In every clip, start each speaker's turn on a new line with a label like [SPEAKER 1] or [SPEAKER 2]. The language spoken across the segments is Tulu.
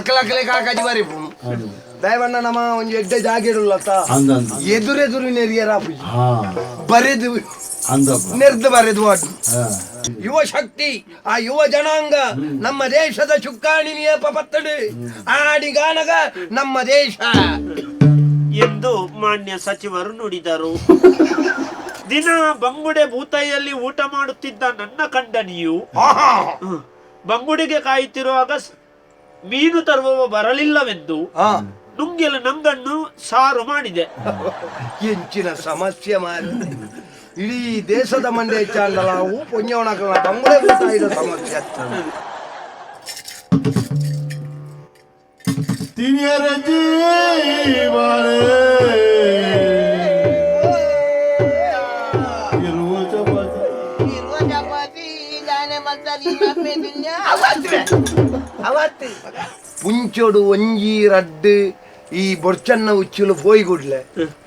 [SPEAKER 1] ಅಕ್ಲಕ್ಲೆ ಕಾಕಾಜಿ ಬರಿಪುನು ದಯವಣ್ಣ ನಮ್ಮ ಒಂಜಿ ಎಡ್ಡೆ ಜಾಗೆಡುಲ್ಲತ್ತ.
[SPEAKER 2] ಅಂದಂದು.
[SPEAKER 1] ಎದುರೆದುರು ನೆರಿಯರ ಆಪುಜಿ. ಬರೆದು
[SPEAKER 2] ಅಂದಪ್ಪ.
[SPEAKER 1] ನೆರ್ದು ಬರೆದು ವಾಡು. ಯುವ ಶಕ್ತಿ, ಆ ಯುವ ಜನಾಂಗ ನಮ್ಮ ದೇಶದ ಚುಕ್ಕಾಣಿ ನಿಯಪ ಪತ್ತಡು ಆಡಿಗಾನಗ ನಮ್ಮ ದೇಶ
[SPEAKER 3] ಎಂದು ಮಾನ್ಯ ಸಚಿವರು ನುಡಿದರು. ದಿನ ಬಂಗುಡೆ ಭೂತಾಯಿಯಲ್ಲಿ ಊಟ ಮಾಡುತ್ತಿದ್ದ ನನ್ನ ಕಂಡನಿಯು ಬಂಗುಡೆಗೆ ಕಾಯುತ್ತಿರುವಾಗ ಮೀನು ತರುವವ ಬರಲಿಲ್ಲವೆಂದು ನುಂಗೆಲು ನಂಗನ್ನು ಸಾರು ಮಾಡಿದೆ.
[SPEAKER 1] ಎಂಚಿನ ಸಮಸ್ಯೆ ಮಾರಿ, ಇಡೀ ದೇಶದ ಮಂಡೆ ಹೆಚ್ಚಾಂಡಲ ಅವು ಪುಣ್ಯವಣಕಲ ಬಂಗುಡೆ ಭೂತಾಯಿದ ಸಮಸ್ಯೆ.
[SPEAKER 2] ತಿನಿಯರ ಜೀವನೇ ಇರುವ ಚಪಾತಿ.
[SPEAKER 4] ಇರುವ ಚಪಾತಿ ದಾನೆ ಮಸಾಲೆ
[SPEAKER 1] ಅವತ್ತು ಪುಂಚೋಡು ಒಂಜಿ ರಡ್ಡು ಈ ಬೊರ್ಚನ್ನ ಉಚ್ಚುಲು ಪೋಯಿ ಕೂಡ್ಲೆ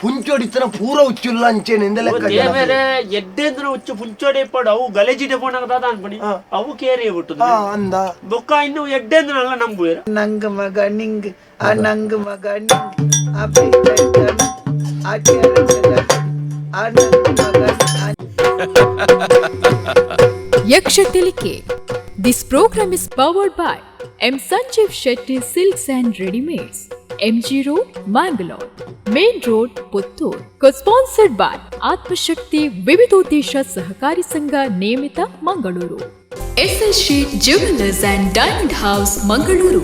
[SPEAKER 1] ಪುಂಚೋಡು ಇತ್ತನ ಪೂರ ಉಚ್ಚುಲ್ಲ ಅಂಚೆನೆ ಲೆಕ್ಕ ಜನ.
[SPEAKER 3] ದೇವರೇ, ಎಡ್ಡೆಂದ್ರ ಉಚ್ಚು ಪುಂಚೋಡೆ ಇಪ್ಪಡು, ಅವು ಗಲೇಜಿಡೆ ಪೋನಾಗ ದಾದ ಅನ್ಪಣಿ, ಅವು ಕೇರಿ ಬಿಟ್ಟು.
[SPEAKER 1] ಅಂದ.
[SPEAKER 3] ಬೊಕ್ಕ ಇನ್ನು ಎಡ್ಡೆಂದ್ರಲ್ಲ ನಂಬುವೇರ.
[SPEAKER 4] ನಂಗ್ ಮಗ ನಿಂಗ್, ಆ ನಂಗ್ ಮಗ ನಿಂಗ್, ಆ ಪೈತ ಆ ಆ ನಂಗ್ ಮಗ ಆ
[SPEAKER 5] Yaksha Tilike. This program is powered by M. Sanjeev Shetty Silks and Readymades, MG Road, Mangalore, Main Road, Puttur. Co-sponsored by Atmashakti Vividodesha Sahakari Sangha Niyamita, Mangaluru. SS Sheet Jewelers and Diamond House, Mangaluru.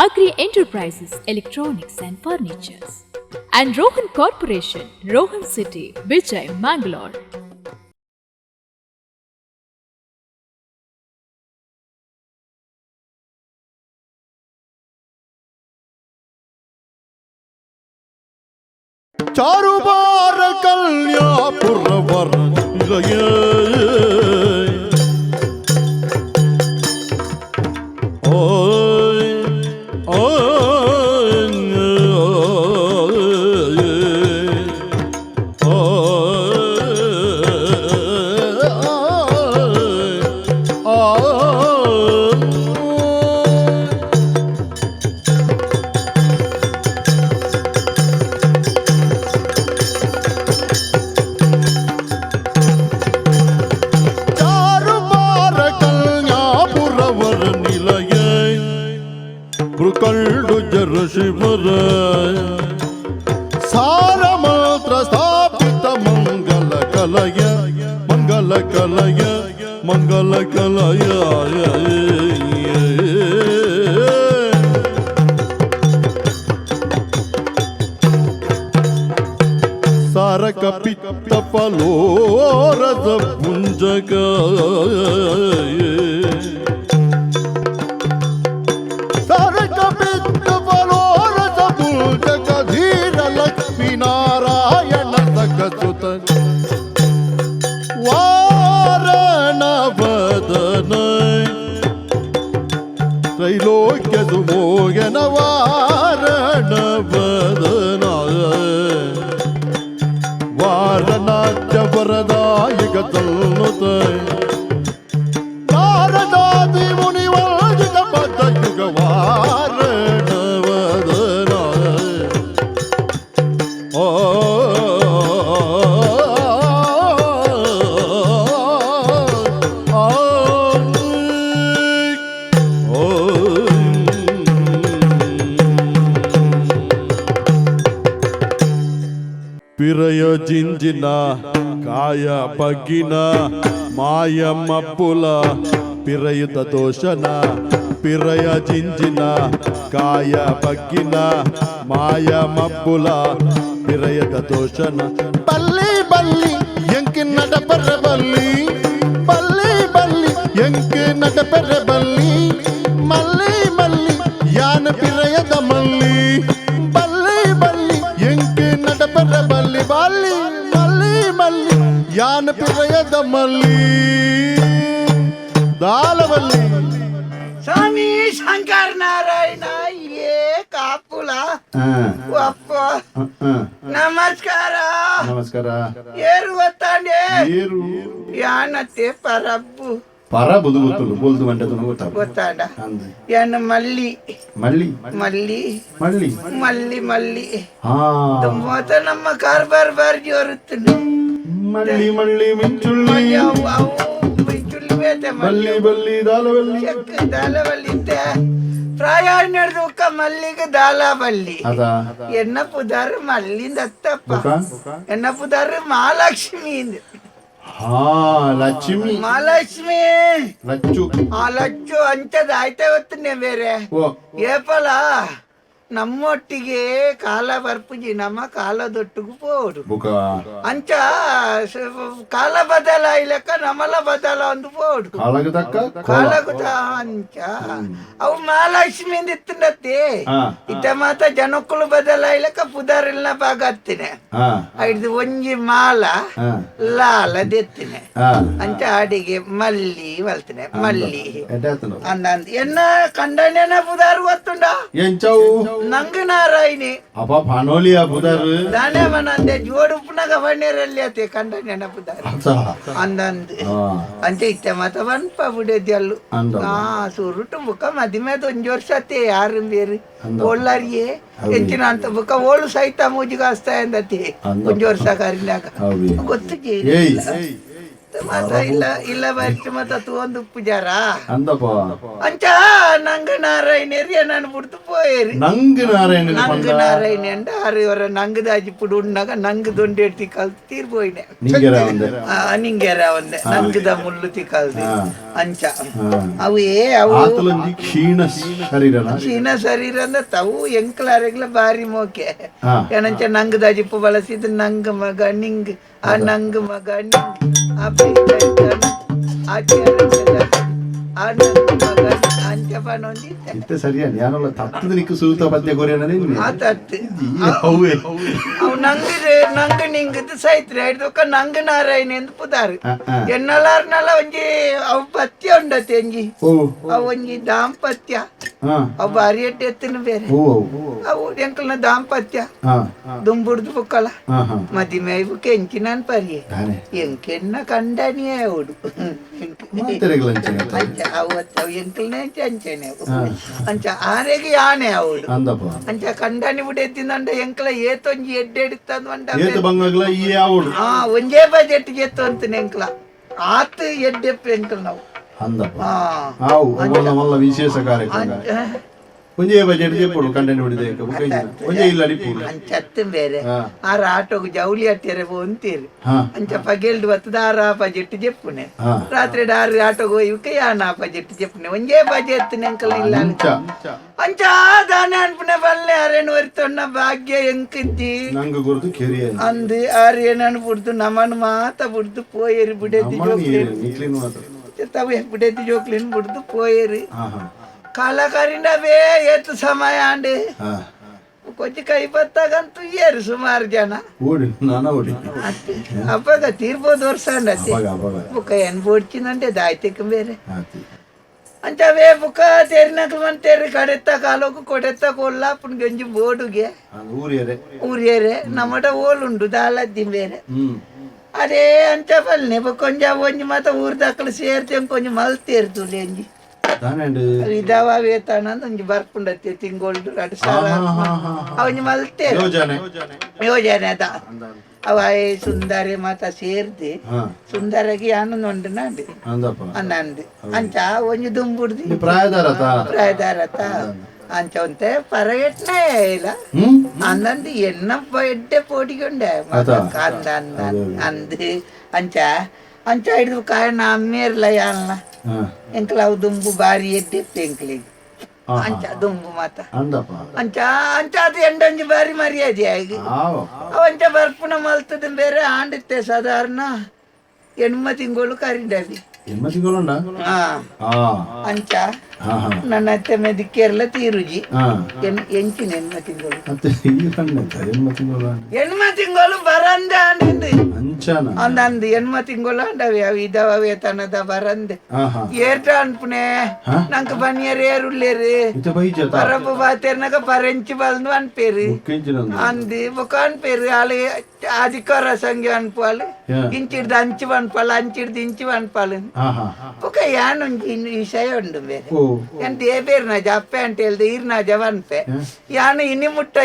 [SPEAKER 5] Agri Enterprises, Electronics and Furnitures. And Rohan Corporation, Rohan City, Vijay, Mangalore.
[SPEAKER 2] Charubara ಕಲ್ಯಾಪುರವರ ನಿಲಯ. ಓಯ್ ಓಯ್ ಓಯ್ ಓಯ್. ಚಾರುಬಾರ ಕನ್ಯಾಪುರವರ ನಿಲಯ ಮೃಕಂಡು ಜರ ಶಿವರ ಸಾರ ಮಂತ್ರ ಸ್ಥಾಪಿತ ಮಂಗಲ ಕಲಯ ಮಂಗಲ ಕಲಯ ಮಂಗಲ ಕಲಯ. ಸಾರಕ ಪಿತ್ತ ಫಲೋರಸ ಪುಂಜಕ ಸಾರಕ ಪಿತ್ತ ಫಲೋರಸ ಪುಂಜಕ ಧೀರ ಲಕ್ಷ್ಮೀ ನಾರಾಯಣ ಸಕಸುತ ವಾರಣ ವದನ ತ್ರೈಲೋಕ್ಯ ಸುಮೋಗನ ವಾರಣ ವದನ ವಾರನಾಟ್ಯ ವರದಾಯಕ ತನ್ನುತ ನಾರದಾದಿ ಮುನಿವಂದಿತ ಪದಯುಗ ವಾರಣ ವದನ. ಓ ಆ ಓ. ಪಿರಯ ಜಿಂಜಿನ ಕಾಯ ಬಗ್ಗಿನ ಮಾಯ ಮಬ್ಬುಲ ಪಿರಯುತ ದೋಷನ. ಪಿರಯ ಜಿಂಜಿನ ಕಾಯ ಬಗ್ಗಿನ ಮಾಯ ಮಬ್ಬುಲ ಪಿರಯದ ದೋಷನ. ಬಲ್ಲಿ ಬಲ್ಲಿ ಎಂಕ್ ನಡಪರ ಬಲ್ಲಿ ಬಲ್ಲಿ ಬಲ್ಲಿ ಎಂಕ್ ನಡಪರ ಬಲ್ಲಿ ಮಲ್ಲಿ ಮಲ್ಲಿ ಯಾನ ಪಿರಯದ ಮಲ್ಲಿ ಬಲ್ಲಿ ಬಲ್ಲಿ ಎಂಕ್ ನಡಪರ ಬಲ್ಲಿ ಬಲ್ಲಿ ಮಲ್ಲಿ ಮಲ್ಲಿ ಯಾನ ಪಿರಯದ ಮಲ್ಲಿ ದಾಲವಲ್ಲಿ.
[SPEAKER 4] ಸ್ವಾಮಿ ಶಂಕರ್ ನಾರಾಯಣ ಏ ಕಾಪುಲ ಅಪ್ಪ, ನಮಸ್ಕಾರ.
[SPEAKER 2] ನಮಸ್ಕಾರ.
[SPEAKER 4] ಏರು ಗೊತ್ತಾಂಡೆ?
[SPEAKER 2] ಏರು?
[SPEAKER 4] ಯಾನತ್ತೆ ಪರಬ್ಬು.
[SPEAKER 2] ಪರ ಬುದು ಗೊತ್ತುಂಡು ಬೋಲ್ದು ಮಂಡೆ ತುನು ಗೊತ್ತಾಗ
[SPEAKER 4] ಗೊತ್ತಾಂಡ.
[SPEAKER 2] ಅಂದ್.
[SPEAKER 4] ಏನ ಮಲ್ಲಿ.
[SPEAKER 2] ಮಳ್ಳಿ.
[SPEAKER 4] ಮಲ್ಲಿ.
[SPEAKER 2] ಮಳ್ಳಿ.
[SPEAKER 4] ಮಲ್ಲಿ ಮಲ್ಲಿ.
[SPEAKER 2] ಹಾ.
[SPEAKER 4] ಮೋತ ನಮ್ಮ ಕಾರ್ಬಾರ್ ಬಾರಿ ಜೋರುತ್ತುಂಡು.
[SPEAKER 2] ಮಳ್ಳಿ ಮಳ್ಳಿ ಮಿಂಚುಳ್ಳಿ.
[SPEAKER 4] ಅವು ಅವು ಮಿಂಚುಳ್ಳಿ ಬೇತೆ ಮಲ್ಲಿ.
[SPEAKER 2] ಬಲ್ಲಿ ಬಲ್ಲಿ ದಾಲವಲ್ಲಿ.
[SPEAKER 4] ಚೆಕ್ ದಾಲವಲ್ಲಿ ಇತ್ತೆ ಪ್ರಾಯ ನಡೆದು ಉಕ್ಕ ಮಲ್ಲಿಗೆ ದಾಲವಲ್ಲಿ.
[SPEAKER 2] ಅದ.
[SPEAKER 4] ಎನ್ನ ಪುದಾರು ಮಲ್ಲಿಂದ ಅತ್ತಪ್ಪ.
[SPEAKER 2] ಬುಕ?
[SPEAKER 4] ಎನ್ನ ಪುದಾರು ಮಹಾಲಕ್ಷ್ಮಿ.
[SPEAKER 2] ಹಾ, ಲಕ್ಷ್ಮಿ.
[SPEAKER 4] ಮಹಾಲಕ್ಷ್ಮಿ.
[SPEAKER 2] ಲಚ್ಚು.
[SPEAKER 4] ಆ ಲಚ್ಚು ಅಂಚದ ಆಯ್ತಾ ಹೊತ್ತನೆ ಬೇರೆ.
[SPEAKER 2] ಓ.
[SPEAKER 4] ಏಪಲ ನಮ್ಮೊಟ್ಟಿಗೆ ಕಾಲ ಬರ್ಪುಜಿ, ನಮ್ಮ ಕಾಲದೊಟ್ಟಿಗೂ ಪೋಡು.
[SPEAKER 2] ಬುಕ?
[SPEAKER 4] ಅಂಚ ಕಾಲ ಬದಲಾಯ್ಲಕ್ಕ ನಮಲ ಬದಲ ಒಂದು ಪೋಡು.
[SPEAKER 2] ಕಾಲಗ ತಕ್ಕ ಕೋಲ.
[SPEAKER 4] ಕಾಲಗುತ ಅಂಚ ಅವು ಮಹಾಲಕ್ಷ್ಮಿ ಇತ್ತಂಡತ್ತೆ.
[SPEAKER 2] ಹಾ.
[SPEAKER 4] ಇತ್ತ ಮಾತ ಜನಕ್ಕಳು ಬದಲಾಯ್ಲಕ್ಕ ಪುದಾರಿಲ್ನ ಭಾಗ ಹತ್ತಿನ.
[SPEAKER 2] ಹಾ.
[SPEAKER 4] ಐದು ಒಂಜಿ ಮಾಲ
[SPEAKER 2] ಹಾ.
[SPEAKER 4] ಲಾಲ ದೆತ್ತಿನ.
[SPEAKER 2] ಹಾ.
[SPEAKER 4] ಅಂಚ ಅಡಿಗೆ ಮಲ್ಲಿ ಬಲ್ತಿನ ಮಲ್ಲಿ.
[SPEAKER 2] ಎಡ್ಡೆ ಆತನು.
[SPEAKER 4] ಅಂದ ಎನ್ನ ಕಂಡನೇನ ಪುದಾರು ಗೊತ್ತುಂಡ?
[SPEAKER 2] ಎಂಚವು?
[SPEAKER 4] ನಂಗೆ ನಾರಾಯಣಿ.
[SPEAKER 2] ಅಪ್ಪ ಪಾನೋಲಿಯ ಬುದಾರು.
[SPEAKER 4] ದಾನೆ ಮನಂದೆ ಜೋಡುಪ್ಪುನಗ ಬಣ್ಣೇರಲ್ಲಿ ಅತೆ ಕಂಡನೇನ ಪುದಾರು.
[SPEAKER 2] ಅತ್ತ.
[SPEAKER 4] ಅಂದಂದು.
[SPEAKER 2] ಹಾ.
[SPEAKER 4] ಅಂಚ ಇತ್ತೆ ಮಾತ ಪನ್ಪ ಬುಡೆದ್ಯಲ್ಲು.
[SPEAKER 2] ಅಂದ.
[SPEAKER 4] ಆ ಸುರುಟು ಬುಕ್ಕ ಮದಿಮೆದ ಒಂಜಿ ವರ್ಷ ಅತ್ತೆ ಯಾರು ಬೇರು
[SPEAKER 2] ಅಂದ.
[SPEAKER 4] ಓಳ್ಳಾರಿಯೇ
[SPEAKER 2] ಹೌದು.
[SPEAKER 4] ಹೆಚ್ಚಿನ ಅಂತ ಬುಕ್ಕ ಓಳು ಸಹಿತ ಮೂಜಿಗಾಸ್ತಾ ಎಂದತಿ.
[SPEAKER 2] ಅಂದ.
[SPEAKER 4] ಒಂಜಿ ವರ್ಷ ಕರಿನಾಗ.
[SPEAKER 2] ಹೌದು.
[SPEAKER 4] ಗೊತ್ತು.
[SPEAKER 2] ಏಯ್.
[SPEAKER 4] ಮಾತ ಇಲ್ಲ ಇಲ್ಲ ಬರ್ಚು ಮಾತ ತೂವೊಂದು ಉಪ್ಪುಜಾರ.
[SPEAKER 2] ಅಂದಪ್ಪ.
[SPEAKER 4] ಅಂಚ ನಂಗ ನಾರಾಯಣೇರಿ ನಾನು ಬುಡ್ದು ಪೋಯೇರಿ.
[SPEAKER 2] ನಂಗ್ ನಾರಾಯಣ.
[SPEAKER 4] ನಂಗ ನಾರಾಯಣ ಅಂಡ ಆರು ಇವರ ನಂಗದಾಜಿ ಪುಡು ಉಣ್ಣಾಗ ನಂಗ್ ದೊಂಡೆಡ್ತಿ ಕಲ್ತು ತೀರ್ ಪೋಯಿನೆ.
[SPEAKER 2] ನಿಂಗೆರ ಒಂದೆ.
[SPEAKER 4] ಆ, ನಿಂಗೆರ ಒಂದೆ ನಂಗದ ಮುಳ್ಳು ತಿಕಲ್ದು.
[SPEAKER 2] ಹಾ.
[SPEAKER 4] ಅಂಚ
[SPEAKER 2] ಹಾ.
[SPEAKER 4] ಅವು ಏ ಅವು
[SPEAKER 2] ಆತಲೊಂಜಿ ಕ್ಷೀಣ ಶರೀರನ.
[SPEAKER 4] ಚೀನ ಶರೀರ ಅಂದ ತಾವು ಎಂಕ್ಲಾರೆಗ್ಲ ಬಾರಿ ಮೋಕೆ.
[SPEAKER 2] ಹಾ.
[SPEAKER 4] ಏನಂಚ ನಂಗದಾಜಿಪ್ಪು ಬಳಸಿದ್ ನಂಗ ಮಗ ನಿಂಗ್ ಆ ನಂಗ ಮಗ ನಿಂಗ್ ಆ ಬೈತ ಆ ಚೇರಂಚದ ಆ ನಂಗ ಮಗ ಅಂಚ ಪನೊಂದಿತ್ತೆ.
[SPEAKER 2] ಇತ್ತೆ ಸರಿಯ ಯಾನಲ್ಲ ತತ್ತದ ನಿಕ್ಕು ಸೂತ ಪದ್ಯ ಕೊರಿಯನದೇ.
[SPEAKER 4] ಆ ತತ್ತು.
[SPEAKER 2] ಹೌವೆ.
[SPEAKER 4] ಅವು ನಂಗ್ ನಂಗ ನಿಂಗದ ಸೈತ್ರಿ ಐದೊಕ್ಕ ನಂಗ ನಾರಾಯಣ ಎಂದು ಪುದಾರು.
[SPEAKER 2] ಆ, ಆ.
[SPEAKER 4] ಎನ್ನಲಾರ್ನಲ್ಲ ಒಂಜಿ ಅವು ಪತ್ಯ ಉಂಡತೆ ಒಂಜಿ.
[SPEAKER 2] ಓ.
[SPEAKER 4] ಅವು ಒಂಜಿ ದಾಂಪತ್ಯ.
[SPEAKER 2] ಹಾ.
[SPEAKER 4] ಅವು ಬಾರಿ ಎಡ್ಡೆ ಎತ್ತಿನ ಬೇರೆ.
[SPEAKER 2] ಓ.
[SPEAKER 4] ಅವು ಎಂಕಲ್ನ ದಾಂಪತ್ಯ.
[SPEAKER 2] ಹಾ.
[SPEAKER 4] ದುಂಬುಡ್ದು ಬುಕ್ಕಲ.
[SPEAKER 2] ಹಾ ಹಾ.
[SPEAKER 4] ಮದಿಮೆ ಕೆಂಚಿನ ಪರಿಯೆ.
[SPEAKER 2] ದಾನೆ?
[SPEAKER 4] ಎಂಕೆನ್ನ ಕಂಡನಿಯೇ ಅವಡು.
[SPEAKER 2] ಮಾತೆರೆಗ್ಲಂಚಿನ.
[SPEAKER 4] ಅಂಚ ಅವತ್ತು ಅವು ಎಂಕಲ್ನೇ ಅಂಚನೆ ಅವು. ಅಂಚ ಆರೆಗೆ ಯಾನೆ ಅವಡು.
[SPEAKER 2] ಅಂದಪ್ಪ.
[SPEAKER 4] ಅಂಚ ಕಂಡನಿ ಬಿಡೆತ್ತಿಂದಂಡ ಎಂಕಲ ಏತೊಂಜಿ ಎಡ್ಡೆ ಎಡಿತ್ತಂದು ಅಂಡ.
[SPEAKER 2] ಏತ ಬಂಗಗ್ಲ ಈ ಯಾವಡು.
[SPEAKER 4] ಆ ಒಂಜೇ ಬಜೆಟ್ ಗೆತ್ತು ಅಂತೀನಿ ಎಂಕಲ ಆತ್ ಎಡ್ಡೆಪ್ಪ ಎಂಕಲ್ ನಾವು.
[SPEAKER 2] ಅಂದಪ್ಪ.
[SPEAKER 4] ಆ.
[SPEAKER 2] ಆವು ಅವನ ಮಲ್ಲ ವಿಶೇಷ ಕಾರ್ಯಕ್ರಮ ಒಂಜೇ ಬಜೆಟ್ ಜೆಪ್ಪುಡು ಕಂಟೆಂಟ್ ಬಿಡಿದೆ ಒಂಜೇ ಇಲ್ಲ ಅಡಿಪುಡು.
[SPEAKER 4] ಅಂಚತ್ತು ಬೇರೆ.
[SPEAKER 2] ಹಾ.
[SPEAKER 4] ಆರ ಆಟೋಗು ಜೌಲಿ ಅಟ್ಟಿರೆ ಅಂತೀರಿ.
[SPEAKER 2] ಹಾ.
[SPEAKER 4] ಅಂಚ ಪಗೆಲ್ಡು ಬತ್ತದ ಆರ ಆ ಬಜೆಟ್ ಜೆಪ್ಪುನೆ.
[SPEAKER 2] ಹಾ.
[SPEAKER 4] ರಾತ್ರಿ ಆರು ಆಟೋಗು ಹೋಯ್ಕೆ ಯಾನ ಆ ಬಜೆಟ್ ಜೆಪ್ಪುನೆ ಒಂಜೇ ಬಜೆಟ್ ಎಂಕಲ್ ಇಲ್ಲ.
[SPEAKER 2] ಅಂಚ.
[SPEAKER 4] ಅಂಚ ದಾನೆ ಅನ್ಪುನೆ ಬಲ್ಲೆ ಅರೇನು ಒರಿತೊನ್ನ ಭಾಗ್ಯ ಎಂಕಿದ್ದಿ.
[SPEAKER 2] ನಂಗ ಗುರುತು ಕೆರಿಯ.
[SPEAKER 4] ಅಂದು ಆರೇನನ್ ಬುಡ್ದು ನಮನ್ ಮಾತ ಬುಡ್ದು ಪೋಯೇರಿ ಬುಡೆದಿ ಜೋಕ್ಲಿನ್.
[SPEAKER 2] ನಿಕ್ಲಿನ ಮಾತ್ರ.
[SPEAKER 4] ತವೆ ಬುಡೆದಿ ಜೋಕ್ಲಿನ್ ಬುಡ್ದು ಪೋಯೇರಿ.
[SPEAKER 2] ಹಾ ಹಾ.
[SPEAKER 4] ಕಾಲಕಾರಿಂಡವೇ ಏತು ಸಮಯ ಆಂಡ್.
[SPEAKER 2] ಹಾ.
[SPEAKER 4] ಕೊಂಚ ಕೈ ಬತ್ತಾಗಂತೂ ಏರು ಸುಮಾರು ಜನ.
[SPEAKER 2] ಓಡಿ ನಾನ ಓಡಿ.
[SPEAKER 4] ಅತ್ತೆ ಅಪ್ಪಗ ತೀರ್ಬೋದು ವರ್ಷ ಅಂಡತ್ತೆ.
[SPEAKER 2] ಅವಾಗ ಅವಾಗ.
[SPEAKER 4] ಬುಕ್ಕ ಏನ್ ಬೋಡ್ಚಿಂದಂటే ದಾಯ್ತಿಕ್ ಬೇರೆ.
[SPEAKER 2] ಆತಿ.
[SPEAKER 4] ಅಂಚವೇ ಬುಕ್ಕ ತೇರಿನಕ್ಲು ಮಂತೇರಿ ಕಡೆತ್ತ ಕಾಲೋಕು ಕೊಡೆತ್ತ ಕೊಲ್ಲಾಪುನ್ ಗಂಜಿ ಬೋಡುಗೆ.
[SPEAKER 2] ಊರಿಯರೆ.
[SPEAKER 4] ಊರಿಯರೆ ನಮ್ಮಟ ಓಲುಂಡು ದಾಲದ್ದಿ ಬೇರೆ. ಅದೇ ಅಂಚ ಬಲ್ನೆ ಕೊಂಜ ಒಂಜಿ ಮಾತ ಊರ್ದಕ್ಕಲು ಸೇರ್ತೆ ಕೊಂಜ ಮಲ್ತೇರ್ತುಲೆ ಒಂಜಿ.
[SPEAKER 2] ದಾನೆಂಡ್?
[SPEAKER 4] ಇದಾವ ವೇತಾನ ಒಂಜಿ ಬರ್ಪುಂಡತ್ತೆ ತಿಂಗೊಳ್ಡು 2000 ಅವಂಜಿ ಮಲ್ತೇರು.
[SPEAKER 2] ಯೋಜನೆ.
[SPEAKER 4] ಯೋಜನೆ ಅದ ಅವ ಸುಂದರಿ ಮಾತ ಸೇರ್ದೆ.
[SPEAKER 2] ಹಾ.
[SPEAKER 4] ಸುಂದರಗೆ ಆನಂದ ಉಂಡು ನಾಂಡು.
[SPEAKER 2] ಅಂದಪ್ಪ.
[SPEAKER 4] ಅನ್ನಂದು ಅಂಚ ಒಂಜಿ ದುಂಬುಡ್ದು.
[SPEAKER 2] ನೀ ಪ್ರಾಯದಾರತ.
[SPEAKER 4] ಪ್ರಾಯದಾರತ ಅಂಚ ಒಂತೆ ಪರಗೆಟ್ನೇ ಇಲ್ಲ. ಅಂದಂದು ಎನ್ನಪ್ಪ ಎಡ್ಡೆ ಪೋಟಿಗೊಂಡೆ.
[SPEAKER 2] ಅದ.
[SPEAKER 4] ಅಂದ ಅಂದ ಅಂದು ಅಂಚ ಅಂಚ ಹಿಡಿದು ಕಾಯಣ ಅಮ್ಮೇರ್ಲ ಯಾನ್ಲ.
[SPEAKER 2] ಹಾ.
[SPEAKER 4] ಎಂಕಲ ಅವು ದುಂಬು ಬಾರಿ ಎಡ್ಡೆ ಎಂಕ್ಲಿಗೆ.
[SPEAKER 2] ಆಹಾ.
[SPEAKER 4] ಅಂಚ ದುಂಬು ಮಾತ.
[SPEAKER 2] ಅಂದಪ್ಪ.
[SPEAKER 4] ಅಂಚ ಅಂಚ ಅದು ಎಂಡೊಂಜಿ ಬಾರಿ ಮರ್ಯಾದೆ ಆಗಿ.
[SPEAKER 2] ಆವ.
[SPEAKER 4] ಅವಂಚ ಬರ್ಪುನ ಮಲ್ತದ ಬೇರೆ ಆಂಡಿತ್ತೆ ಸಾಧಾರಣ ಎಣ್ಮ ತಿಂಗಳು ಕರಿಂಡವಿ.
[SPEAKER 2] ಎಮ್ಮ ತಿಂಗಳುಂಡ?
[SPEAKER 4] ಹಾ.
[SPEAKER 2] ಆ.
[SPEAKER 4] ಅಂಚ.
[SPEAKER 2] ಹಾ ಹಾ.
[SPEAKER 4] ನನ್ನ ಅತ್ತೆ ಮೆದಿಕ್ಕೇರ್ಲ ತೀರುಜಿ.
[SPEAKER 2] ಹಾ.
[SPEAKER 4] ಎಂಚಿನ ಎಣ್ಮ ತಿಂಗಳು.
[SPEAKER 2] ಮತ್ತೆ ಈ ಕಣ್ಣೆಂತ ಎಮ್ಮ ತಿಂಗಳು?
[SPEAKER 4] ಎಣ್ಮ ತಿಂಗಳು ಬರಂದೆ ಆಂಡಿಂದು.
[SPEAKER 2] ಅಂಚನ.
[SPEAKER 4] ಅಂದಂದು ಎಣ್ಮ ತಿಂಗಳು ಅಂಡವಿ ಅವು ಇದಾವ ವೇತನದ ಬರಂದೆ.
[SPEAKER 2] ಹಾ ಹಾ.
[SPEAKER 4] ಏರ್ಟ ಅನ್ಪುನೆ.
[SPEAKER 2] ಹಾ?
[SPEAKER 4] ನಂಗೆ ಬನಿಯರ್ ಏರುಲ್ಲೇರು.
[SPEAKER 2] ಇತ್ತ ಬೈಜ
[SPEAKER 4] ಪರಪು ಬಾತೇರ್ನಾಗ ಪರೆಂಚಿ ಬಲ್ದು ಅನ್ಪೇರು.
[SPEAKER 2] ಮುಕ್ಕಿಂಚಿನಂದು.
[SPEAKER 4] ಅಂದು ಬೊಕ ಅನ್ಪೇರು ಆಳು ಅಧಿಕಾರ ಸಂಘ ಅನ್ಪಾಲು.
[SPEAKER 2] ಯಾ.
[SPEAKER 4] ಇಂಚಿಡ್ದು ಅಂಚು ಅನ್ಪಾಲು ಅಂಚಿಡ್ದು ಇಂಚು ಅನ್ಪಾಲು. ಬೊಕ ಯಾನೊಂಜಿ ವಿಷಯ ಉಂಡು ಬೇರೆ ಯಾನ್ ದೇಬೇರ್ನ ಜಪ್ಪೆ ಅಂತ ಹೇಳ್ದೆ ಈರ್ನ ಜವನ್ಪೆ ಯಾನು ಇನಿ ಮುಟ್ಟ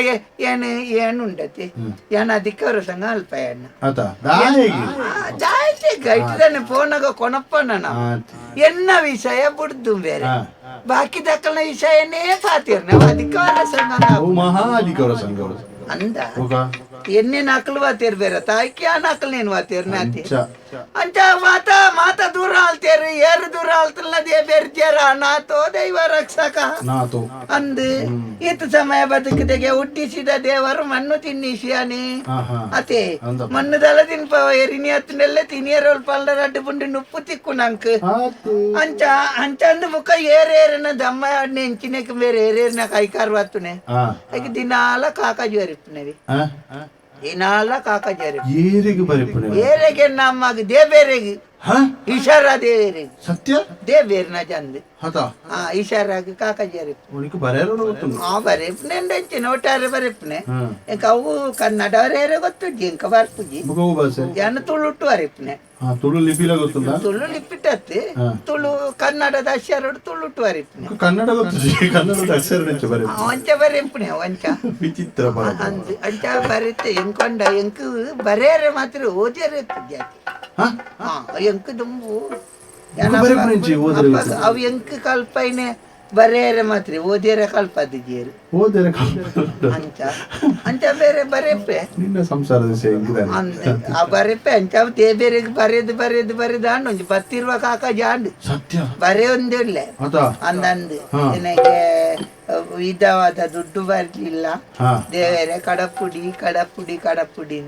[SPEAKER 4] ಏನು ಏನು ಉಂಡತಿ ಯಾನ್ ಅಧಿಕಾರ ಸಂಘ ಅಲ್ಪ ಯಾನ ಜಾಯ್ತೆ ಗೈಟಿದಾನೆ ಫೋನಾಗ ಕೊನಪ್ಪನ ಎನ್ನ ವಿಷಯ ಬುಡ್ದು ಬೇರೆ ಬಾಕಿ ದಕ್ಕಲ್ನ ವಿಷಯನೇ ಪಾತಿರ್ನ ಅಧಿಕಾರ ಸಂಘ
[SPEAKER 2] ಮಹಾ ಅಧಿಕಾರ ಸಂಘ
[SPEAKER 4] ಅಂದ ಎನ್ನೆ ನಕಲು ವಾತೇರ್ ಬೇರೆ ತಾಯ್ಕಿ ಆ ನಕಲು ನೇನು ವಾತೇರ್ ನಾತಿ ಅಂಚ ಮಾತ ಮಾತ ದೂರ ಆಲ್ತೇರು ಏರು ದೂರ ಆಲ್ತಲ್ಲ they ಬೇರ್ಜೇರ ನಾತೋ ದೈವ ರಕ್ಷಕ ಅಂದು ಈತ ಸಮಯ ಬದುಕಿದೆಗೆ ಹುಟ್ಟಿಸಿದ ದೇವರು ಮಣ್ಣು ತಿನ್ನಿಸಿಯಾನೆ ಅತೆ ಮಣ್ಣುದಲ್ಲ ತಿನ್ಪವ ಎರಿನಿ ಹತ್ತಿನೆಲ್ಲ ತಿನಿಯರೋಲ್ ಪಲ್ದ ರಡ್ಡು ಪುಂಡಿ ನುಪ್ಪು ತಿಕ್ಕು ನಂಕ್ ಅಂಚ ಅಂಚ ಅಂದು ಮುಖ ಏರೇರನ ದಮ್ಮ ನೆಂಚಿನಕ್ಕೆ ಬೇರೆ ಏರೇರಿನ ಕೈಕಾರು ಬತ್ತುನೆ ಅದಕ್ಕೆ ದಿನಾಲ ಕಾಕಾಜಿ ಅರಿಪಿನವಿ ದಿನಾಲ ಕಾಕಾಜಿ ಅರಿಪು
[SPEAKER 2] ಏರಿಗೆ ಬರಿಪುನೆ
[SPEAKER 4] ಏರೆಗೆ ನಮ್ಮಗ ದೇಬೇರೆಗೆ ಇಶಾರ ದೇವೇರಿಗೆ
[SPEAKER 2] ಸತ್ಯ
[SPEAKER 4] ದೇಬೇರ್ನ ಚಂದ
[SPEAKER 2] ಹತ
[SPEAKER 4] ಹಾ ಇಶಾರಾಗ ಕಾಕಾಜಿ ಅರಿಪು
[SPEAKER 2] ಉನಿಕ್ ಬರೆಯಲ್ಲ ಗೊತ್ತುಂಡು
[SPEAKER 4] ಆ ಬರೆಪುನೆ ಅಂಚಿನ ಒಟ್ಟಾರೆ ಬರೆಪುನೆ ಇಂಕ ಅವು ಕನ್ನಡ ಬರೆಯರೆ ಗೊತ್ತುಜ್ಜಿ ಇಂಕ ಬರ್ಪುಜಿ
[SPEAKER 2] ಬುಕ್ಕ ಭಾಷೆ
[SPEAKER 4] ಜನ ತುಳುಟು ಬರೆಪುನೆ
[SPEAKER 2] ತುಳು ಲಿಪಿಲ ಗೊತ್ತುಂಡ
[SPEAKER 4] ತುಳು ಲಿಪಿಟತ್ತು ತುಳು ಕನ್ನಡದ ಅಕ್ಷರಡು ತುಳುಟು ಬರೆಪುನೆ
[SPEAKER 2] ಕನ್ನಡ ಗೊತ್ತು ಕನ್ನಡದ ಅಕ್ಷರ ನೆಚ್ಚ ಬರೆಪುನೆ
[SPEAKER 4] ಅಂಚ ಬರೆಪುನೆ ಅಂಚ
[SPEAKER 2] ವಿಚಿತ್ರ ಪರ
[SPEAKER 4] ಅಂದ್ ಅಂಚ ಬರೆತೆ ಎಂಕೊಂಡ ಎಂಕ್ ಬರೆಯರೆ ಮಾತ್ರ ಓದಿಯರೆ ಜಾತಿ ಹಾ ಎಂಕ್ ದುಂಬು ಅವು ಎಂಕ್ ಕಲ್ಪೈನೆ ಬರೆಯರೆ ಮಾತ್ರ ಓದಿಯರೆ ಕಲ್ಪದ್ದು ಜೇರು
[SPEAKER 2] ಓದಿಯರೆ
[SPEAKER 4] ಅಂಚ ಅಂಚ ಬೇರೆ ಬರೆಪೆ
[SPEAKER 2] ನಿನ್ನ ಸಂಸಾರದ ವಿಷಯ
[SPEAKER 4] ಅಂದ್ ಆ ಬರೆಪೆ ಅಂಚ ಅವು ತೇ ಬೇರೆ ಬರೆದು ಬರೆದು ಬರೆದು ಆಂಡು ಒಂಜಿ ಬತ್ತಿರುವ ಕಾಕ ಜಾಂಡು
[SPEAKER 2] ಸತ್ಯ
[SPEAKER 4] ಬರೆ ಒಂದಿಲ್ಲ ಅಂದಂದು ನನಗೆ ವಿಧವಾದ ದುಡ್ಡು ಬರ್ಲಿಲ್ಲ ದೇವರೇ ಕಡಪುಡಿ ಕಡಪುಡಿ ಕಡಪುಡಿ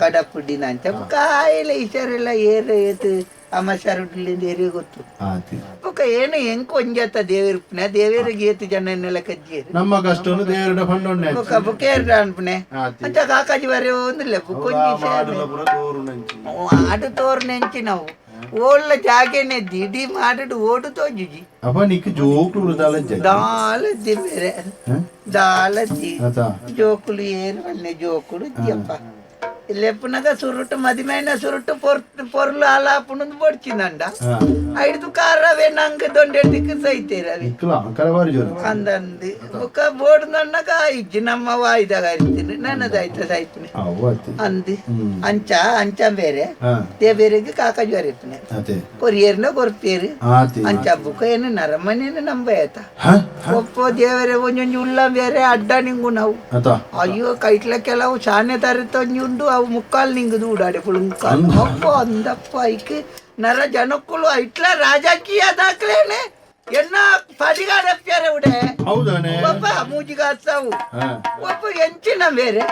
[SPEAKER 4] ಕಡಪುಡಿ ಅಂಚ ಕಾಯಿಲೆ ಇಷರೆಲ್ಲ ಏರು ಏತು ಅಮಸರುಡ್ಲಿಂದ ಏರಿ ಗೊತ್ತು ಬೊಕ ಏನು ಎಂಕ್ ಒಂಜತ್ತ ದೇವಿರ್ಪುನೆ ದೇವೇರಿಗೆ ಏತು ಜನ ಕಜ್ಜೇರು
[SPEAKER 2] ನಮ್ಮ ಕಷ್ಟವನ್ನು ದೇವರ ಫಂಡೊನ್ನೆ
[SPEAKER 4] ಬೊಕ ಬೊಕ ಏರ್ಡ ಅನ್ಪುನೆ ಅಂಚ ಕಾಕಾಜಿ ಬರೆ ಒಂದಿಲ್ಲ ಬೊಕ ಒಂಜಿ ಆಡು ತೋರು ನೆಂಚಿ ನಾವು ಓಳ್ಳ ಜಾಗೆನೆ ಇಡೀ ಮಾಡಿಡು ಓಡು ತೋಜುಜಿ
[SPEAKER 2] ಅಪ್ಪ ನಿಕ್ ಜೋಕ್ಲು
[SPEAKER 4] ದಾಲದ್ದಿ ಬೇರೆ ದಾಲದ್ದಿ ಜೋಕುಲು ಏರು ಬನ್ನೆ ಜೋಕುಲು ಇದ್ಯಪ್ಪ ಲೆಪ್ಪುನಗ ಸುರುಟು ಮದಿಮೈನ ಸುರುಟು ಪೊರ್ಲು ಅಲಾಪುಣಂದು ಬೊಡ್ಚಿನಂಡ ಐದು ಕಾರವೇ ನಂಗೆ ದೊಂಡೆ ಸೈತೇರವಿ ಅಂದಂದು ಬೊಕ ಬೋರ್ಡ್ ಇಜ್ಜಿ ನಮ್ಮ ವಾಯ್ದಾಗ ಇರ್ತೀನಿ ನನ್ನದಾಯ್ತ ಸೈಪುನೆ ಅಂದು ಅಂಚ ಅಂಚ ಬೇರೆ ದೇಬೇರೆಗೆ ಕಾಕಾಜಿ ಬರೆಪುನೆ ಕೊರಿಯರ್ನ ಕೊರ್ಪೇರು ಅಂಚ ಬುಕ್ಕ ಏನು ನರಮನೇನು ನಂಬ ಆಯ್ತ ಒಪ್ಪೋ ದೇವರೇ ಒಂಜೊಂಜಿ ಉಲ್ಲ ಬೇರೆ ಅಡ್ಡ ನಿಂಗು ನಾವು ಅಯ್ಯೋ ಕೈಟ್ಲ ಕೆಲವು ಶಾನೆ ತರತ ಒಂಜಿ ಉಂಡು ಅವು ಮುಕ್ಕಾಲು ನಿಂಗು ದೂಡಾಡೆ ಪುಳು ಮುಕ್ಕಾಲು ಒಪ್ಪೋ ಅಂದಪ್ಪ ಐಕ್ ನರ ಜನಕ್ಕಳು ಐಟ್ಲ ರಾಜಕೀಯ ದಾಖಲೇನೆ ಎನ್ನ ಪಡಿಗಾಡಪ್ಪ್ಯಾರೆ ಉಡೆ ಒಬ್ಬ ಮೂಜಿಗಾಸಾವು ಒಬ್ಬ ಎಂಚಿನ ಬೇರೆ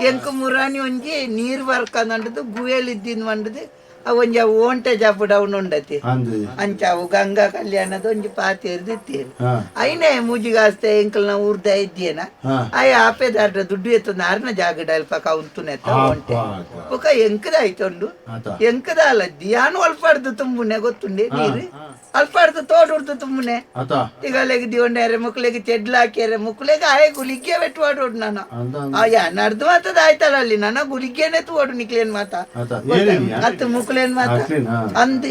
[SPEAKER 4] ಎಂಕು ಮುರಾಣಿ ಒಂಜಿ ನೀರ್ ಬರ್ಕಂದಂಡದು ಗುವೇಲ್ ಇದ್ದಿನ್ ಮಂಡದು ಅವು ಒಂಜಿ ಅವು ಓಂಟೆ ಜಾಪುಡ ಅವನು ಉಂಡತಿ ಅಂಚ ಅವು ಗಂಗಾ ಕಲ್ಯಾಣದ ಒಂಜಿ ಪಾತೇರ್ದು ಇತ್ತೇರು ಐನೇ ಮೂಜಿಗಾಸ್ತೆ ಎಂಕಲ್ನ ಊರ್ದ ಇದ್ದೇನ ಆಯ ಆಪೆದಾರ್ಡ ದುಡ್ಡು ಎತ್ತು ನಾರ್ನ ಜಾಗಡ ಅಲ್ಪ ಕೌಂತುನೆತ್ತ ಓಂಟೆ ಬೊಕ ಎಂಕದ ಆಯ್ತುಂಡು ಎಂಕದ ಅಲ್ಲ ದಿಯಾನು ಅಲ್ಪಾಡ್ದು ತುಂಬುನೆ ಗೊತ್ತುಂಡೆ ನೀರು ಅಲ್ಪಾಡ್ದು ತೋಡುಡ್ದು ತುಂಬುನೆ ಈಗ ಅಲ್ಲಿಗೆ ದಿವಂಡಾರೆ ಮುಕ್ಲೆಗೆ ಚೆಡ್ಲ ಹಾಕ್ಯಾರೆ ಮುಕ್ಲೆಗೆ ಆಯ ಗುಲಿಗೆ ಬೆಟ್ಟುವಾಡೋಡು ನಾನು ಆಯ ನಡ್ದು ಮಾತದ ಆಯ್ತಲ್ಲ ಅಲ್ಲಿ ನನ್ನ ಗುಲಿಗೆನೆ ತೋಡು ನಿಕ್ಲೇನ್ ಮಾತಾ ಅತ್ತು ಮುಕ್ಲೇನ್ ಮಾತ ಅಂದ್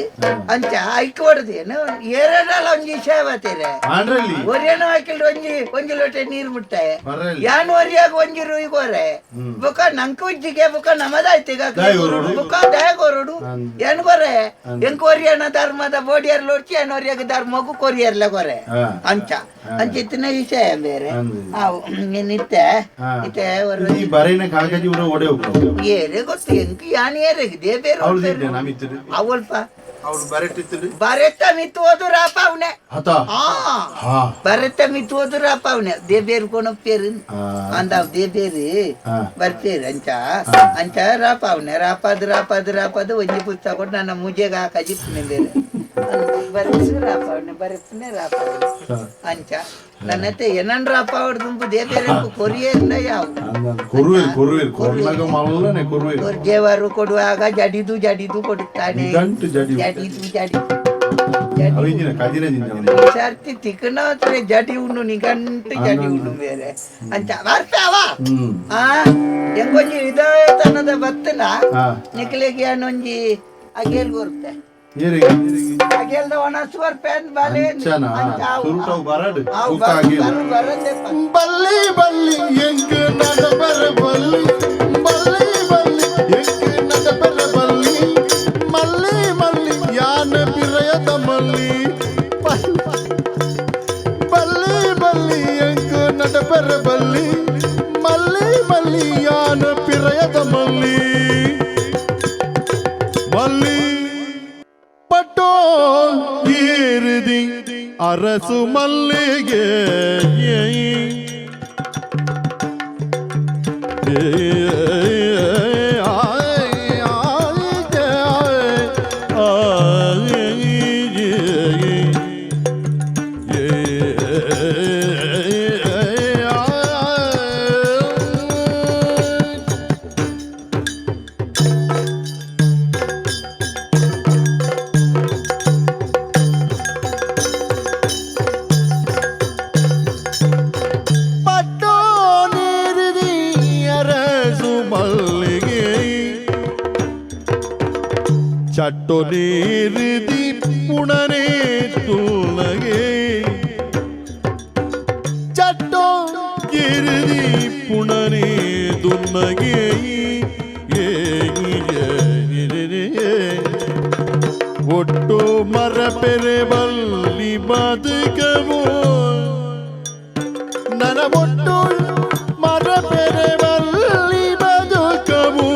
[SPEAKER 4] ಅಂಚ ಐಕ್ ಹೊಡೆದು ಏನು ಏರಡಲ್ಲ ಒಂಜಿ ಸೇವತೀರೆ ಒರಿಯನ ಹಾಕಿಲ್ರಿ ಒಂಜಿ ಒಂಜಿ ಲೋಟೆ ನೀರ್ ಮುಟ್ಟಾಯ ಯಾನ್ ಒರಿಯಾಗ ಒಂಜಿ ರೂಯಿ ಕೋರೆ ಬುಕ ನಂಕು ಉಜ್ಜಿಗೆ ಬುಕ ನಮದಾಯ್ತು ಈಗ ಬುಕ ದಯಗೋರುಡು ಏನ್ ಕೊರೆ ಎಂಕ್ ಒರಿಯನ ಧರ್ಮದ ಬೋಡಿಯರ್ ಲೋಡ್ಚಿ ಏನ್ ಒರಿಯಾಗ ಧರ್ಮಗು ಕೊರಿಯರ್ಲ ಕೊರೆ ಅಂಚ ಅಂಚ ಇತ್ತಿನ ವಿಷಯ ಬೇರೆ ನಿತ್ತೆ ಇತ್ತೆ ಏರೆ ಗೊತ್ತು ಎಂಕ್ ಯಾನ್ ಏರೆಗ್ they ಬೇರೆ ಅವಲ್ಪ ಬರೆತ್ತ ಮಿತ್ತು ಹೋದುರಾಪ ಅವನೇ ಬರೆತ್ತ ಮಿತ್ತು ಹೋದುರಾಪ ಅವನೇ ದೇಬೇರು ಕೊನಪ್ಪೇರು ಅಂದ ದೇಬೇರು ಬರ್ಪೇರು ಅಂಚ ಅಂಚ ರಾಪ ಅವನೇ ರಾಪದು ರಾಪದು ರಾಪದು ಒಂಜಿ ಪುಸ್ತಕ ಕೊಟ್ಟು ನನ್ನ ಮುಜೆಗೆ ಹಾಕಜಿಪ್ಪನೆ ಬೇರೆ ಬರೆಪ್ಪನೆ ರಾಪ ಅವನೇ ಬರೆಪ್ಪನೆ ರಾಪ ಅಂಚ ನನ್ನತ್ತೆ ಏನನ್ ರಾಪ ಅವ್ರದ್ದು ದೇಬೇರೆ ಕೊರಿಯರ್ನ ಯಾವ ದೇವರು ಕೊಡುವಾಗ ಜಡಿದು ಜಡಿದು ಕೊಡುತ್ತಾನೆ ಜಡಿದು ಜಡಿದು ಸರ್ತಿ ತಿಕ್ಕನಾತ್ರೆ ಜಡಿ ಉಂಡು ನಿಗಂಟು ಜಡಿ ಉಂಡು ಬೇರೆ ಅಂಚ ಬರ್ತಾವ ಆ ಎಂಗೊಂಜಿ ಇದೇ ತನದ ಬತ್ತನ ನಿಕ್ಲೆಗೆ ಏನೊಂಜಿ ಅಗೇಲ್ ಕೊರುತ್ತೆ. ಅಗೆಲ್ದ ಒಣಸು ಬರ್ಪೇನ್ ಬಲೆ
[SPEAKER 2] ಅಂಚನಾ? ಸುರುಟವು ಬರಡು.
[SPEAKER 4] ಅವು
[SPEAKER 2] ಬುಕ್ಕ ಅಗೆಲ್.
[SPEAKER 4] ಬರಂದೆ.
[SPEAKER 2] ಬಲ್ಲಿ ಬಲ್ಲಿ ಎಂಕ್ ನಡಬರ ಬಲ್ಲಿ, ಬಲ್ಲಿ ಬಲ್ಲಿ ಎಂಕ್ ನಡಬರ ಬಲ್ಲಿ, ಮಲ್ಲಿ ಮಲ್ಲಿ ಯಾನ ಪಿರಯದ ಮಲ್ಲಿ, ಬಲ್ಲಿ ಬಲ್ಲಿ ಎಂಕ್ ನಡಬರ ಬಲ್ಲಿ, ಮಲ್ಲಿ ಮಲ್ಲಿ ಯಾನ ಪಿರಯದ ಮಲ್ಲಿ, ಮಲ್ಲಿ ಪಟ್ಟೋ ಏರಿದಿ ಅರಸು ಮಲ್ಲಿಗೆ. ಪಟ್ಟೋ ನೀರಿದಿ ಅರಸು ಮಲ್ಲಿಗೆ, ಚಟ್ಟೋ ನೀರಿದಿ ಪುಣನೆ ತುಲಗೆ, ಚಟ್ಟೋ ಗಿರಿದಿ ಪುಣನೆ ದುನ್ನಗೆ. ಒಟ್ಟು ಮರ ಪೆರೆ ಬಲ್ಲಿ ಬದುಕವು, ನನ್ನ ಒಟ್ಟು ಮರ ಪೆರೆ ಬಲ್ಲಿ ಬದುಕವು,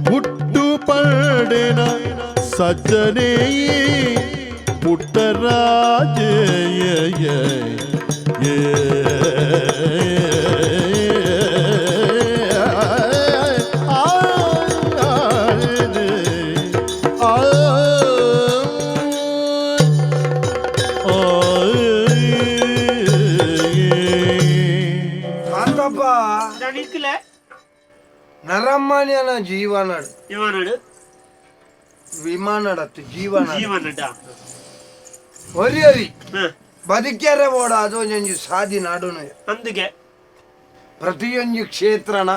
[SPEAKER 2] ಹುಟ್ಟು ಪಡೆನ ಸಜ್ಜನೇ ಪುಟ್ಟರಾಜೇಯ.
[SPEAKER 1] ಕಾಂತಪ್ಪ.
[SPEAKER 3] ನಾನು ಇಕ್ಲೆ.
[SPEAKER 1] ನರಮ್ಮನಿಯನ ಜೀವನಡ್.
[SPEAKER 3] ಇವನಡು.
[SPEAKER 1] ವಿಮಾನಡತ್ತು ಜೀವನ.
[SPEAKER 3] ಜೀವನಡ.
[SPEAKER 1] ಒರಿ ಒರಿ ಬದುಕ್ಯಾರೆ ಬೋಡ, ಅದು ಒಂಜೊಂಜಿ ಸಾದಿ ನಾಡುನು.
[SPEAKER 3] ಅಂದಿಗೆ.
[SPEAKER 1] ಪ್ರತಿಯೊಂಜಿ ಕ್ಷೇತ್ರನ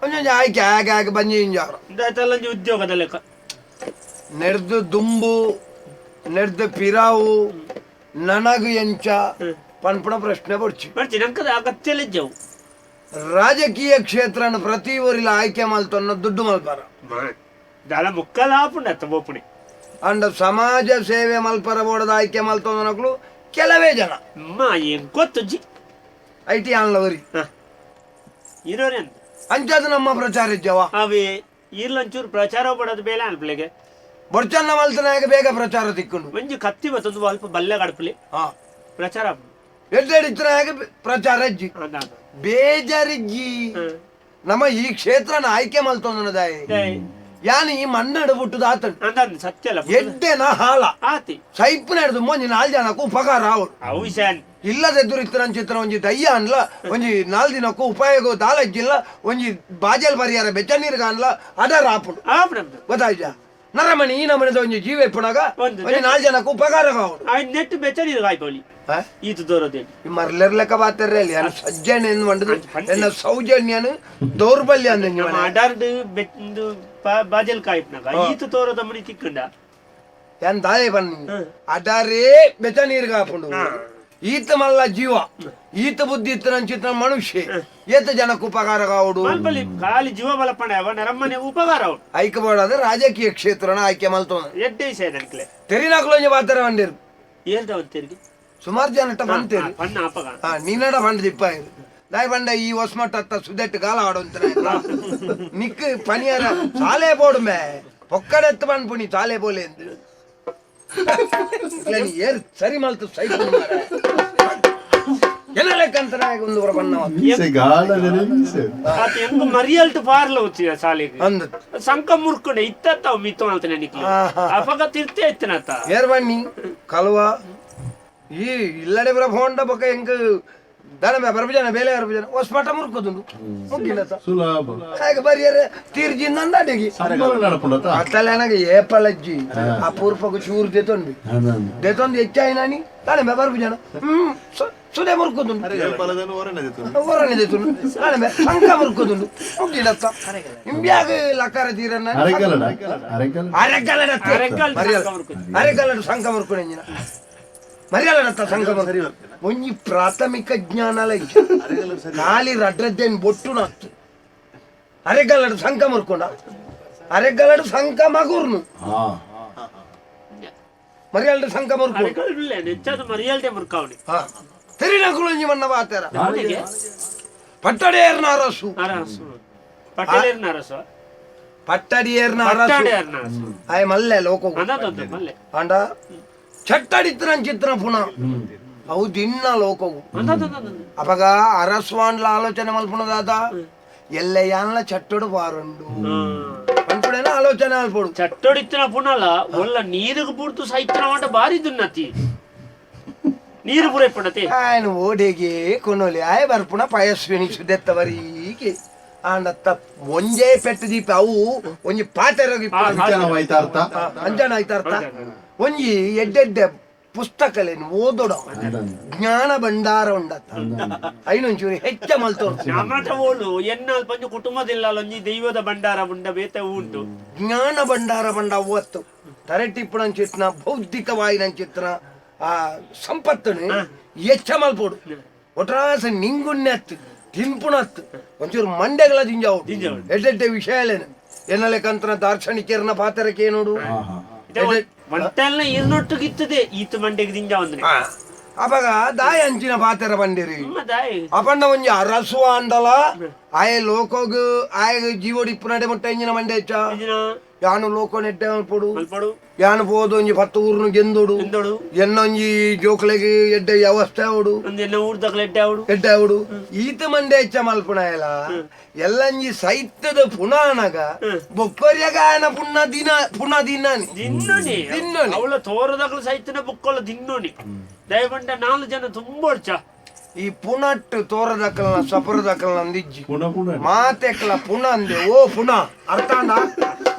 [SPEAKER 1] ಒಂಜೊಂಜಿ ಆಯ್ಕೆ ಆಗ ಆಗ ಬಂಜಿ ಇಂಜಾರ.
[SPEAKER 3] ಇಂದಾಯ್ತಲ್ಲಂಜಿ ಉದ್ಯೋಗದ ಲೆಕ್ಕ.
[SPEAKER 1] ನೆಡ್ದು ದುಂಬು ನೆಡ್ದು ಪಿರಾವು ನನಗು ಎಂಚ ಪನ್ಪುಣ ಪ್ರಶ್ನೆ ಬಡ್ಚಿ.
[SPEAKER 3] ಬರ್ಚಿ ನಂಕದ ಅಗತ್ಯ ಇಜ್ಜವು.
[SPEAKER 1] ರಾಜಕೀಯ ಕ್ಷೇತ್ರನ ಪ್ರತಿ ಊರಿಲ ಆಯ್ಕೆ ಮಲ್ತೊನ್ನ ದುಡ್ಡು ಮಲ್ಪಾರ.
[SPEAKER 3] ದಾಲ ಮುಕ್ಕಲ ಆಪುಂಡ ಅತ್ತ ಬೋಪುಣಿ.
[SPEAKER 1] ಅಂಡ ಸಮಾಜ ಸೇವೆ ಮಲ್ಪರ ಬೋಡದ ಆಯ್ಕೆ ಮಲ್ತೊಂದನಕ್ಲು ಕೆಲವೇ ಜನ.
[SPEAKER 3] ಅಮ್ಮ ಏನ್ ಗೊತ್ತುಜ್ಜಿ.
[SPEAKER 1] I T ಆನ್ಲವರಿ.
[SPEAKER 3] ಇರೋರೆ ಅಂತ.
[SPEAKER 1] ಅಂಚಾದ ನಮ್ಮ ಪ್ರಚಾರ ಇಜ್ಜವ.
[SPEAKER 3] ಅವೇ ಇರ್ಲಂಚೂರು ಪ್ರಚಾರ ಪಡೋದು ಬೇಲೆ ಅನ್ಪ್ಲೆಗೆ.
[SPEAKER 1] ಬೊಡ್ಚನ್ನ ಮಲ್ತನಾಗ ಬೇಗ ಪ್ರಚಾರ ತಿಕ್ಕೊಂಡು.
[SPEAKER 3] ಒಂಜಿ ಕತ್ತಿ ಬತ್ತೊಂದು ಅಲ್ಪ ಬಲ್ಲೆ ಗಡಪಲಿ. ಪ್ರಚಾರ ಆಪುಂಡು.
[SPEAKER 1] ಎಡ್ಡೆಡಿತ್ತನಾಗ ಪ್ರಚಾರ ಇಜ್ಜಿ.
[SPEAKER 3] ಅಂದ.
[SPEAKER 1] ಬೇಜಾರಿಜ್ಜಿ. ನಮ್ಮ ಈ ಕ್ಷೇತ್ರನ ಆಯ್ಕೆ ಮಲ್ತೊಂದನದಾಯಿ ಯಾನ್ ಈ ಮಣ್ಣು ಬಿಟ್ಟುದ ಆತನು.
[SPEAKER 3] ಅಂದ ಸತ್ಯ ಅಲ್ಲ.
[SPEAKER 1] ಎಡ್ಡೆನ ಹಾಲ.
[SPEAKER 3] ಆತಿ.
[SPEAKER 1] ಸೈಪ್ ನಡೆದು ಒಂಜಿ ನಾಲ್ ಜನಕ್ಕೂ ಉಪಕಾರ ಆವಡು.
[SPEAKER 3] ಅವು ವಿಷಯ.
[SPEAKER 1] ಇಲ್ಲದೆದುರು ಇತ್ತಿನ ಚಿತ್ರ ಒಂಜಿ ದಯ್ಯ ಅನ್ಲ, ಒಂಜಿ ನಾಲ್ ದಿನಕ್ಕೂ ಉಪಯೋಗ ದಾಲಜ್ಜಿಲ್ಲ, ಒಂಜಿ ಬಾಜಲ್ ಪರಿಹಾರ ಬೆಚ್ಚ ನೀರು ಕಾನ್ಲ ಅದರ ಆಪುಂಡು.
[SPEAKER 3] ಆಪುಂಡು.
[SPEAKER 1] ಗೊತ್ತಾಯ್ತಾ? ನರಮಣಿ ಈ ನಮನದ ಒಂಜಿ ಜೀವ ಇಪ್ಪುನಾಗ
[SPEAKER 3] ಒಂದು
[SPEAKER 1] ಒಂಜಿ ನಾಲ್ ಜನಕ್ಕೂ ಉಪಕಾರ ಆವಡು.
[SPEAKER 3] ಆ ನೆಟ್ ಬೆಚ್ಚ ನೀರು ಕಾಯ್ಪೋಲಿ. ಈತ ದೋರೋದೇನು.
[SPEAKER 1] ಈ ಮರ್ಲೆರ್ ಲೆಕ್ಕ ಬಾತೆರ್ರೆ ಅಲ್ಲಿ ಅನ್ನ ಸಜ್ಜನ ಎಂದು ಮಂಡದು ಎನ್ನ ಸೌಜನ್ಯನು ದೌರ್ಬಲ್ಯ ಅಂದ.
[SPEAKER 3] ನಮ್ಮ ಅಡಾರ್ಡ್ ಬೆಂದು ಬಾಜಲ್ ಕಾಯ್ಪನಾಗ ಈತ ತೋರದ ಮನಿ ತಿಕ್ಕಂಡ.
[SPEAKER 1] ಏನ್ ದಾಯ ಬನ್ನಿ ಅಡಾರೇ ಬೆಚ್ಚ ನೀರು ಕಾಪುಂಡು. ಈತ ಮಲ್ಲ ಜೀವ ಈತ ಬುದ್ಧಿ ಇತ್ತು ನಂಚಿತ ಮನುಷ್ಯ ಏತ ಜನಕ್ಕೆ ಉಪಕಾರ ಕಾವಡು.
[SPEAKER 3] ಮಲ್ಪಲಿ ಖಾಲಿ ಜೀವ ಬಲಪಣ ಅವ ನರಮ್ಮನೆ ಉಪಕಾರ ಅವು.
[SPEAKER 1] ಐಕ್ಯಬೋಡಾದ ರಾಜಕೀಯ ಕ್ಷೇತ್ರನ ಆಯ್ಕೆ ಮಲ್ತೋನ.
[SPEAKER 3] ಎಡ್ಡೆ ವಿಷಯ ನನ್ಕಲೆ.
[SPEAKER 1] ತೆರಿನಾಕ್ಲೊಂಜಿ ಬಾತರ ಬಂದಿರು.
[SPEAKER 3] ಹೇಳ್ದ ತಿರ್ಗಿ.
[SPEAKER 1] ಸುಮಾರು ಜನ ಬಂತೇರು.
[SPEAKER 3] ಪಣ್ಣ ಅಪ್ಪಗ.
[SPEAKER 1] ಹಾ ನೀನಡ ಬಂಡ ದಿಪ್ಪ ದಾಯ್ ಬಂಡ ಈ ಹೊಸ್ಮಟ್ಟ ಸುದೆಟ್ಟು ಗಾಲ ಆಡೋಂತ ನಿಕ್ ಪನಿಯಾರ ಸಾಲೆ ಬೋಡುಮೆ ಪೊಕ್ಕಡೆತ್ತು ಪನ್ಪುಣಿ ಸಾಲೆ ಬೋಲೆ ಎಂದು ಏರ್ ಸರಿ ಮಲ್ತು ಸೈಪು ಎಲ್ಲ ಲೆಕ್ಕಂತ ಒಂದು ಬಣ್ಣ.
[SPEAKER 2] ಮೀಸೆ ಗಾಳದ ಮೀಸೆ.
[SPEAKER 3] ಆತ ಹೆಂಗ ಮರಿಯಲ್ಟ್ ಪಾರ್ಲ వచ్చిన ಸಾಲಿಗೆ.
[SPEAKER 1] ಅಂದ.
[SPEAKER 3] ಸಂಕ ಮುರ್ಕೊಂಡೆ ಇತ್ತ ಮಿತ್ತು ಮಾಡ್ತಾನೆ ನಿಕ್ಲೆ. ಅಪಗ ತಿರ್ತೆ ಇತ್ತನತ್ತ.
[SPEAKER 1] ಏರ್ ಬನ್ನಿ ಕಲ್ವ ಈ ಇಲ್ಲಡೆ ಬರ ಫೋಂಡ ಬೊಕ ಎಂಕ್ ದಾನ ಬರ್ಬಜನ ಬೇಲೆ ಬರ್ಬಜನ ಹೊಸ್ಪಾಟ ಮುರ್ಕೋದುಂಡು ಮುಗ್ಗಿಲ್ಲತ್ತ.
[SPEAKER 2] ಸುಲಭ.
[SPEAKER 1] ಹಾಗೆ ಬರಿಯರೆ ತೀರ್ಜಿಂದ ಅಡಿಗೆ.
[SPEAKER 2] ಸಂಬಳ ನಡಪುಂಡತ.
[SPEAKER 1] ಅತ್ತಲೆ ಏಪಲಜ್ಜಿ ಆ ಪೂರ್ಪకు ಚೂರು ದೆತೊಂಡು ದೆತೊಂದು ಹೆಚ್ಚಾಯಿನಾನಿ ತಾನೆ ಬರ್ಬಜನ ಸುದೆ ಮುರ್ಕೋದುಂಡು ಹೊರನೆ ದೆತೊಂಡು ತಾನೆ ಸಂಕ ಮುರ್ಕೋದುಂಡು ಮುಗ್ಗಿಲ್ಲತ್ತ. ಇಂಬ್ಯಾಗ ಲಕಾರ ತೀರನ್ನ.
[SPEAKER 2] ಅರೆಕಲ್ಲಡ ಅರೆಕಲ್ಲ.
[SPEAKER 1] ಅರೆಗಲ್ಲಡತ್ತೆ.
[SPEAKER 3] ಅರೆಗಲ್ಲು
[SPEAKER 1] ಮರಿಯಲ್ಲ.
[SPEAKER 3] ಸಂಕ ಮುರ್ಕುದು.
[SPEAKER 1] ಅರೆಗಲ್ಲಡು ಸಂಕ ಮುರ್ಕೊಣೆಂಜಿನ ಮರಿಯಲ್ಲಡತ್ತ ಸಂಕ ಮುರ್ಕು. ಒಂಜಿ ಪ್ರಾಥಮಿಕ ಜ್ಞಾನಲ ಇಜ್ಜಿ. ಖಾಲಿ ರಡ್ರದ್ದೇನ್ ಬೊಟ್ಟು ನತ್ತು ಅರೆಗಲ್ಲಡು ಸಂಕ ಮುರ್ಕೊಂಡ ಅರೆಗಲ್ಲಡು ಸಂಕ ಮಗುರ್ನು
[SPEAKER 2] ಹಾ
[SPEAKER 1] ಮರಿಯಲ್ಲಡು ಸಂಕ ಮುರ್ಕು.
[SPEAKER 3] ಅರೆಗಲ್ಲು ನೆಚ್ಚಾದ ಮರಿಯಲ್ದೆ ಮುರ್ಕಾವಣಿ.
[SPEAKER 1] ಹಾ ತಿರಿನಕುಲೊಂಜಿ ಮನ್ನ ಬಾತೆರ.
[SPEAKER 3] ಅವನಿಗೆ
[SPEAKER 1] ಪಟ್ಟಡೇರ್ನ ಅರಸು.
[SPEAKER 3] ಅರಸು ಪಟೇಲೇರ್ನ ಅರಸು.
[SPEAKER 1] ಪಟ್ಟಡಿಯೇರ್ನ ಅರಸು.
[SPEAKER 3] ಪಟ್ಟಾಡೇರ್ನ ಅರಸು.
[SPEAKER 1] ಆಯ್ ಮಲ್ಲೆ ಲೋಕ.
[SPEAKER 3] ಅಂದದೊಂದು ಮಲ್ಲೆ.
[SPEAKER 1] ಅಂಡ ಚಟ್ಟಡಿತ್ರ ಚಿತ್ರ ಪುನಃ ಅವು ದಿನ್ನ ಲೋಕವು.
[SPEAKER 3] ಅಂದದೊಂದು.
[SPEAKER 1] ಅಪಗ ಅರಸ್ವಾಂಡ್ಲ ಆಲೋಚನೆ ಮಲ್ಪುಣದಾದ ಎಲ್ಲೆಯಾನ್ಲ ಚಟ್ಟಡು ಬಾರಂಡು ಪನ್ಪುಡೇನ ಆಲೋಚನೆ ಅಲ್ಪೊಡು.
[SPEAKER 3] ಚಟ್ಟೊಡಿತ್ತಿನ ಪುನಲ ಒಲ್ಲ ನೀರುಗ್ ಪೂರ್ತು ಸೈತನ వంట ಬಾರಿ ದುನ್ನತಿ ನೀರು ಪೂರ ಇಪ್ಪುಂಡತಿ.
[SPEAKER 1] ఆయన ಓಡೆಗೆ ಕೊನೊಲಿ ಆಯ್ ಬರ್ಪುಣ ಪಯಸ್ವಿನಿ ಸುದೆತ್ತ ಬರೀಕೆ ಆಂಡತ್ತ ಒಂಜೇ ಪೆಟ್ಟು ದೀಪ ಅವು ಒಂಜಿ ಪಾತೆರಗಿ.
[SPEAKER 2] ಅಂಚನ ಅರ್ಥ.
[SPEAKER 1] ಅಂಜನ ಆಯ್ತ ಅರ್ಥ. ಒಂಜಿ ಎಡ್ಡೆಡ್ಡೆ ಪುಸ್ತಕಲೇನು ಓದೋಡ ಜ್ಞಾನ ಭಂಡಾರ ಉಂಡತ್ತ ಐನೊಂಚೂರು ಹೆಚ್ಚ ಮಲ್ತೋಡು.
[SPEAKER 3] ನಮಟ ಓಲು ಎನ್ನಾಲ್ ಪಂಜು ಕುಟುಂಬದಿಲ್ಲ ಒಂಜಿ ದೈವದ ಭಂಡಾರ ಉಂಡ ಬೇತೆ ಉಂಟು.
[SPEAKER 1] ಜ್ಞಾನ ಭಂಡಾರ ಬಂಡ ಅವತ್ತು ತರಟಿಪ್ಪುನಂಚಿತ್ನ ಬೌದ್ಧಿಕವಾಯಿನಂಚಿತ್ನ ಆ ಸಂಪತ್ತನು ಹೆಚ್ಚ ಮಲ್ಪೋಡು. ಒಟ್ರಾಸ ನಿಂಗುಣ್ಣತ್ತು ತಿನ್ಪುಣತ್ತು ಒಂಚೂರು ಮಂಡೆಗಳ ದಿಂಜಾವು.
[SPEAKER 3] ದಿಂಜಾವು.
[SPEAKER 1] ಎಡ್ಡೆಡ್ಡೆ ವಿಷಯಲೇನು ಎನ್ನಲೆಕಂತನ ದಾರ್ಶನಿಕರ್ನ ಪಾತ್ರಕ್ಕೆ ನೋಡು.
[SPEAKER 3] ಒಂಟೆಲ್ಲ ಇರ್ನೊಟ್ಟಿಗಿತ್ತದೆ ಈತ ಮಂಡೆಗೆ ದಿಂಜ ಒಂದ್ರೆ.
[SPEAKER 1] ಅಪಗ ದಾಯ ಅಂಚಿನ ಪಾತ್ರ ಬಂದಿರಿ.
[SPEAKER 3] ದಾಯಿ.
[SPEAKER 1] ಅಪಣ್ಣ ಒಂಜಿ ಅರಸು ಅಂದಲ ಆಯ ಲೋಕೋಗ್ ಆಯ ಜೀವೋಡಿಪ್ಪು ನಡೆ ಮುಟ್ಟ ಇಂಜಿನ ಮಂಡೆ ಹೆಚ್ಚ.
[SPEAKER 3] ಇಂಜಿನ.
[SPEAKER 1] ಯಾನು ಲೋಕೋ ನೆಡ್ಡೆ ಮಲ್ಪೊಡು.
[SPEAKER 3] ಮಲ್ಪಡು.
[SPEAKER 1] ಯಾನು ಪೋದು ಒಂಜಿ 10 ಊರುನು ಗೆಂದೋಡು.
[SPEAKER 3] ಎಂದೋಡು.
[SPEAKER 1] ಎನ್ನೊಂಜಿ ಜೋಕ್ಲೆಗ್ ಎಡ್ಡೆ ವ್ಯವಸ್ಥೆ ಅವಡು.
[SPEAKER 3] ಒಂದು ಎನ್ನ ಊರ್ದಕ್ಲ ಎಡ್ಡೆ ಅವಡು.
[SPEAKER 1] ಎಡ್ಡೆ ಅವಡು ಈತ ಮಂಡೆ ಹೆಚ್ಚ ಮಲ್ಪುಣ ಎಲ್ಲ ಎಲ್ಲಂಜಿ ಸೈತ್ಯದ ಪುನಾನಗ ಬೊಕ್ಕರ್ಯಗ ಆಯನ ಪುಣ್ಣ ದಿನ ಪುನಃ ದಿನಾನಿ.
[SPEAKER 3] ದಿನ್ನೋನಿ.
[SPEAKER 1] ದಿನ್ನೋನಿ.
[SPEAKER 3] ಅವಳ ತೋರದಕ್ಲ ಸೈತನ ಬುಕ್ಕೊಳ ದಿನ್ನೋನಿ ದಯಪಂಡ 4 ಜನ ತುಂಬ ಒಡ್ಚ.
[SPEAKER 1] ಈ ಪುನಟ್ಟು ತೋರದಕ್ಕಲ್ನ ಸಪರದಕ್ಕಲ್ನ ಅಂದಿಜ್ಜಿ.
[SPEAKER 2] ಪುನಃ ಪುನಃ.
[SPEAKER 1] ಮಾತೆಕ್ಲ ಪುನ ಅಂದೆ ಓ ಪುನ ಅರ್ಥ ಅಂದ.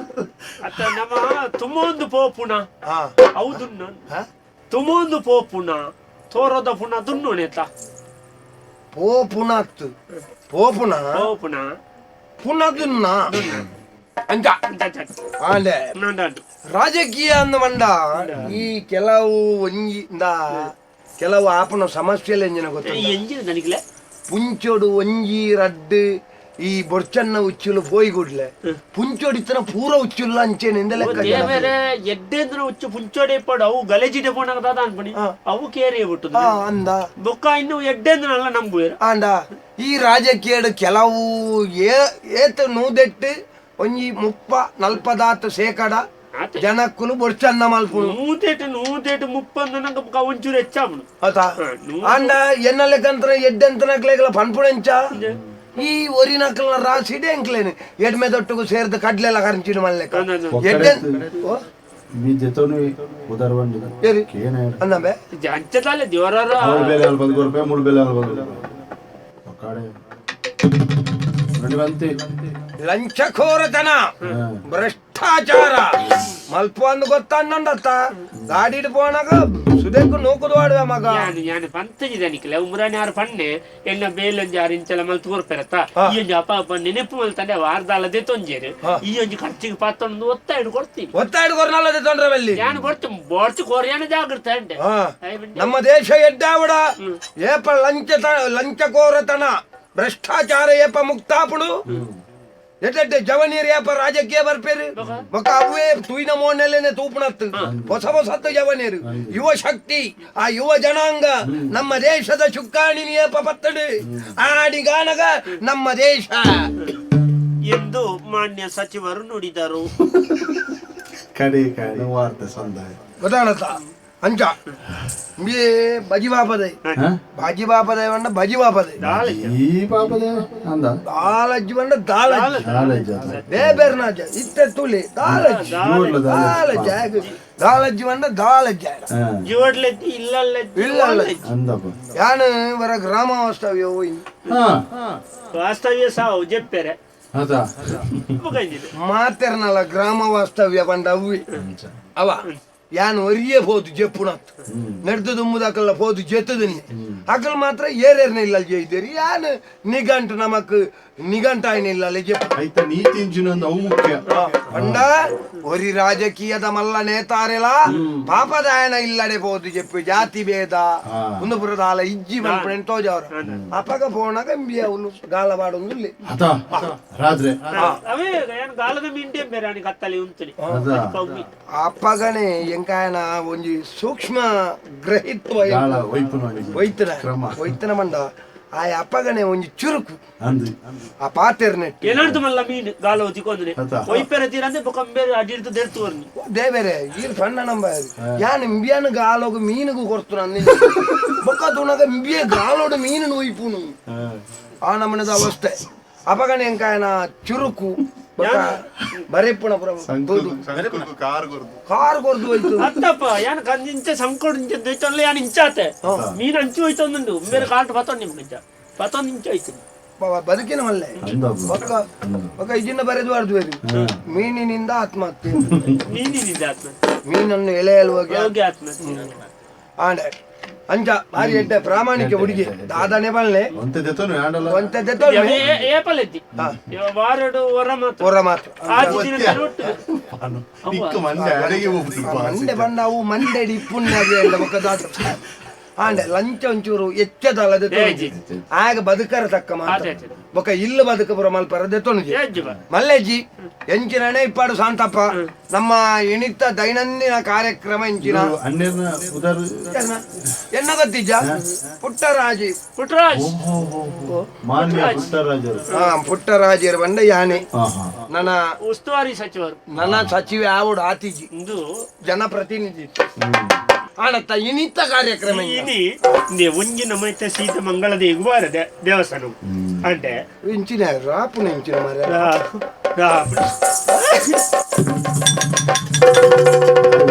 [SPEAKER 3] ಅತ್ತ ನಮ್ಮ ತುಮೊಂದು ಪೋಪುಣ.
[SPEAKER 1] ಹಾ.
[SPEAKER 3] ಹೌದು.
[SPEAKER 1] ಹಾ?
[SPEAKER 3] ತುಮೊಂದು ಪೋಪುಣ ತೋರದ ಪುಣ ದುನ್ನೋನೆತ್ತ.
[SPEAKER 1] ಪೋ ಪುನತ್ತು ಪೋಪುಣ.
[SPEAKER 3] ಪೋಪುಣ.
[SPEAKER 1] ಪುನದುನ್ನ ಅಂಚ.
[SPEAKER 3] ಅಂತ ಚಟ್.
[SPEAKER 1] ಆಂಡೆ.
[SPEAKER 3] ನಂಡಂಟು.
[SPEAKER 1] ರಾಜಕೀಯ ಅಂದ ಮಂಡ ಈ ಕೆಲವು ಒಂಜಿ ಇಂದ ಕೆಲವು ಆಪನ ಸಮಸ್ಯೆలు ಎಂಜಿನ ಗೊತ್ತ.
[SPEAKER 3] ಎಂಜಿನ ದನಿಕ್ಲೆ.
[SPEAKER 1] ಪುಂಚೋಡು ಒಂಜಿ ರಡ್ಡು ಈ ಬೊಡ್ಚನ್ನ ಉಚ್ಚುಲು ಪೋಯಿ ಗುಡ್ಲೆ ಪುಂಚೋಡಿತ್ತನ ಪೂರ ಉಚ್ಚುಲ್ಲ ಅಂಚೇನಿಂದ ಲೆಕ್ಕ ಜನ.
[SPEAKER 3] ದೇವರೇ ಎಡ್ಡೇಂದ್ರ ಉಚ್ಚು ಪುಂಚೋಡೆ ಇಪ್ಪಡು ಅವು ಗಲೇಜಿಡೆ ಪೋಣಗ ದಾದ ಅನ್ಪಣಿ ಅವು ಕೇರಿ ಬಿಟ್ಟು.
[SPEAKER 1] ಆ ಅಂದ.
[SPEAKER 3] ಬೊಕ್ಕ ಇನ್ನು ಎಡ್ಡೇಂದ್ರಲ್ಲ ನಂಬುವೇರು.
[SPEAKER 1] ಆಂಡ ಈ ರಾಜಕೀಯಡ್ ಕೆಲವು ಏತ್ ನೂದೆಟ್ಟು ಒಂಜಿ 30 40 ಶೇಕಡ
[SPEAKER 3] ಆತೆ.
[SPEAKER 1] ಜನಕ್ಕುಲು ಬೊಡ್ಚನ್ನ ಮಲ್ಪುನು.
[SPEAKER 3] ನೂತೆಟ್ ನೂತೆಟ್ ಮುಪ್ಪಂದ ನಂಗೆ ಬೊಕ್ಕ ಒಂಚೂರು ಹೆಚ್ಚಾಪುಂಡು.
[SPEAKER 1] ಅತಾ. ಆಂಡ ಎನ್ನ ಲೆಕ್ಕಂತ್ರ ಎಡ್ಡೆಂತನಕ್ಲೆಗ್ಲ ಪನ್ಪುಣೆಂಚ ಈ ಒರಿನಕ್ಲನ ರಾಸಿಡೆ ಎಂಕ್ಲೇನು ಎಡ್ಮೆ ದೊಟ್ಟುಗು ಸೇರ್ದು ಕಡ್ಲೆಲ್ಲ ಕರಂಚಿನ ಮಲ್ಲೆಕ್ಕ ಎಡ್ಡೆ ಓ
[SPEAKER 2] ಬೀಜತೋನು ಉದರ್ವಂಡಿ.
[SPEAKER 1] ಏರಿ?
[SPEAKER 2] ಕೇನ.
[SPEAKER 1] ಅಂದಂಬೆ.
[SPEAKER 3] ಅಂಚದಾಲೆ ದೇವರ.
[SPEAKER 2] ఆరు వేల నలభై రూపాయలు మూడు వేల నలభై రూపాయలు ఒక్కడే రెండు వంతి.
[SPEAKER 1] ಲಂಚಖೋರತನ ಭ್ರಷ್ಟಾಚಾರ ಮಲ್ಪ ಅಂದ್ ಗೊತ್ತನ್ನಂಡತ್ತ ಗಾಡಿಡ್ ಪೋನಾಗ ಸುದೆಕ್ಕು ನೂಕುದು ಆಡುವ ಮಗ.
[SPEAKER 3] ಯಾನು ಯಾನು ಪಂತಜಿದನಿಕ್ಲೆ ಉಮ್ರಾನಿ ಆರು ಪಣ್ಣೆ ಎನ್ನ ಬೇಲೊಂಜಿ ಆರು ಇಂಚಲ ಮಲ್ತು ಕೊರ್ಪೆರತ್ತ ಈ ಒಂಜಿ ಅಪ್ಪ ಅಪ್ಪ ನೆನಪು ಮಲ್ತಂಡೆ ವಾರದಾಲದೆ ತೊಂಜೇರು ಈ ಒಂಜಿ ಖರ್ಚಿಗೆ ಪಾತ್ತೊಂದು ಒತ್ತಾಯ ಕೊಡ್ತೀನಿ.
[SPEAKER 1] ಒತ್ತಾಯ ಕೊರ್ನಲ್ಲದೆ ತೊಂದ್ರೆ ಬಲ್ಲಿ.
[SPEAKER 3] ಯಾನು ಕೊಡ್ತೀನಿ ಬೋಡ್ಚಿ ಕೋರಿಯಾನ ಜಾಗ್ರತೆ ಅಂಡೆ.
[SPEAKER 1] ಹಾ. ನಮ್ಮ ದೇಶ ಎಡ್ಡಾವಡ ಏಪ ಲಂಚ ಲಂಚಕೋರತನ ಭ್ರಷ್ಟಾಚಾರ ಏಪ ಮುಕ್ತಾಪುಡು ಎಡ್ಡೆಡ್ಡೆ ಜವನೀರ್ ಏಪ ರಾಜಕೀಯ ಬರ್ಪೇರು ಬೊಕ್ಕ ಅವೇ ತೂಯಿನ ಮೋನೆಲ್ಲೇನೆ ತೂಪುಣತ್ತು ಹೊಸ ಹೊಸತ್ತು ಜವನೀರು ಯುವ ಶಕ್ತಿ ಆ ಯುವ ಜನಾಂಗ ನಮ್ಮ ದೇಶದ ಚುಕ್ಕಾಣಿನಿ ಏಪ ಪತ್ತಡು ಆಡಿಗಾನಗ ನಮ್ಮ ದೇಶ
[SPEAKER 3] ಎಂದು ಮಾನ್ಯ ಸಚಿವರು ನುಡಿದರು.
[SPEAKER 2] ಕಡೆ ಕಡೆ ವಾರ್ತೆ ಸಂದಾಯ.
[SPEAKER 1] ಗೊತ್ತಾಗತ್ತ. ಅಂಚ ಇಂಬಿ ಬಜಿ ಬಾಪದೈ ಬಾಜಿ ಬಾಪದೈ ಪಂಡ ಬಜಿ ಬಾಪದೈ
[SPEAKER 2] ಈ ಪಾಪದ ಅಂದ
[SPEAKER 1] ದಾಲಜ್ಜಿ ಪಂಡ ದಾಲಜ್ಜಿ
[SPEAKER 2] ದಾಲಜ್ಜಿ ಅತ್ತ.
[SPEAKER 1] ಬೇಬೆರ್ನಾಜ ಇತ್ತೆ ತುಳಿ ದಾಲಜ್ಜಿ
[SPEAKER 2] ಜೋಡ್ಲ ದಾಲಜ್ಜಿ.
[SPEAKER 1] ದಾಲಜ್ಜಿ ದಾಲಜ್ಜಿ ಪಂಡ ದಾಲಜ್ಜಿ
[SPEAKER 2] ಹಾ,
[SPEAKER 3] ಜೋಡ್ಲೆತ್ತಿ ಇಲ್ಲಲ್ಲೆತ್ತಿ
[SPEAKER 1] ಇಲ್ಲಲ್ಲೆತ್ತಿ.
[SPEAKER 2] ಅಂದಪ್ಪ.
[SPEAKER 1] ಯಾನು ವರ ಗ್ರಾಮ ವಾಸ್ತವ್ಯ ಹೋಯಿ
[SPEAKER 2] ಹಾ
[SPEAKER 3] ವಾಸ್ತವ್ಯ ಸಾವು ಜೆಪ್ಪೆರೆ
[SPEAKER 2] ಅದ
[SPEAKER 3] ಮುಗಂಜಿದೆ
[SPEAKER 1] ಮಾತೆರ್ನಲ್ಲ ಗ್ರಾಮ ವಾಸ್ತವ್ಯ ಪಂಡ ಅವ್ವಿ ಅವ ಯಾನ್ ಒರಿಯೇ ಪೋದು ಜೆಪ್ಪುನತ್ ನೆಡ್ದು ದುಮ್ಮುದಕಲ್ಲ ಪೋದು ಜೆತ್ತುದಿನ್ನಿ ಅಕಲ್ ಮಾತ್ರ ಏರೇರ್ನ ಇಲ್ಲ ಜೈದೇರಿ ಯಾನ್ ನಿಗಂಟು ನಮಕ್ ನಿಗಂಟಾಯಿನ ಇಲ್ಲ ಜೆಪ್ಪು
[SPEAKER 2] ಐತ ನೀತಿ ಇಂಚಿನೊಂದು ಅವು ಮುಖ್ಯ.
[SPEAKER 1] ಪಂಡ ಒರಿ ರಾಜಕೀಯದ ಮಲ್ಲ ನೇತಾರೆಲ ಪಾಪದಾಯನ ಇಲ್ಲಡೆ ಪೋದು ಜೆಪ್ಪು ಜಾತಿ ಭೇದ ಒಂದು ಪುರದಾಲ ಇಜ್ಜಿ ಮನ್ಪಣೆ ತೋಜವ್ರ ಅಪಗ ಪೋಣಗ ಇಂಬಿ ಅವನು ಗಾಲವಾಡೊಂದುಲ್ಲಿ
[SPEAKER 2] ಅದ ರಾತ್ರಿ
[SPEAKER 3] ಅವೇ ಏನು ಗಾಲದ ಮಿಂಟೆ ಬೇರೆ ಅವನಿಗೆ ಕತ್ತಲಿ ಉಂತುನಿ
[SPEAKER 2] ಅದ
[SPEAKER 1] ಅಪ್ಪಗನೆ ಎಂಕಾಯನ ಒಂಜಿ ಸೂಕ್ಷ್ಮ ಗ್ರಹಿತ್ವ
[SPEAKER 2] ಗಾಳ ಒಯ್ಪುನ ಒಂಜಿ
[SPEAKER 1] ಒಯ್ತನ
[SPEAKER 2] ಕ್ರಮ.
[SPEAKER 1] ಒಯ್ತನ ಮಂಡ ಆ ಅಪ್ಪಗನೆ ಒಂಜಿ ಚುರುಕು
[SPEAKER 2] ಅಂದು
[SPEAKER 1] ಆ ಪಾತೆರ್ನೆಟ್
[SPEAKER 3] ಏನಾಡ್ದು ಮಲ್ಲ ಮೀನು ಗಾಲ ಒತ್ತಿಕೊಂದ್ರೆ
[SPEAKER 2] ಅದ.
[SPEAKER 3] ಒಯ್ಪೆರ ತೀರಂದ್ರೆ ಬೊಕಂಬೇರೆ ಅಡಿರ್ತು ದೆರ್ತು ವರ್ನಿ
[SPEAKER 1] ದೇವೇರೆ ಈರ್ ಸಣ್ಣ ನಂಬ ಯಾನ್ ಇಂಬಿಯಾನ ಗಾಲೋಗು ಮೀನುಗು ಕೊರ್ತು ನನ್ನ ಬೊಕ್ಕ ತುಣಗ ಇಂಬಿಯ ಗಾಲೋಡು ಮೀನು ಒಯ್ಪುನು ಆ ನಮನದ ಅವಸ್ಥೆ ಅಪಗನೆ ಎಂಕಾಯನ ಚುರುಕು ಬೊಕ್ಕ ಬರೆಪ್ಪುನ ಪುರ ಕಾರ್ ಕೊರ್ದು ಹೋಯ್ತು
[SPEAKER 3] ಅತ್ತಪ್ಪ ಯಾನ್ ಕಂದಿಂಚ ಸಂಕೋಡು ಇಂಚ ದೊಯ್ತೊಲ್ಲ ಯಾನ್ ಇಂಚಾತೆ ಮೀನು ಅಂಚು ಹೋಯ್ತೊಂದುಂಡು ಬೇರೆ ಕಾಟು ಪತ್ತೊಂದು ನಿಮ್ಗೆ ಇಂಚ ಪತ್ತೊಂದು ಇಂಚ ಹೋಯ್ತು
[SPEAKER 1] ಬದುಕಿನ ಮಲ್ಲೆ
[SPEAKER 2] ಅಂದಪ್ಪ.
[SPEAKER 1] ಬೊಕ್ಕ ಬೊಕ್ಕ ಇಜಿನ ಬರೆದು ಬಾರ್ದು ಬೇರೆ ಮೀನಿನಿಂದ ಆತ್ಮಹತ್ಯೆ
[SPEAKER 3] ಮೀನಿನಿಂದ ಆತ್ಮ
[SPEAKER 1] ಮೀನನ್ನು ಎಳೆಯಲುವಾಗ
[SPEAKER 3] ಹೋಗಿ ಆತ್ಮಹತ್ಯೆ
[SPEAKER 1] ಆಂಡೆ ಅಂಚ ಬಾರಿ ಎಡ್ಡೆ ಪ್ರಾಮಾಣಿಕ ಹುಡುಗಿ ದಾದನೆ ಬಲ್ಲೆ
[SPEAKER 2] ಒಂತೆ ದೆತ್ತನು ಆಂಡಲ
[SPEAKER 1] ಒಂತೆ ದೆತ್ತೊಲ್ಮೆ.
[SPEAKER 3] ಏಪಲೆತ್ತಿ ವಾರಡು ಹೊರ ಮಾತ್ರ
[SPEAKER 1] ಹೊರ ಮಾತ್ರ
[SPEAKER 3] ಆಜಿ ದಿನ ಒಟ್ಟು
[SPEAKER 2] ಇಕ್ಕ ಮಂಡೆ ಅಡಗಿ ಹೋಗ್ಬಿಟ್ಟು
[SPEAKER 1] ಮಂಡೆ ಬಂಡ ಅವು ಮಂಡೆ ಇಪ್ಪುಣ್ಣ ಬೊಕ್ಕ ದಾದ ಆಂಡೆ ಲಂಚ ಒಂಚೂರು ಎಚ್ಚದಲ್ಲ
[SPEAKER 3] ಏಜಿ.
[SPEAKER 1] ಆಗ ಬದುಕರ ತಕ್ಕ ಮಾತ್ರ
[SPEAKER 3] ಆತೆ ಆತೆ.
[SPEAKER 1] ಬೊಕ್ಕ ಇಲ್ಲ ಬದುಕ ಪುರ ಮಲ್ಪರ ದೆತ್ತೊನುಜಿ
[SPEAKER 3] ಏಜ್ಜು ಬಾ
[SPEAKER 1] ಮಲ್ಲೇಜಿ ಎಂಚಿನನೇ ಇಪ್ಪಾಡು ಶಾಂತಪ್ಪ ನಮ್ಮ ಇಣಿತ ದೈನಂದಿನ ಕಾರ್ಯಕ್ರಮ ಎಂಚಿನ
[SPEAKER 2] ಅಣ್ಣನ ಉದಾರ
[SPEAKER 1] ಎನ್ನ ಗೊತ್ತಿಜ್ಜ ಪುಟ್ಟರಾಜಿ
[SPEAKER 3] ಪುಟ್ಟರಾಜ್
[SPEAKER 2] ಮಾನ್ಯ ಪುಟ್ಟರಾಜರು.
[SPEAKER 1] ಹಾ ಪುಟ್ಟರಾಜಿಯರ ಬಂಡ ಯಾನೆ
[SPEAKER 2] ಹಾ ಹಾ
[SPEAKER 1] ನನ್ನ
[SPEAKER 3] ಉಸ್ತುವಾರಿ ಸಚಿವರು
[SPEAKER 1] ನನ್ನ ಸಚಿವೆ ಆವಡು ಆತಿಜಿ
[SPEAKER 3] ಇಂದು
[SPEAKER 1] ಜನಪ್ರತಿನಿಧಿ ಆಣತ್ತ ಇನಿತ ಕಾರ್ಯಕ್ರಮ
[SPEAKER 3] ಇನಿ ಇಂದೆ ಒಂಜಿನ ಮೈತ ಸೀತ ಮಂಗಳ ದೇಗುವಾರ ದೇವಸ್ಥಾನ ಅಂಡೆ
[SPEAKER 1] ಇಂಚಿನ ರಾಪುನ ಇಂಚಿನ ಮಾರ್ರೆ.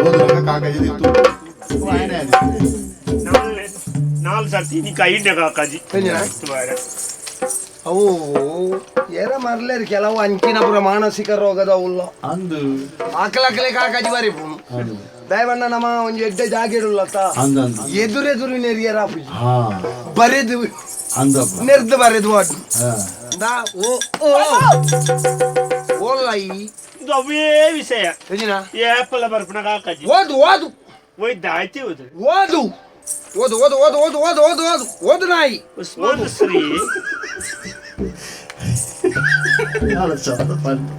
[SPEAKER 2] ಓದುವಾಗ ಕಾಕಾಜಿ ಇತ್ತು.
[SPEAKER 3] ನಾಲ್ ಸರ್ತಿ ನೀ ಕೈಂಡ ಕಾಕಾಜಿ
[SPEAKER 1] ಎಂಜಿನ? ಅವು ಏರ ಮರ್ಲೇರು ಕೆಲವು ಅಂಚಿನ ಪುರ ಮಾನಸಿಕ ರೋಗದ ಉಲ್ಲ
[SPEAKER 2] ಅಂದು
[SPEAKER 1] ಆಕಲಕಲೆ ಕಾಕಾಜಿ ಬಾರಿ
[SPEAKER 2] ಅಂದು
[SPEAKER 1] ದಯವಣ್ಣ ನಮ್ಮ ಒಂಜಿ ಎಡ್ಡೆ ಜಾಗೆಡುಲ್ಲತ್ತ
[SPEAKER 2] ಅಂದು ಅಂದು
[SPEAKER 1] ಎದುರೆದುರು ನೆರಿಯ ರಾಪುಜಿ
[SPEAKER 2] ಹಾ
[SPEAKER 1] ಬರೆದು
[SPEAKER 2] ಅಂದಪ್ಪ.
[SPEAKER 1] ನೆರ್ದು ಬರೆದು ವಾಡು
[SPEAKER 2] ಹಾ
[SPEAKER 1] ದಾ ಓ ಓ ಓಲೈ
[SPEAKER 3] ಇದು ಅವೇ ವಿಷಯ
[SPEAKER 1] ಎಂಜಿನ
[SPEAKER 3] ಏಪಲ ಬರ್ಪಣ ಕಾಕಾಜಿ
[SPEAKER 1] ಓದು ಓದು
[SPEAKER 3] ಒಯ್ದ ಆಯ್ತಿ ಓದು
[SPEAKER 1] ಓದು ಓದು ಓದು ಓದು ಓದು ಓದು ಓದು ಓದು ಓದು ನಾಯಿ
[SPEAKER 3] ಉಸ್ಮಾನ್ ಶ್ರೀ
[SPEAKER 2] ಯಾರ ಶಬ್ದ ಬಂತು?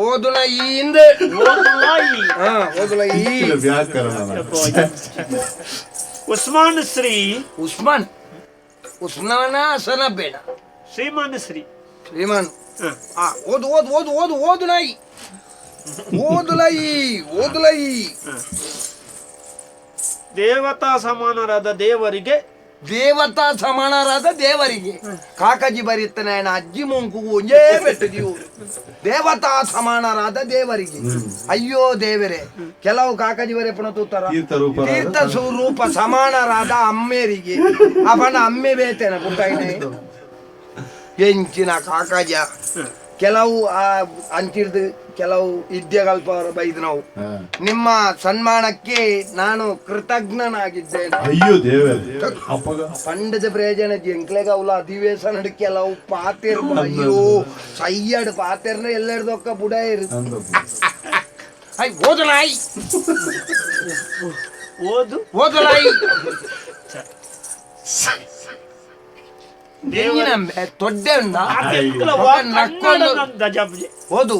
[SPEAKER 1] ಓದು ನಾಯಿ ಹಿಂದೆ
[SPEAKER 3] ಓದುಲಾಯಿ.
[SPEAKER 1] ಹಾ ಓದು ನಾಯಿ
[SPEAKER 2] ಇಲ್ಲ ವ್ಯಾಕರಣ
[SPEAKER 3] ಉಸ್ಮಾನ್ ಶ್ರೀ
[SPEAKER 1] ಉಸ್ಮಾನ್ ಉಸ್ಮಾನ ಅಸನ ಬೇಡ
[SPEAKER 3] ಶ್ರೀಮಾನ್ ಶ್ರೀ
[SPEAKER 1] ಶ್ರೀಮಾನ್
[SPEAKER 3] ಹ.
[SPEAKER 1] ಆ ಓದು ಓದು ಓದು ಓದು ಓದು ನಾಯಿ ಓದು ನಾಯಿ ಓದು ನಾಯಿ
[SPEAKER 3] ದೇವತಾ ಸಮಾನರಾದ ದೇವರಿಗೆ
[SPEAKER 1] ದೇವತಾ ಸಮಾನರಾದ ದೇವರಿಗೆ ಕಾಕಾಜಿ ಬರೀತಾನೆ ಅಜ್ಜಿ ಮುಂಕು ಒಂಜೇ ಬೆಟ್ಟು ನೀವು ದೇವತಾ ಸಮಾನರಾದ ದೇವರಿಗೆ ಅಯ್ಯೋ ದೇವರೇ ಕೆಲವು ಕಾಕಾಜಿ ಬರೆಪಣ ತೂತಾರ
[SPEAKER 2] ತೀರ್ಥರೂಪರಾದ-
[SPEAKER 1] ತೀರ್ಥ ಸ್ವರೂಪ ಸಮಾನರಾದ ಅಮ್ಮೇರಿಗೆ ಅವನ ಅಮ್ಮೆ ಬೇತೇನ ಪುಟ್ಟಾಯಿನೆ ಎಂಚಿನ ಕಾಕಾಜ ಕೆಲವು ಆ ಅಂಚಿರ್ದು ಕೆಲವು ಇದ್ಯಗಲ್ಪ ಬೈದು ನಾವು
[SPEAKER 2] ಹಾ.
[SPEAKER 1] ನಿಮ್ಮ ಸನ್ಮಾನಕ್ಕೆ ನಾನು ಕೃತಜ್ಞನಾಗಿದ್ದೇನೆ.
[SPEAKER 2] ಅಯ್ಯೋ ದೇವರೇ ಅಪ್ಪಗ
[SPEAKER 1] ಪಂಡದ ಪ್ರಯೋಜನ ಎಂಕ್ಲೆಗ ಅವಲ ಅಧಿವೇಶನ ಕೆಲವು ಪಾತೇರ್ ಅಯ್ಯೋ ಸೈಯಡ್ ಪಾತೇರ್ನ ಎಲ್ಲೆಡ್ದೊಕ್ಕ ಬುಡ ಇರು
[SPEAKER 2] ಅಂದಪ್ಪ.
[SPEAKER 1] I ಓದಲಾಯಿ
[SPEAKER 3] ಓದು
[SPEAKER 1] ಓದಲಾಯಿ ತೊಡ್ಡೆ ಉಂಡ
[SPEAKER 3] ಕನ್ನಡದ ಜಬ್ಜಿ.
[SPEAKER 1] ಓದು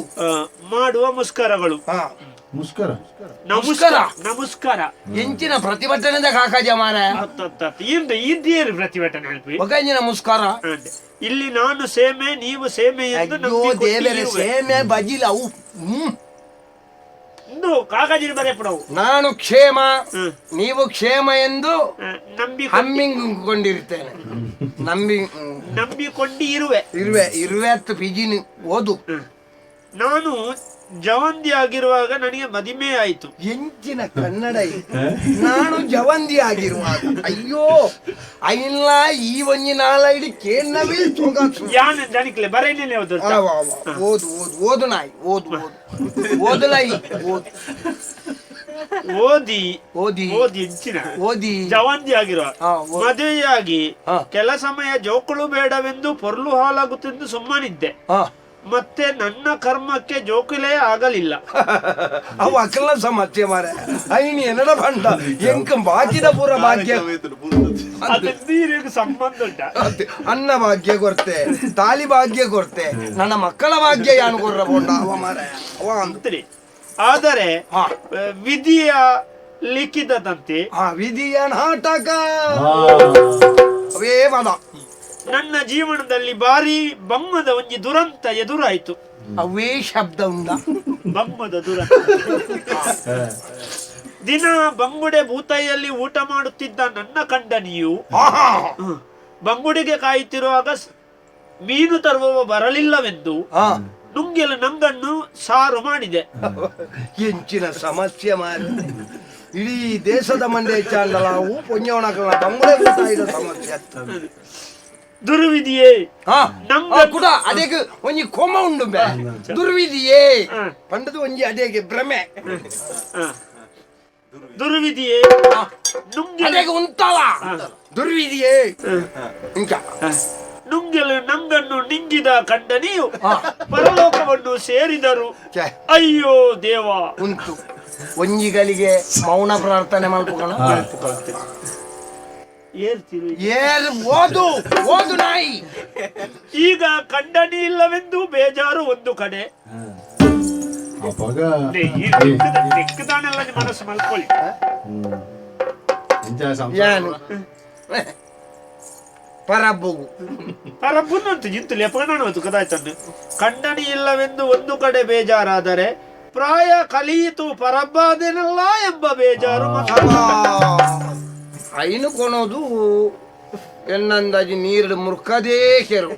[SPEAKER 3] ಮಾಡುವ ಮುಸ್ಕರಗಳು.
[SPEAKER 1] ಹಾ
[SPEAKER 2] ಮುಸ್ಕರ
[SPEAKER 3] ನಮಸ್ಕಾರ ನಮಸ್ಕಾರ.
[SPEAKER 1] ಎಂಚಿನ ಪ್ರತಿಭಟನೆದ ಕಾಕಾಜ ಮಾರ
[SPEAKER 3] ಇಂದು ಇದ್ದೇರು ಪ್ರತಿಭಟನೆ ಅಲ್ಪಿ
[SPEAKER 1] ಒಗಂಜಿನ ಮುಸ್ಕಾರ
[SPEAKER 3] ಅಂದೆ. ಇಲ್ಲಿ ನಾನು ಸೇಮೆ ನೀವು ಸೇಮೆ ಎಂದು
[SPEAKER 1] ಅಯ್ಯೋ
[SPEAKER 3] ನಂಬಿ
[SPEAKER 1] ದೇವರೇ
[SPEAKER 3] ಕೊಟ್ಟಿರುವೆ.
[SPEAKER 1] ಸೇಮೆ ಬಜಿಲ ಅವು
[SPEAKER 3] ಇಂದು ಕಾಗಜಿನ ಬರೆಪಡವು.
[SPEAKER 1] ನಾನು ಕ್ಷೇಮ, ನೀವು ಕ್ಷೇಮ ಎಂದು
[SPEAKER 3] ನಂಬಿ
[SPEAKER 1] ಹಮ್ಮಿಕೊಂಡಿರ್ತೇನೆ. ನಂಬಿ
[SPEAKER 3] ನಂಬಿಕೊಂಡು ಇರುವೆ.
[SPEAKER 1] ಇರುವೆ ಇರುವೆ ಅತ್ತು ಪಿಜಿನಿ ಓದು.
[SPEAKER 3] ನಾನು ಜವಂದಿ ಆಗಿರುವಾಗ ನನಗೆ ಮದಿಮೆ ಆಯಿತು.
[SPEAKER 1] ಎಂಚಿನ ಕನ್ನಡ ಇದು. ನಾನು ಜವಂದಿ ಆಗಿರುವಾಗ ಅಯ್ಯೋ ಐಲ್ಲ ಈ ಒಂಜಿ ನಾಲೈಡಿ ಕೇನ್ನವೇ ಸೊಗಸು.
[SPEAKER 3] ಯಾನ್ ದನಿಕ್ಲೆ ಬರೇನೇನೆ ಓದು.
[SPEAKER 1] ಆ, ವಾ, ವಾ. ಓದು ಓದು ಓದು ನಾಯಿ ಓದು ಓದು ಓದು ನಾಯಿ ಓದು.
[SPEAKER 3] ಓದಿ
[SPEAKER 1] ಓದಿ
[SPEAKER 3] ಓದಿ ಎಂಚಿನ
[SPEAKER 1] ಓದಿ
[SPEAKER 3] ಜವಂದಿ ಆಗಿರುವ ಮದುವೆಯಾಗಿ ಕೆಲ ಸಮಯ ಜೋಕುಳು ಬೇಡವೆಂದು ಪೊರ್ಲು ಹಾಲಾಗುತ್ತೆಂದು ಸುಮ್ಮನಿದ್ದೆ. ಮತ್ತೆ ನನ್ನ ಕರ್ಮಕ್ಕೆ ಜೋಕುಲೇ ಆಗಲಿಲ್ಲ.
[SPEAKER 1] ಅವು ಅಕಲ ಸಮಸ್ಯೆ ಮಾರೆ ಐನಿ ಎನ್ನಡ ಬಂಡ ಎಂಕ ಬಾಕಿದ ಪೂರ ಭಾಗ್ಯ
[SPEAKER 3] ಅದು ನೀರಿಗೆ ಸಂಬಂಧ ಉಂಟ.
[SPEAKER 1] ಅನ್ನ ಭಾಗ್ಯ ಕೊರ್ತೆ, ತಾಲಿ ಭಾಗ್ಯ ಕೊರ್ತೆ, ನನ್ನ ಮಕ್ಕಳ ಭಾಗ್ಯ ಯಾನು ಕೊರ್ರ ಬೋಂಡ ಅವ ಮಾರೆ ಅವ ಅಂದು.
[SPEAKER 3] ಅಂತ್ರಿ. ಆದರೆ ವಿಧಿಯ ಲಿಖಿತದಂತೆ
[SPEAKER 1] ವಿಧಿಯ ನಾಟಕ ಅವೇ ಪದ.
[SPEAKER 3] ನನ್ನ ಜೀವನದಲ್ಲಿ ಭಾರಿ ಬಮ್ಮದ ಒಂಜಿ ದುರಂತ ಎದುರಾಯ್ತು.
[SPEAKER 1] ಅವೇ ಶಬ್ದ ಉಂಡ
[SPEAKER 3] ಬಮ್ಮದ ದುರಂತ. ದಿನ ಬಂಗುಡೆ ಭೂತಾಯಿಯಲ್ಲಿ ಊಟ ಮಾಡುತ್ತಿದ್ದ ನನ್ನ ಕಂಡನಿಯು ಬಂಗುಡೆಗೆ ಕಾಯುತ್ತಿರುವಾಗ ಮೀನು ತರುವವ ಬರಲಿಲ್ಲವೆಂದು ನುಂಗೆಲು ನಂಗನ್ನು ಸಾರು ಮಾಡಿದೆ.
[SPEAKER 1] ಎಂಚಿನ ಸಮಸ್ಯೆ ಮಾರಿ ಇಡೀ ದೇಶದ ಮಂಡೆ ಚಾಂಡಲಾವು ಪುಣ್ಯವನಕಲ ಬಂಗುಡೆ ಭೂತಾಯಿದ ಸಮಸ್ಯೆ.
[SPEAKER 3] ದುರ್ವಿಧಿಯೇ
[SPEAKER 1] ಕೂಡ ಅದೇಗೆ ಒಂಜಿ ಕೊಮ ಉಂಡು ಬೇ ದುರ್ವಿಧಿಯೇ ಪಂಡದು ಒಂಜಿ ಅದೇಗೆ ಭ್ರಮೆ.
[SPEAKER 3] ದುರ್ವಿಧಿಯೇ
[SPEAKER 1] ಅದೇಗೆ ಉಂಟಲ್ಲ ದುರ್ವಿಧಿಯೇ ಇಂಕ
[SPEAKER 3] ನುಂಗೆಲು ನಂಗನ್ನು ನಿಂಗಿದ ಕಂಡನಿಯು ಪರಲೋಕವನ್ನು ಸೇರಿದರು. ಅಯ್ಯೋ ದೇವ
[SPEAKER 1] ಉಂಟು ಒಂಜಿಗಳಿಗೆ ಮೌನ ಪ್ರಾರ್ಥನೆ ಮಲ್ಪುಕಣ. ಏರು ಓದು ಓದು ನಾಯಿ.
[SPEAKER 3] ಈಗ ಕಂಡನಿ ಇಲ್ಲವೆಂದು ಬೇಜಾರು ಒಂದು ಕಡೆ. ಮನಸ್ಸು ಮಲ್ಕೊಳ್ಳಿ.
[SPEAKER 1] ಪರಬ್ಬುಗು
[SPEAKER 3] ಪರಬ್ಬುನ್ನಂತು ಜಿಂತು ಲೆಪಗನಾನು ಕದಾಯ್ತನ್ನು. ಕಂಡನಿ ಇಲ್ಲವೆಂದು ಒಂದು ಕಡೆ ಬೇಜಾರಾದರೆ ಪ್ರಾಯ ಕಲಿಯಿತು ಪರಬ್ಬಾದೆನಲ್ಲ ಎಂಬ ಬೇಜಾರು.
[SPEAKER 1] ಐನು ಕೊನೋದು ಎನ್ನಂದಾಜಿ ನೀರು ಮುರ್ಕದೇ ಕೆರು.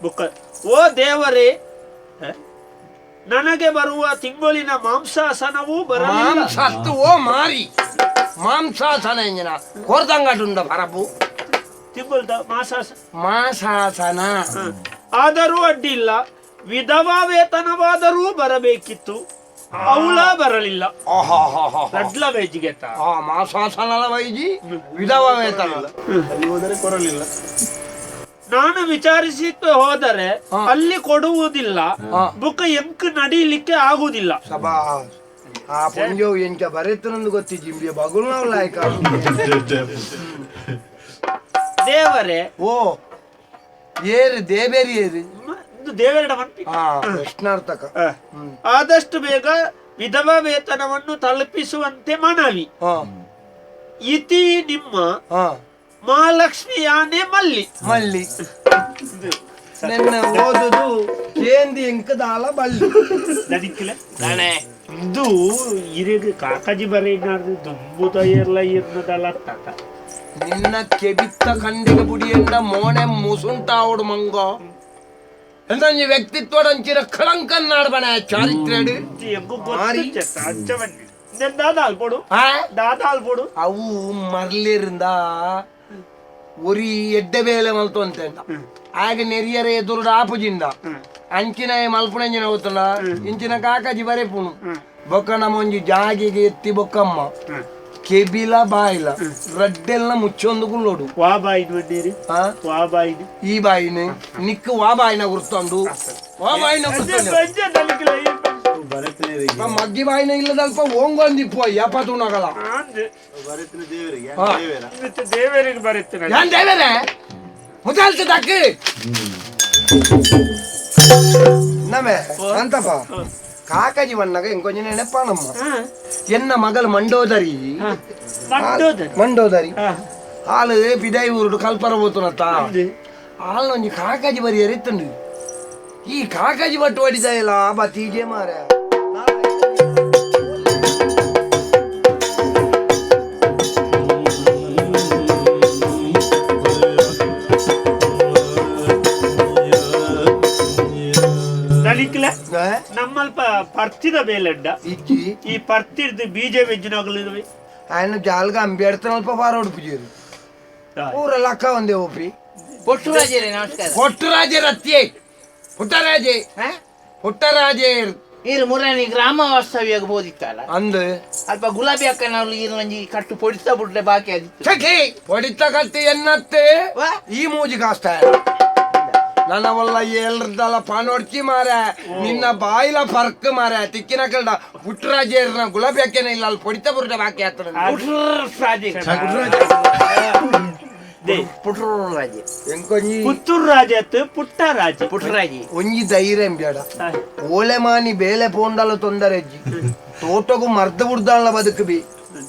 [SPEAKER 3] ಬುಕ್ಕ ಓ ದೇವರೇ, ನನಗೆ ಬರುವ ತಿಂಗಳಿನ ಮಾಂಸಾಸನವೂ ಬರಲಿಲ್ಲ.
[SPEAKER 1] ಮಾಂಸತ್ತು ಓ ಮಾರಿ ಮಾಂಸಾಸನ ಎಂಜಿನ ಕೊರ್ದಂಗಟುಂಡ ಪರಬ್ಬು
[SPEAKER 3] ತಿಂಗಳದ ಮಾಸಾಸ
[SPEAKER 1] ಮಾಸಾಸನ
[SPEAKER 3] ಆದರೂ ಅಡ್ಡಿಲ್ಲ, ವಿಧವಾ ವೇತನವಾದರೂ ಬರಬೇಕಿತ್ತು, ಅವಳ ಬರಲಿಲ್ಲ. ರಡ್ಲ ವೇಜಿಗೆ
[SPEAKER 1] ಮಾಸಾಸನಲ ವೈಜಿ ವಿಧವಾ ವೇತನ
[SPEAKER 2] ಕೊರಲಿಲ್ಲ.
[SPEAKER 3] ನಾನು ವಿಚಾರಿಸಿಕ್ಕೆ ಹೋದರೆ ಅಲ್ಲಿ ಕೊಡುವುದಿಲ್ಲ, ಬುಕ್ಕ ಎಂಕ್ ನಡೀಲಿಕ್ಕೆ ಆಗುದಿಲ್ಲ.
[SPEAKER 1] ಸಬಾ ಆ ಪೊಂಜೋ ಎಂಚ ಬರೆತನಂದು ಗೊತ್ತಿ ಜಿಂಬಿಯ ಬಗುಲ್ ನಾವು ಲಾಯ್ಕ.
[SPEAKER 3] ದೇವರೇ
[SPEAKER 1] ಓ ಏರು ದೇಬೇರಿ ಏರು
[SPEAKER 3] ದೇವರ ಮನ್ಪಿ
[SPEAKER 1] ಪ್ರಶ್ನಾರ್ಥಕ.
[SPEAKER 3] ಆದಷ್ಟು ಬೇಗ ವಿಧವಾ ವೇತನವನ್ನು ತಲುಪಿಸುವಂತೆ ಮನವಿ. ಇತಿ ನಿಮ್ಮ ಮಹಾಲಕ್ಷ್ಮಿ ಯಾನೆ ಮಲ್ಲಿ
[SPEAKER 1] ಮಲ್ಲಿ. ನಿನ್ನ ಓದುದು ಕೇಂದಿ ಎಂಕದಾಲ ಬಲ್ಲಿ.
[SPEAKER 3] ಇದು ಇರಿಗ ಕಾಕಾಜಿ ಬರೀನಾರ್ದು ದುಂಬುದ ಇರ್ಲ ಇರ್ನದಲ್ಲ ತಾತ.
[SPEAKER 1] ನಿನ್ನ ಕೆಬಿತ್ತ ಕಂಡಿಗೆ ಬುಡಿಯಂಡ ಮೋಣೆ ಮುಸುಂಟಾವಡು ಮಂಗೋ ಎಂತ ವ್ಯಕ್ತಿತ್ವಡಂಚಿನ ಕಳಂಕನ್ನಾಡ್ಬಣ ಚಾರಿತ್ರ್ಯಡು. ಅವು ಮರ್ಲಿರಿಂದ ಒರಿ ಎಡ್ಡೆ ಬೇಲೆ ಮಲ್ತು ಅಂತೇಂಡ ಆಗ ನೆರಿಯರೆ ಎದುರುಡ ಆಪುಜಿಂದ ಅಂಚಿನ ಮಲ್ಪುಣಂಜಿನ ಗೊತ್ತಲ್ಲ ಇಂಚಿನ ಕಾಕಾಜಿ ಬರೆಪುಣು ಬೊಕ್ಕ ನಮ್ಮ ಒಂಜಿ ಜಾಗಿಗೆ ಎತ್ತಿ ಬೊಕ್ಕಮ್ಮ ಕೆಬಿಲ ಬಾಯಿಲ ರಡ್ಡೆಲ್ಲ ಮುಚ್ಚೊಂದು ಕುಲ್ಲೋಡು.
[SPEAKER 3] ವಾ ಬಾಯಿನ ಬಂದಿರಿ ವಾ ಬಾಯಿನ
[SPEAKER 1] ಈ ಬಾಯಿನ ನಿಕ್ಕು ವಾ ಬಾಯಿನ ಗುರ್ತೊಂಡು ವಾ ಬಾಯಿನ ಗುರ್ತೊಂಡು ಮಗ್ಗಿ ಬಾಯಿನ ಇಲ್ಲದಲ್ಪ ಓಂಗೊಂದಿಪ್ಪು ಅಯ್ಯಪ್ಪ ತುಣಗಲ
[SPEAKER 3] ದೇವರಿಗೆ ಬರೆತನ
[SPEAKER 1] ಏನ್ ದೇವರೇ ಮುದಾಲ್ತ ದಕ್ಕು ನಮೆ ಅಂತಪ್ಪ ಕಾಕಾಜಿ ವಣ್ಣಗ ಇಂಕೊಂಜ ನೆನಪಾನಮ್ಮ ಎನ್ನ ಮಗಳು ಮಂಡೋದರಿ ಮಂಡೋದರಿ ಹಾಲು ಪಿದೈ ಊರುಡು ಕಲ್ಪರ ಹೋತುನತ್ತ ಹಾಲು ಒಂಜಿ ಕಾಕಾಜಿ ಬರಿ ಎರಿತ್ತುಂಡು ಈ ಕಾಕಾಜಿ ಬಟ್ಟು ಹೊಡಿದ ಇಲ್ಲ ಬತ್ತೀಜೆ ಮಾರ.
[SPEAKER 3] ದನಿಕ್ಲೆ ನಮ್ಮಲ್ಪ ಪರ್ತಿದ ಬೇಲೆಂಡ
[SPEAKER 1] ಇಜ್ಜಿ.
[SPEAKER 3] ಈ ಪರ್ತಿರ್ದು ಬೀಜ ವೆಜ್ಜಿನಗಲು
[SPEAKER 1] ఆయన ಜಾಲ್ಗ ಅಂಬೇಡ್ತನಲ್ಪ ಪಾರೋಡು ಪೂಜೇರು ಪೂರ ಲಕ್ಕ ಒಂದೇ ಓಪಿ.
[SPEAKER 4] ಪೊಟ್ಟುರಾಜರೇ ನಮಸ್ಕಾರ.
[SPEAKER 1] ಪೊಟ್ಟರಾಜೆ ರತ್ಯೆ ಪುಟ್ಟರಾಜೆ ಪುಟ್ಟರಾಜೆ.
[SPEAKER 4] ಈರು ಮುರಾನಿ ಗ್ರಾಮ ವಾಸ್ತವ್ಯಗ್ ಬೋದಿತ್ತಲ್ಲ
[SPEAKER 1] ಅಂದ್
[SPEAKER 4] ಅಲ್ಪ ಗುಲಾಬಿ ಅಕ್ಕನವ್ರು ಈರು ಒಂಜಿ ಕಟ್ಟು ಪೊಡಿತ ಬಿಟ್ಲೆ ಬಾಕಿ ಆದಿತ್ತು.
[SPEAKER 1] ಸಖಿ ಹೊಡಿತ ಕತ್ತಿ ಎನ್ನತ್ತೆ
[SPEAKER 4] ವಾ?
[SPEAKER 1] ಈ ಮೂಜಿ ಕಾಸ್ತ ನನ್ನ ಏಳ್ರದಲ್ಲ ಪಾನೊಡ್ಚಿ ಮಾರ ನಿನ್ನ ಬಾಯಿಲ ಫರ್ಕ್ ಮಾರ ತಿಕ್ಕಿನ ಕಲ್ಡ ಪುಟ್ಟರಾಜೇರ್ನ ಗುಲಾಬಿ ಅಕ್ಕೇನ ಇಲ್ಲ ಅಲ್ಲಿ ಪೊಡಿತ ಬುರ್ಡ ಬಾಕಿ ಆತನ.
[SPEAKER 4] ಪುಟ್ರಾಜೆ ಪುಟ್ರಾಜೆ
[SPEAKER 1] ಎಂಕೊಂಜಿ
[SPEAKER 3] ಪುತ್ತೂರು ರಾಜ ಪುಟ್ಟ ರಾಜ
[SPEAKER 4] ಪುಟ್ರಾಜಿ
[SPEAKER 1] ಒಂಜಿ ಧೈರ್ಯ ಬೇಡ. ಓಲೆ ಮಾನಿ ಬೇಲೆ ಪೋಂಡಲ ತೊಂದರೆ ಅಜ್ಜಿ ತೋಟಗು ಮರ್ದ ಬುಡ್ದಾಳ ಬದುಕು ಬಿ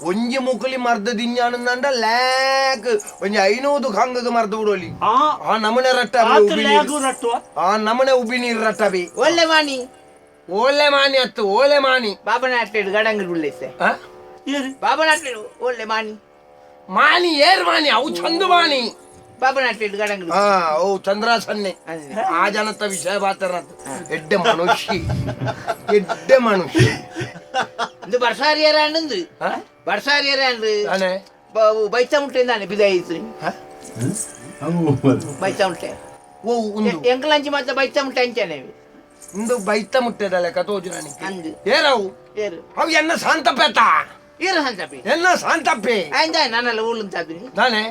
[SPEAKER 1] ಒಂಜಿ ಮುಕುಲಿ ಮರ್ದ ದಿഞ്ഞಾನಂದ ಲ್ಯಾಕ್ ಒಂಜಿ 500 ಕಂಗಗ ಮರ್ದ ಬಿಡೋಲಿ. ಆ ನಮನೆ ರಟ್ಟ ಆ ನಮನೆ ಉಬ್ಬಿ ನೀರು ರಟ್ಟ ಬಿ.
[SPEAKER 4] ಒಳ್ಳೆ ಮಾನಿ
[SPEAKER 1] ಓಲೆ ಮಾನಿ ಅತ್ತು ಓಲೆ ಮಾನಿ
[SPEAKER 4] ಬಾಬನಾಟ್ಲೇಡು ಗಡಂಗಡಿ ಉಳ್ಳೈತೆ ಬಾಬನಾಟ್ಲೇಡು ಒಳ್ಳೆ ಮಾನಿ
[SPEAKER 1] ಮಾನಿ ಏರ್ ಮಾನಿ ಅವು ಚಂದು ಮಾನಿ
[SPEAKER 4] ಬಾಬನಾಟ್ಲೇಡು ಗಡಂಗಡಿ.
[SPEAKER 1] ಹಾ ಓ ಚಂದ್ರಾಸನ್ನೆ ಆ ಜನತ ವಿಷಯ ಬಾತರತ್ ಎಡ್ಡೆ ಮನುಷ್ಯ ಎಡ್ಡೆ ಮನುಷ್ಯ.
[SPEAKER 4] ಇದು ಬರ್ಸಾರಿಯರ ಅಂದು ಬರ್ಸಾರಿಯರ ಅಂದು ಬೈತ ಮುಟ್ಟೆ ತಾನೆ ಬಿದಾಯಿತು ಬೈತ ಮುಟ್ಟೆ.
[SPEAKER 1] ಓ ಉಂದು
[SPEAKER 4] ಎಂಕಲಂಚಿ ಮತ್ತೆ ಬೈತ ಮುಟ್ಟೆ ಅಂಚನೆ
[SPEAKER 1] ಇಂದು ಬೈತ ಮುಟ್ಟೆದಲ್ಲ ಕತೋಜು ನನಗೆ
[SPEAKER 4] ಅಂದು
[SPEAKER 1] ಏರವು
[SPEAKER 4] ಏರು
[SPEAKER 1] ಅವು ಎನ್ನ ಶಾಂತಪ್ಪೆತ್ತ
[SPEAKER 4] ಏರು ಶಾಂತಪ್ಪೆ
[SPEAKER 1] ಎನ್ನ ಶಾಂತಪ್ಪೆ
[SPEAKER 4] ಆಯ್ದ ನಾನೆಲ್ಲ ಊಳುಂತಾದ್ನಿ
[SPEAKER 1] ನಾನೇ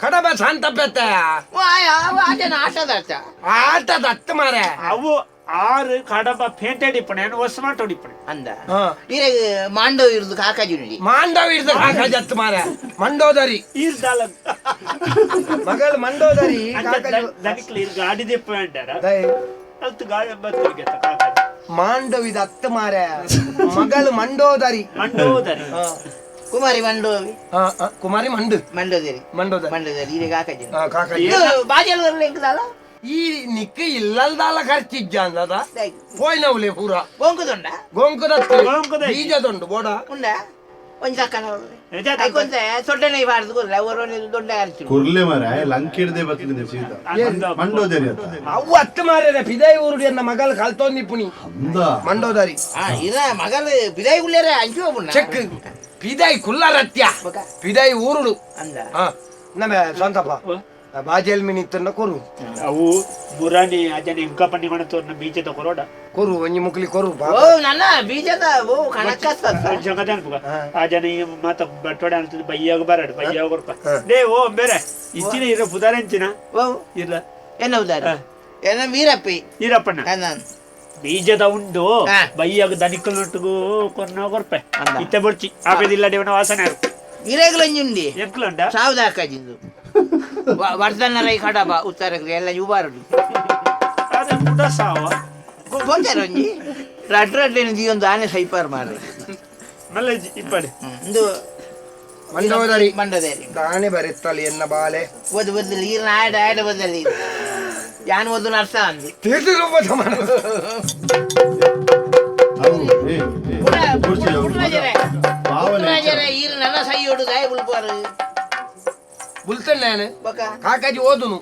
[SPEAKER 1] ಕಡಬ ಶಾಂತಪ್ಪೆತ್ತ
[SPEAKER 4] ಆಟನ ಆಟದ
[SPEAKER 1] ಆಟದ ಅತ್ತ ಮಾರೆ
[SPEAKER 3] ಅವು ಆರು ಕಡಬ ಪೇಂಟೆ ಅಡಿಪಣೆ ಹೊಸ ಹೊಡಿಪಣೆ
[SPEAKER 4] ಅಂದ ಇರ ಮಾಂಡವ್ ಇರುದು ಕಾಕಾಜಿ
[SPEAKER 1] ಮಾಂಡವ್ ಇರ್ದು ಕಾಕಾಜಿ ಅತ್ತ ಮಾರೆ ಮಂಡೋದರಿ
[SPEAKER 3] ಈರ್ದಾಲ
[SPEAKER 1] ಮಗಳು ಮಂಡೋದರಿ.
[SPEAKER 3] ದನಿಕ್ಲ ಇರ್ ಗಾಡಿ ದೆಪ್ಪ ಅಲ್ತು ಗಾಡಿ ಬತ್ತರಿಗೆ ಕಾಕಾಜಿ
[SPEAKER 1] ಮಾಂಡವಿದ ಅತ್ತ ಮಾರೆ ಮಗಳು ಮಂಡೋದರಿ
[SPEAKER 3] ಮಂಡೋದರಿ
[SPEAKER 4] ಕುಮಾರಿ ಮಂಡೋವಿ
[SPEAKER 1] ಕುಮಾರಿ ಮಂಡು
[SPEAKER 4] ಮಂಡೋದರಿ
[SPEAKER 1] ಮಂಡೋದರಿ
[SPEAKER 4] ಮಂಡೋದರಿ ಇದೆ ಕಾಕಾಜಿ
[SPEAKER 1] ಕಾಕಾಜಿ
[SPEAKER 4] ಬಾಜಲ್ ಬರ್ಲಿ ಎಂಕದಾಲ
[SPEAKER 1] ಈ ನಿಕ್ಕ ಇಲ್ಲಲ್ದಾಲ ಖರ್ಚಿಜ್ಜ ಅಂದದ ಪೋಯ್ನವ್ಲೆ ಪೂರ
[SPEAKER 4] ಗೊಂಕುದುಂಡ
[SPEAKER 1] ಗೊಂಕುದತ್ತು
[SPEAKER 3] ಗೊಂಕುದ
[SPEAKER 1] ಬೀಜದುಂಡು ಬೋಡ
[SPEAKER 4] ಉಂಡ ಒಂಜಿ ತಕ್ಕನ ಐಕೊಂತೆ ದೊಡ್ಡನೆ ಬಾರ್ದು ಕೊರ್ಲೆ ಅವರು ದೊಡ್ಡ ಅರ್ಚು
[SPEAKER 2] ಕುರ್ಲೆ ಮಾರ ಲಂಕಿಡ್ದೆ ಬತ್ತಿದೆ ಸೀತಾ ಮಂಡೋದರಿ ಅತ್ತ
[SPEAKER 1] ಅವು ಅತ್ತು ಮಾರ್ಯದ ಪಿದಾಯಿ ಊರುಡಿ ಎನ್ನ ಮಗಲ್ ಕಲ್ತೊಂದಿಪ್ಪುನಿ
[SPEAKER 2] ಅಂದ
[SPEAKER 1] ಮಂಡೋದರಿ.
[SPEAKER 4] ಇರ ಮಗಲ್ ಪಿದಾಯಿ ಉಳ್ಳೇರೆ ಅಂಚು ಹೋಗುಣ
[SPEAKER 1] ಚೆಕ್ ಪಿದಾಯಿ ಕುಲ್ಲರತ್ಯ ಪಿದಾಯಿ ಊರುಡು
[SPEAKER 4] ಅಂದ
[SPEAKER 1] ನಮ್ಮ ಸ್ವಂತಪ್ಪ ಬಾಜೆಲ್ ಮಿನಿ ಇತ್ತನ್ನ ಕೊರು
[SPEAKER 3] ಅವು ಮುರಾನಿ ಅಜನ ಇಂಕ ಪಣ್ಣಿ ತೋರ್ನ ಬೀಜದ ಕೊರೋಡ
[SPEAKER 1] ಕೊರು ಒಂಜಿ ಮುಕ್ಲಿ ಕೊರು
[SPEAKER 4] ಓ ನನ್ನ ಬೀಜದ ಓ ಕಣಕ್ಕ
[SPEAKER 3] ಜಗದ ಅನ್ಪುಗ ಆ ಜನ ಈ ಮಾತ ಬಟ್ಟೋಡೆ ಅಂತದ್ದು ಬೈಯಾಗ ಬರಡು ಬೈಯಾಗ ಕೊರ್ಪ they ಓ ಬೇರೆ ಇಚ್ಚಿನ ಇರ ಪುದಾರೆಂಚಿನ
[SPEAKER 4] ಓ
[SPEAKER 3] ಇಲ್ಲ
[SPEAKER 4] ಏನ ಉದಾರ ಏನ ವೀರಪ್ಪಿ
[SPEAKER 3] ಈರಪ್ಪಣ್ಣ ಬೀಜದ ಉಂಡು ಬೈಯಾಗ ದನಿಕಲ್ ನೊಟ್ಟಿಗೂ ಕೊರ್ನ ಕೊರ್ಪೆ ಇತ್ತೆ ಬೊಡ್ಚಿ ಆಪೆದಿಲ್ಲ ದೇವನ ವಾಸನೆ
[SPEAKER 4] ಇರೇಗ್ಲಂಜುಂಡಿ
[SPEAKER 3] ಎಂಕ್ಲುಂಡ
[SPEAKER 4] ಸಾವುದಾಕಜಿಂದು ವರ್ಧನರೈ ಕಡಬ ಉತ್ತರ ಎಲ್ಲ ಯುಬಾರಡು
[SPEAKER 3] ಅದೇ ಪುಟ ಸಾವ
[SPEAKER 4] ಪೋಚಾರ ಒಂಜಿ ರಡ್ ರಡ್ಲೇನು ಜೀವೊಂದು ಆನೆ ಸೈಪಾರ್ ಮಾರ್ರೆ
[SPEAKER 3] ಮಲ್ಲ ಇಪ್ಪಡೆ
[SPEAKER 4] ಇಂದು
[SPEAKER 1] ಮಂಡೋದರಿ
[SPEAKER 4] ಮಂಡೋದರಿ
[SPEAKER 1] ದಾನೆ ಬರೆತ್ತಲಿ ಎನ್ನ ಬಾಲೆ
[SPEAKER 4] ಓದು ಬದಲಿ ಈರ್ನ ಆಡ ಆಡ ಬದಲಿ ಯಾನ್ ಓದು ಅರ್ಥ ಅಂದು
[SPEAKER 1] ತಿಳಿದಿರುವ ಸಮಾನ
[SPEAKER 4] ಈರ್ ನನ್ನ ಸೈಯೋಡು ದಾಯ ಬುಲ್ಪಾರು
[SPEAKER 1] ಬುಲ್ತೇನೆ ಕಾಕಾಜಿ ಓದುನು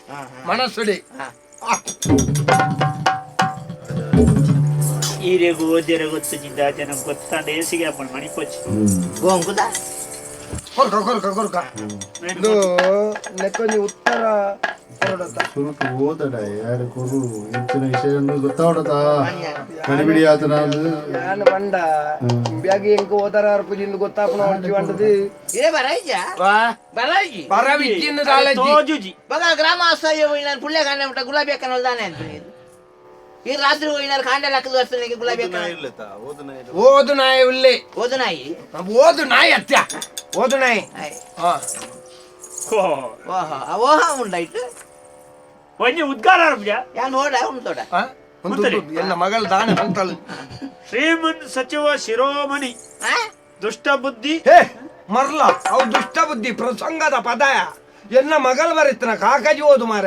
[SPEAKER 1] ಮನಸ್ಸುಡಿ
[SPEAKER 3] ಈರೆಗು ಓದ್ಯರ ಗೊತ್ತು ಜಿಂದ ಜನ ಗೊತ್ತಾಂಡ ಏಸಿಗೆ ಅಪ್ಪಣ ಮಣಿಪೋಚಿ
[SPEAKER 4] ಗೋಂಕುದ
[SPEAKER 1] ಕೊರ್ಕ ಕೊರ್ಕ ಕೊರ್ಕ ಇದು ನೆಕ್ಕೊಂಜಿ ಉತ್ತರ
[SPEAKER 2] ಸುರುಟು ಓದಡ ಯಾರು ಕೊರು ಇಂಚಿನ ವಿಷಯ ಗೊತ್ತಾವಡತಾ ಕಡಿಬಿಡಿ ಆತನ
[SPEAKER 1] ಯಾನ್ ಬಂಡ ಬ್ಯಾಗಿ ಎಂಕ ಓದರ ಅರ್ಪುಜಿಂದು ಗೊತ್ತಾಪುನ ಹೊಡ್ಚಿ ಬಂಡದು
[SPEAKER 4] ಇರೇ ಬರಾಯ್ಜ
[SPEAKER 1] ವಾ
[SPEAKER 4] ಬರಾಯ್ಜಿ
[SPEAKER 1] ಬರವಿಜ್ಜಿಂದು ದಾಲಜ್ಜಿ
[SPEAKER 3] ತೋಜುಜಿ
[SPEAKER 4] ಬಗ ಗ್ರಾಮ ಅಸಹ್ಯ ಹೋಯಿನಾರು ಪುಳ್ಳೆ ಕಾಂಡ ಮುಟ್ಟ ಗುಲಾಬಿ ಅಕ್ಕನ ಹೊಲ್ದಾನೆ ಅಂತ ಈ ರಾತ್ರಿ ಹೋಯಿನಾರು ಕಾಂಡ ಲಕ್ಕದ ವಸ್ತುನಿಗೆ ಗುಲಾಬಿ ಅಕ್ಕನ
[SPEAKER 1] ಓದು ನಾಯಿ ಉಲ್ಲೆ
[SPEAKER 4] ಓದು ನಾಯಿ
[SPEAKER 1] ಓದು ನಾಯಿ ಅತ್ಯ ಓದು ನಾಯಿ ಹಾ
[SPEAKER 4] ಓಹೋ ಓಹ ಉಂಡಾಯ್ತು
[SPEAKER 3] ಒಂಜಿ ಉದ್ಗಾರ ಆರಂಭ
[SPEAKER 4] ಯಾನ್ ಓಡ ಉಂಟೋಡ
[SPEAKER 1] ಎನ್ನ ಮಗಳ ದಾನೆ ಅಂತಳು
[SPEAKER 3] ಶ್ರೀಮನ್ ಸಚಿವ ಶಿರೋಮಣಿ ದುಷ್ಟ ಬುದ್ಧಿ
[SPEAKER 1] ಹೇ ಮರ್ಲ ಅವು ದುಷ್ಟ ಬುದ್ಧಿ ಪ್ರಸಂಗದ ಪದಾಯ ಎನ್ನ ಮಗಳ ಬರಿತನ ಕಾಕಾಜಿ ಓದು ಮಾರ.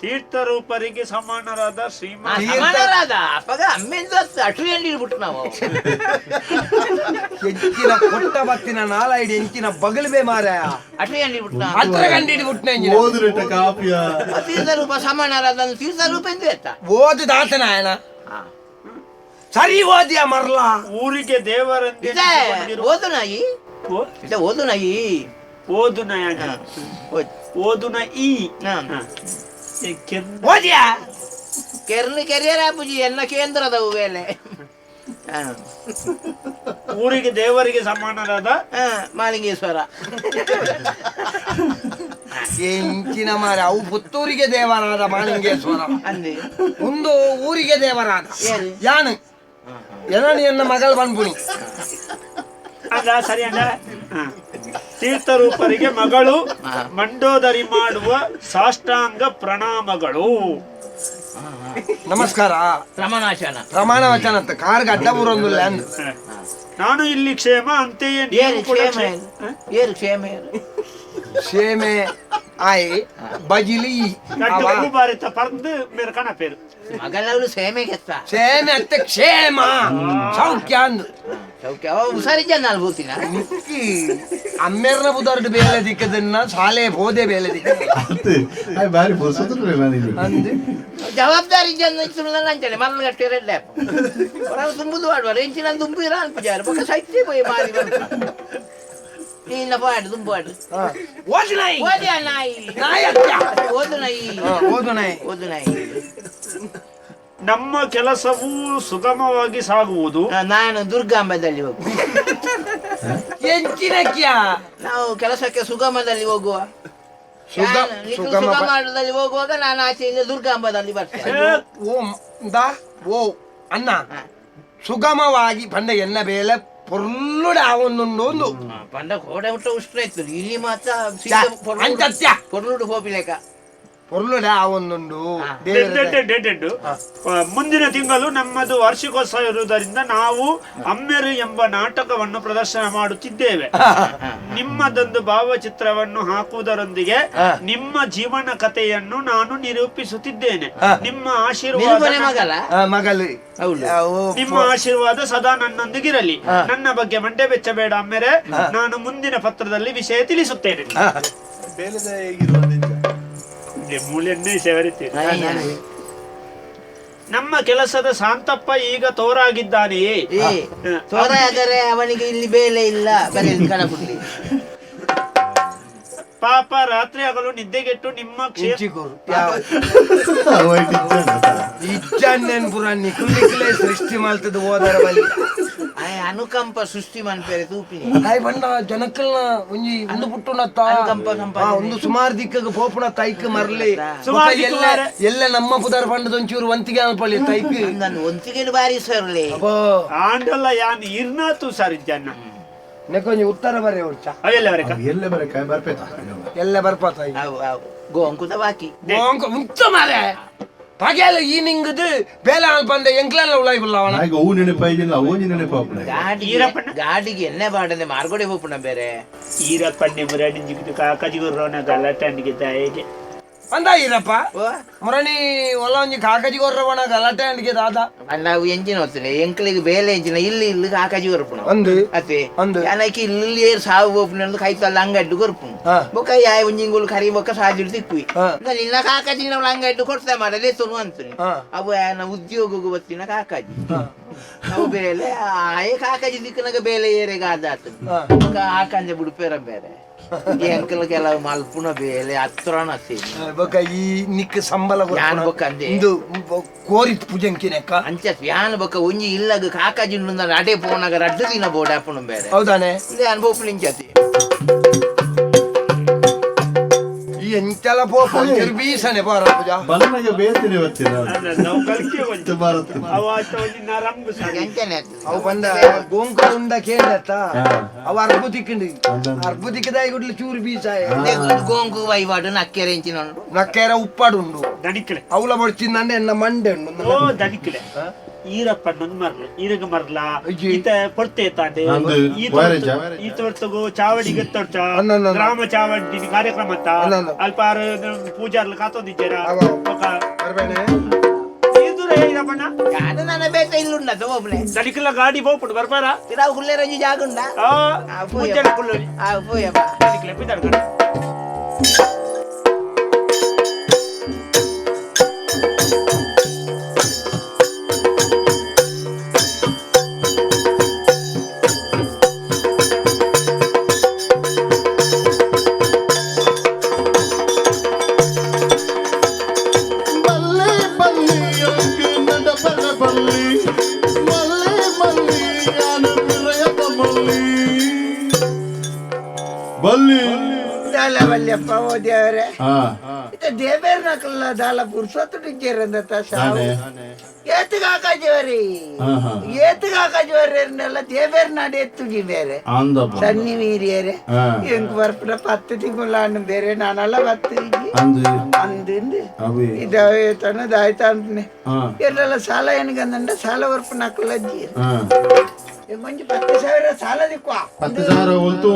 [SPEAKER 3] ತೀರ್ಥರೂಪರಿಗೆ ಸಮಾನರಾದ ಶ್ರೀಮಾನ್
[SPEAKER 4] ಸಮಾನರಾದ ಅಪ್ಪಗ ಅಮ್ಮೆಂದು ಅಟು ಎಂಡಿ ಬಿಟ್ಟು ನಾವು
[SPEAKER 1] ಎಂಚಿನ ಕೊಟ್ಟ ಬತ್ತಿನ ನಾಲೈಡಿ ಎಂಚಿನ ಬಗಲ್ಬೆ ಮಾರಾಯ
[SPEAKER 4] ಅಟು ಎಂಡಿ ಬಿಟ್ಟು ನಾವು
[SPEAKER 1] ಅತ್ರ ಕಂಡಿಡಿ ಬಿಟ್ನ ಎಂಜಿನ
[SPEAKER 2] ಓದುರೆಟ್ಟ ಕಾಪಿಯ
[SPEAKER 4] ತೀರ್ಥರೂಪ ಸಮಾನರಾದ ತೀರ್ಥರೂಪ ಎಂದು ಎತ್ತ
[SPEAKER 1] ಓದು ದಾತನ ಆಯನ ಸರಿ ಓದಿಯ ಮರ್ಲಾ
[SPEAKER 3] ಊರಿಗೆ ದೇವರಂತೆ
[SPEAKER 4] ಇದೆ ಓದು ನಾಯಿ ಇದೆ ಓದು ನಾಯಿ
[SPEAKER 3] ಓದುನ
[SPEAKER 4] ಓದ್.
[SPEAKER 3] ಓದುನ ಈ
[SPEAKER 4] ಹಾ.
[SPEAKER 3] ಈ ಕೆಂದ
[SPEAKER 1] ಓದಿಯಾ
[SPEAKER 4] ಕೆರ್ನ ಕೆರಿಯರ್ ಆಪುಜಿ ಎಲ್ಲ ಕೇಂದ್ರದ ಬೇಲೆ ಹಾ.
[SPEAKER 3] ಊರಿಗೆ ದೇವರಿಗೆ ಸಮಾನರಾದ
[SPEAKER 4] ಹಾ, ಮಾಲಿಂಗೇಶ್ವರ
[SPEAKER 1] ಎಂಚಿನ ಮಾರ ಅವು ಪುತ್ತೂರಿಗೆ ದೇವರಾದ ಮಾಲಿಂಗೇಶ್ವರ
[SPEAKER 4] ಅಂದೆ
[SPEAKER 1] ಒಂದು ಊರಿಗೆ ದೇವರಾದ
[SPEAKER 4] ಏರು?
[SPEAKER 1] ಯಾನು ಎನನಿ ಎನ್ನ ಮಗಳು ಬಂದ್ಪುಣಿ
[SPEAKER 3] ಅದ ಸರಿ ಅಣ್ಣ ತೀರ್ಥರೂಪರಿಗೆ ಮಗಳು ಮಂಡೋದರಿ ಮಾಡುವ ಸಾಷ್ಟಾಂಗ ಪ್ರಣಾಮಗಳು.
[SPEAKER 1] ನಮಸ್ಕಾರ.
[SPEAKER 4] ಪ್ರಮಾಣಾಶನ
[SPEAKER 1] ಪ್ರಮಾಣ ವಚನ ಅಂತ ಕಾರ್ಗೆ ಅಡ್ಡ ಬರೋದಿಲ್ಲ ಅಂದ್.
[SPEAKER 3] ನಾನು ಇಲ್ಲಿ ಕ್ಷೇಮ, ಅಂತೆಯೇ ನೀವು
[SPEAKER 4] ಏರು
[SPEAKER 3] ಕೂಡ
[SPEAKER 4] ಕ್ಷೇಮ
[SPEAKER 3] ಕ್ಷೇಮ.
[SPEAKER 4] ಏರು. ಏರು ಕ್ಷೇಮ ಏರು.
[SPEAKER 1] ಸೇಮೆ ಆಯ್ ಬಜಿಲಿ
[SPEAKER 3] ಗಡ್ಡ ಹೂಬಾರಿತ ಪರ್ದು ಮೇರೆ ಕಣಪೇರು
[SPEAKER 4] ಮಗಳವರು ಸೇಮೆಗೆತ್ತ
[SPEAKER 1] ಸೇಮೆ ಅತ್ತೆ ಕ್ಷೇಮ ಸೌಖ್ಯ ಅಂದ್.
[SPEAKER 4] ಸೌಖ್ಯ ಅವ ಹುಷಾರಿದ್ದ ನಾನು ಭೂತಿನ
[SPEAKER 1] ನಿಕ್ಕಿ ಅಮ್ಮೆರ್ನ ಬುದರ್ಡು ಬೇಲೆ ದಿಕ್ಕದನ್ನ ಸಾಲೆ ಬೋದೆ ಬೇಲೆ ದಿಕ್ಕದ
[SPEAKER 2] ಅತ್ತೆ ಆಯ್ ಬಾರಿ ಪುರ್ಸೊತ್ತುಲ್ಲ ನೀನು
[SPEAKER 1] ಅಂದ್.
[SPEAKER 4] ಜವಾಬ್ದಾರಿ ಜನ ಅಂತಾನೆ ಮರಳು ಕಟ್ಟಿ ರೆಡ್ಡೆ ಹೊರ ತುಂಬುದು ಮಾಡುವ ಎಂಚಿನ ತುಂಬಿರ ಅನ್ಪಜಾರ ಬೊಕ್ಕ ಸೈತಿ ಪೋಯಿ ಮಾರಿ ನಿನ್ನ ಪಾಡು ತುಂಬಾಡು.
[SPEAKER 1] ಓದು ನಾಯಿ.
[SPEAKER 4] ಓದಿಯ ನಾಯಿ.
[SPEAKER 1] ನಾಯಿ ಅತ್ಯ.
[SPEAKER 4] ಓದು ನಾಯಿ.
[SPEAKER 1] ಹಾ, ಓದು ನಾಯಿ.
[SPEAKER 4] ಓದು ನಾಯಿ.
[SPEAKER 3] ನಮ್ಮ ಕೆಲಸವೂ ಸುಗಮವಾಗಿ ಸಾಗುವುದು.
[SPEAKER 4] ನಾನು ದುರ್ಗಾಂಬದಲ್ಲಿ ಹೋಗುವ.
[SPEAKER 1] ಎಂಚಿನಕ್ಯಾ
[SPEAKER 4] ನಾವು ಕೆಲಸಕ್ಕೆ ಸುಗಮದಲ್ಲಿ ಹೋಗುವ. ನೀವು
[SPEAKER 1] ಸುಗಮ
[SPEAKER 4] ಸುಗಮದಲ್ಲಿ ಹೋಗುವಾಗ ನಾನು ಆಚೆಯಿಂದ ದುರ್ಗಾಂಬದಲ್ಲಿ ಬರ್ತೇನೆ.
[SPEAKER 1] ಓ ದಾ ಓ ಅಣ್ಣ ಸುಗಮವಾಗಿ ಪಂಡ ಎನ್ನ ಬೇಲೆ ಪೊರ್ಲುಡ ಆವೊಂದುಂಡು ಒಂದು
[SPEAKER 4] ಪಂಡ ಕೋಡೆ ಹುಟ್ಟ ಉಷ್ಣ ಇತ್ತು ಇಲ್ಲಿ ಮಾತ್ರ
[SPEAKER 1] ಅಂಚತ್ಯ.
[SPEAKER 4] ಪೊರ್ಲುಡು ಹೋಗ್ಲಿಕ್ಕ
[SPEAKER 1] ಪೊರ್ಲುಡ ಆವೊಂದುಂಡು
[SPEAKER 4] ಹಾ.
[SPEAKER 1] ದೇವರ
[SPEAKER 3] ಡೆಡ್. ಮುಂದಿನ ತಿಂಗಳು ನಮ್ಮದು ವಾರ್ಷಿಕೋತ್ಸವ ಇರುವುದರಿಂದ ನಾವು ಅಮ್ಮೆರು ಎಂಬ ನಾಟಕವನ್ನು ಪ್ರದರ್ಶನ ಮಾಡುತ್ತಿದ್ದೇವೆ. ನಿಮ್ಮದೊಂದು ಭಾವಚಿತ್ರವನ್ನು ಹಾಕುವುದರೊಂದಿಗೆ ನಿಮ್ಮ ಜೀವನ ಕಥೆಯನ್ನು ನಾನು ನಿರೂಪಿಸುತ್ತಿದ್ದೇನೆ. ನಿಮ್ಮ ಆಶೀರ್ವಾದ
[SPEAKER 4] ನಿರೂಪಣೆ ಮಗಲ
[SPEAKER 1] ಮಗಲು
[SPEAKER 4] ಹೌದು.
[SPEAKER 3] ನಿಮ್ಮ ಆಶೀರ್ವಾದ ಸದಾ ನನ್ನೊಂದಿಗಿರಲಿ. ನನ್ನ ಬಗ್ಗೆ ಮಂಡೆ ಬೆಚ್ಚಬೇಡ ಅಮ್ಮೆರೆ, ನಾನು ಮುಂದಿನ ಪತ್ರದಲ್ಲಿ ವಿಷಯ ತಿಳಿಸುತ್ತೇನೆ.
[SPEAKER 2] ಬೇಲೆದ ಹೇಗಿರುವಂತ
[SPEAKER 3] ಮೂಲೆಯನ್ನೇ ಸೇವರಿತೇನೆ. ನಮ್ಮ ಕೆಲಸದ ಶಾಂತಪ್ಪ ಈಗ ತೋರಾಗಿದ್ದಾನೆಯೇ?
[SPEAKER 4] ಏ ತೋರಾದರೆ ಅವನಿಗೆ ಇಲ್ಲಿ ಬೇಲೆ ಇಲ್ಲ, ಬರೀ ಕಣಪುಟ್ಲಿ.
[SPEAKER 3] ಪಾಪ ರಾತ್ರಿ ಹಗಲು ನಿದ್ದೆಗೆಟ್ಟು ನಿಮ್ಮ ಕ್ಷೇತ್ರ
[SPEAKER 1] ಇಜ್ಜನ್ನೇನ್ ಪುರ ನಿಕ್ಲಿಕ್ಲೆ ಸೃಷ್ಟಿ ಮಾಡ್ತದ ಹೋದರ ಬಲಿ.
[SPEAKER 4] ಅನುಕಂಪ ಸೃಷ್ಟಿ ಮನ್ಪೇರೆ ತೂಪಿನಿ.
[SPEAKER 1] ಕಾಯಿ ಬಂಡ ಜನಕ್ಕಲ್ನ ಒಂಜಿ ಒಂದು ಪುಟ್ಟುನತ್ತ
[SPEAKER 4] ಅನುಕಂಪ ಸಂಪಾದನೆ.
[SPEAKER 1] ಒಂದು ಸುಮಾರು ದಿಕ್ಕಗ್ ಪೋಪುನ ತೈಕ್ ಮರ್ಲಿ
[SPEAKER 3] ಸುಮಾರು
[SPEAKER 1] ಬೊಕ
[SPEAKER 3] ದಿಕ್ಕು
[SPEAKER 1] ಎಲ್ಲ
[SPEAKER 3] ಮಾರೆ.
[SPEAKER 1] ಎಲ್ಲ ನಮ್ಮ ಪುದರ್ ಪಂಡದ ಒಂಚೂರು ವಂತಿಗೆ ಅನ್ಪಳಿ ತೈಕ್.
[SPEAKER 4] ನನ್ನ ಒಂತಿಗೆ ಬಾರಿ ಸರ್ಲೆ.
[SPEAKER 1] ಅಬ್ಬೋ.
[SPEAKER 3] ಆಂಡಲ್ಲ ಯಾನ್ ಇರ್ನಾತು ಸರ್ ಇಜ್ಜನ್ನ.
[SPEAKER 1] ನೆಕೊಂಜಿ ಉತ್ತರ ಬರೆ ಉರ್ಚ.
[SPEAKER 3] ಅವೆಲ್ಲ ಬರಕ.
[SPEAKER 2] ಎಲ್ಲೆ ಬರಕ ಬರ್ಪೇತ.
[SPEAKER 1] ಎಲ್ಲ ಬರ್ಪಾತ.
[SPEAKER 4] ಅವು ಅವು ಗೋಂಕುದ ಬಾಕಿ.
[SPEAKER 1] ಉಂಚ ಮಾರೆ ಪಗೆಲ ಈ ನಿಂಗದು ಬೇಲೆ ಅನ್ಪಂದೆ ಎಂಕ್ಲಲ್ಲ ಉಳಾಯಿ ಅವನ.
[SPEAKER 2] ನಾಯಿಗೆ ಅವು ನೆನಪಾಯಿಲ್ಲ, ಅವು ನೆನಪಾಪುಣ.
[SPEAKER 4] ಗಾಡಿಗೆ
[SPEAKER 3] ಈರಪ್ಪಣ್ಣ?
[SPEAKER 4] ಗಾಡಿಗೆ ಎಣ್ಣೆ ಬಾಡನೆ ಮಾರ್ಗೋಡೆ ಹೋಪುಣ ಬೇರೆ.
[SPEAKER 3] ಈರಪ್ಪಣ್ಣೆ ಮುರಾಣಿ ಜಿಗಿದು ಕಾಕಜಿಗುರ್ರೋನ ಗಲಾಟೆ ದಾಯಿಗೆ.
[SPEAKER 1] ಅಂದ ಈರಪ್ಪ.
[SPEAKER 4] ಓ.
[SPEAKER 1] ಮುರಣಿ ಒಲ ಒಂಜಿ ಕಾಕಜಿ ಕೊರ್ರವಣ ಗಲಾಟೆ ಅಂಡಿಗೆ ದಾದ.
[SPEAKER 4] ನಾವು ಎಂಜಿನ ಹೋಗ್ತೇನೆ ಎಂಕ್ಲಿಗೆ ಬೇಲೆ ಎಂಜಿನ ಇಲ್ಲಿ ಇಲ್ಲಿ ಕಾಕಾಜಿ ಕೊರ್ಪುಣ.
[SPEAKER 1] ಅಂದು.
[SPEAKER 4] ಅತ್ತೆ.
[SPEAKER 1] ಅಂದು.
[SPEAKER 4] ಯಾನಕ್ಕೆ ಇಲ್ಲಿ ಏರ್ ಸಾವು ಹೋಪುಣ ಅಂದು ಕೈತಲ್ಲ ಅಂಗಡ್ಡು ಕೊರ್ಪುಣ.
[SPEAKER 1] ಹಾ.
[SPEAKER 4] ಬೊಕ್ಕ ಯಾಯ ಒಂಜಿಂಗುಲು ಕರಿ ಬೊಕ್ಕ ಸಾಜಿಡು ತಿಕ್ಕುವಿ.
[SPEAKER 1] ಹಾ.
[SPEAKER 4] ನಿನ್ನ ಕಾಕಾಜಿ ನಾವು ಅಂಗಡ್ಡು ಕೊಡ್ತಾ ಮಾಡಲೇ ತುನು ಅಂತೀನಿ.
[SPEAKER 1] ಹಾ.
[SPEAKER 4] ಅವು ಯಾನ ಉದ್ಯೋಗಕ್ಕೆ ಬತ್ತಿನ ಕಾಕಾಜಿ ಅವು ಬೇಲೆ ಆಯೆ ಕಾಕಾಜಿ ದಿಕ್ಕನಾಗ ಬೇಲೆ ಏರೆಗಾದಾತು.
[SPEAKER 1] ಹಾ.
[SPEAKER 4] ಬೊಕ್ಕ ಆಕಂಜೆ ಬುಡುಪೇರ ಬೇರೆ ಎಂಕಲ್ ಕೆಲವು ಮಲ್ಪುನ ಬೇಲೆ ಹತ್ರನ ಸೇರಿ.
[SPEAKER 1] ಬೊಕ ಈ ನಿಕ್ ಸಂಬಳ ಕೊರ್ಪುನ.
[SPEAKER 4] ಯಾನ್ ಬೊಕ್ಕ ಅಂದೆ.
[SPEAKER 1] ಇಂದು ಕೋರಿತ್ ಪೂಜಂಕಿನೆಕ್ಕ.
[SPEAKER 4] ಅಂಚ ಯಾನ್ ಬೊಕ್ಕ ಒಂಜಿ ಇಲ್ಲಗ ಕಾಕಾಜಿ ಅಡೆ ಪೋನಾಗ ರಡ್ಡು ದಿನ ಬೋಡ ಅಪ್ಪುನ ಬೇರೆ.
[SPEAKER 1] ಹೌದಾನೆ.
[SPEAKER 4] ಇಂದೆ ಅನುಭವ ನಿಂಚತಿ.
[SPEAKER 1] ಈ ಎಂಚಲ ಪೋಪ ಒಂಚೂರು ಬೀಸನೆ ಪೋರ ಪೂಜಾ.
[SPEAKER 2] ಬನ್ನಗ ಬೇತಿನಿ ಬತ್ತಿನ.
[SPEAKER 3] ನಾವು ಕಲ್ಕೆ ಒಂಜಿ
[SPEAKER 2] ಭಾರತ.
[SPEAKER 3] ಅವ ಆತ ಒಂಜಿ ನರಂಬು ಸಾರಿ.
[SPEAKER 4] ಎಂಚನೆ ಆಗ್ತದೆ.
[SPEAKER 1] ಅವು ಬಂದ ಗೋಂಕ ಉಂಡ ಕೇಂದತ್ತ.
[SPEAKER 2] ಹಾ.
[SPEAKER 1] ಅವ ಅರ್ಬುದಿಕ್ಕಂಡು.
[SPEAKER 2] ಅಂದಂದು.
[SPEAKER 1] ಅರ್ಬುದಿಕ್ಕದಾಯಿ ಗುಡ್ಲು ಚೂರು ಬೀಸಾಯ.
[SPEAKER 4] ಇಂದೆ ಗೋಂಕು ವೈವಾಡು ನಕ್ಕೆರೆ ಎಂಚಿನ ಉಂಡು.
[SPEAKER 1] ನಕ್ಕೇರ ಉಪ್ಪಾಡುಂಡು.
[SPEAKER 3] ದಣಿಕ್ಲೆ.
[SPEAKER 1] ಅವಲ ಬಡ್ಚಿಂದಂಡೆ ಎನ್ನ ಮಂಡೆ ಉಂಡು.
[SPEAKER 3] ಓ ದಣಿಕ್ಲೆ, ಈರಪ್ಪಣ್ಣೊಂದು ಮರ್ಲು ಈರಗ ಮರ್ಲ.
[SPEAKER 1] ಅಜ್ಜಿ.
[SPEAKER 3] ಈತ ಪೊರ್ತೇತಾಂಡೆ.
[SPEAKER 2] ಅಂದು ವೈರಜ.
[SPEAKER 3] ಈತ ಹೊರ್ತಗು ಚಾವಡಿ ಗತ್ತೊಡ್ಚ.
[SPEAKER 1] ಅನ್ನ, ಅನ್ನ, ಅನ್ನ.
[SPEAKER 3] ಗ್ರಾಮ ಚಾವಡಿ ಕಾರ್ಯಕ್ರಮ ಅಂತ.
[SPEAKER 1] ಅನ್ನ, ಅನ್ನ.
[SPEAKER 3] ಅಲ್ಪ ಆರು ಪೂಜಾರ್ಲು ಕಾತೊಂದಿಜ್ಜರ.
[SPEAKER 1] ಅವ.
[SPEAKER 3] ಬೊಕ
[SPEAKER 1] ಬರ್ಬೇನೆ.
[SPEAKER 3] ಈರ್ದುರ ಈರಪ್ಪಣ್ಣ.
[SPEAKER 6] ಯಾರು ನನ್ನ ಬೇಟ ಇಲ್ಲುಂಡ ತಗೋಬ್ಲೆ.
[SPEAKER 3] ದನಿಕುಲ ಗಾಡಿ ಪೋಪುಂಡು ಬರ್ಪಾರ.
[SPEAKER 6] ಪಿರಾವು ಹುಲ್ಲೇರಂಜಿ ಜಾಗುಂಡ.
[SPEAKER 3] ಆ.
[SPEAKER 6] ಆ, ಪೋಯಪ್ಪ.
[SPEAKER 3] ಪೂಜಾರ್ಲು ಕುಲ್ಲೋಲಿ.
[SPEAKER 6] ಆ ಪೋಯಪ್ಪ.
[SPEAKER 3] ದನಿಕುಲ ಪಿದಾಡ್ಕೊಂಡು.
[SPEAKER 2] ಬಲ್ಲೆ ಬಲ್ಲಿ ಅಂಕು ನಡಬಲ ಬಲ್ಲಿ ಮಲ್ಲೆ ಮಲ್ಲಿ ಅನು ಪಿರಯದ ಮಲ್ಲಿ ಬಲ್ಲಿ.
[SPEAKER 4] ದಾಲ ವಲ್ಯಪ್ಪ, ಓ ದೇವರೇ.
[SPEAKER 2] ಹಾ.
[SPEAKER 4] ಇತ್ತ ದೇವೇರ್ ನಕಲ್ಲ ದಾಲ ಪುರ್ಸೊತ್ತು ಟಿಚ್ಚರಂದ ಸಾವು.
[SPEAKER 2] ನಾನೇ.
[SPEAKER 4] ಏತುಗಾಕ ಜೋರಿ.
[SPEAKER 2] ಹಾ, ಹಾ.
[SPEAKER 4] ಏತುಗಾಕ ಜೋರಿ ದೇವೇರ್ ನಾಡು ಎತ್ತುಜಿ ಬೇರೆ.
[SPEAKER 2] ಅಂದಪ್ಪ.
[SPEAKER 4] ಸನ್ನಿ ಮೀರಿಯರೆ.
[SPEAKER 2] ಹಾ.
[SPEAKER 4] ಎಂಕ್ ಬರ್ಪುನ 10 ತಿಂಗುಲಾಂಡು ಬೇರೆ ನಾನಲ್ಲ 10 ಇಜ್ಜಿ.
[SPEAKER 2] ಅಂದು.
[SPEAKER 4] ಅಂದಿಂದು.
[SPEAKER 2] ಅವಿ.
[SPEAKER 4] ಇದಾಯ್ತಾನ ದಾಯ್ತ ಅಂಪನೆ.
[SPEAKER 2] ಹಾ.
[SPEAKER 4] ಎರ್ಲೆಲ್ಲ ಸಾಲ ಏನಗಂದಂಡ ಸಾಲ ವರ್ಪುನ ಅಕ್ಕಲಜ್ಜಿ.
[SPEAKER 2] ಹಾ.
[SPEAKER 4] ಒಂಜಿ 10,000 ಸಾಲ ದಿಕ್ವಾ.
[SPEAKER 2] 10,000 ಹೊಲ್ತು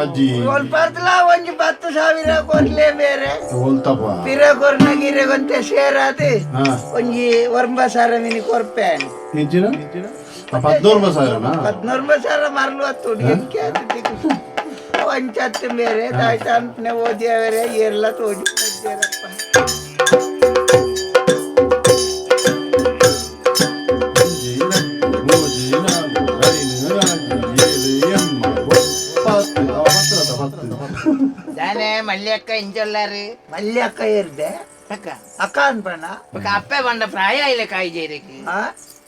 [SPEAKER 2] ಅಜ್ಜಿ.
[SPEAKER 4] ಒಲ್ಪರ್ದಲ ಒಂಜಿ 10,000 ಕೊರ್ಲೆ ಬೇರೆ.
[SPEAKER 2] ಹೊಲ್ತಪ್ಪ.
[SPEAKER 4] ಪಿರ ಕೊರ್ನ ಗಿರೆಗೊಂತೆ ಸೇರಾದು.
[SPEAKER 2] ಹಾ.
[SPEAKER 4] ಒಂಜಿ 9 ಸಾವಿರ ಮಿನಿ ಕೊರ್ಪೆ.
[SPEAKER 2] ಎಂಚಿನ 19 ಸಾವಿರನಾ?
[SPEAKER 4] 19 ಸಾವಿರ ಮರಳು ಹತ್ತು ಎಂಕೆ ಒಂಚತ್ತು ಬೇರೆ ದಾಯ್ತ ಅನ್ಪನೆ ಓದಿಯವರೇ ಎಲ್ಲ ತೋಜಿ ರಪ್ಪ.
[SPEAKER 2] ಒಂಜಿ ರಡ್ಡ್ ಮೂಜಿ ನಾಲ್ಕು ಐದು ಆರು ಏಳು ಎಮ್ಮ 10 ಅವ 10 10.
[SPEAKER 6] ದಾನೆ ಮಲ್ಯಕ್ಕ ಇಂಚೊಲ್ಲಾರು.
[SPEAKER 4] ಮಲ್ಯ ಅಕ್ಕ ಏರ್ದೆ.
[SPEAKER 6] ಅಕ್ಕ.
[SPEAKER 4] ಅಕ್ಕ ಅನ್ಪಣ.
[SPEAKER 6] ಬೊಕ ಅಪ್ಪೆ ಬಂಡ ಪ್ರಾಯ ಇಲ್ಲ ಕಾಯಿ ಜೇರಕ್ಕೆ.
[SPEAKER 4] ಆ.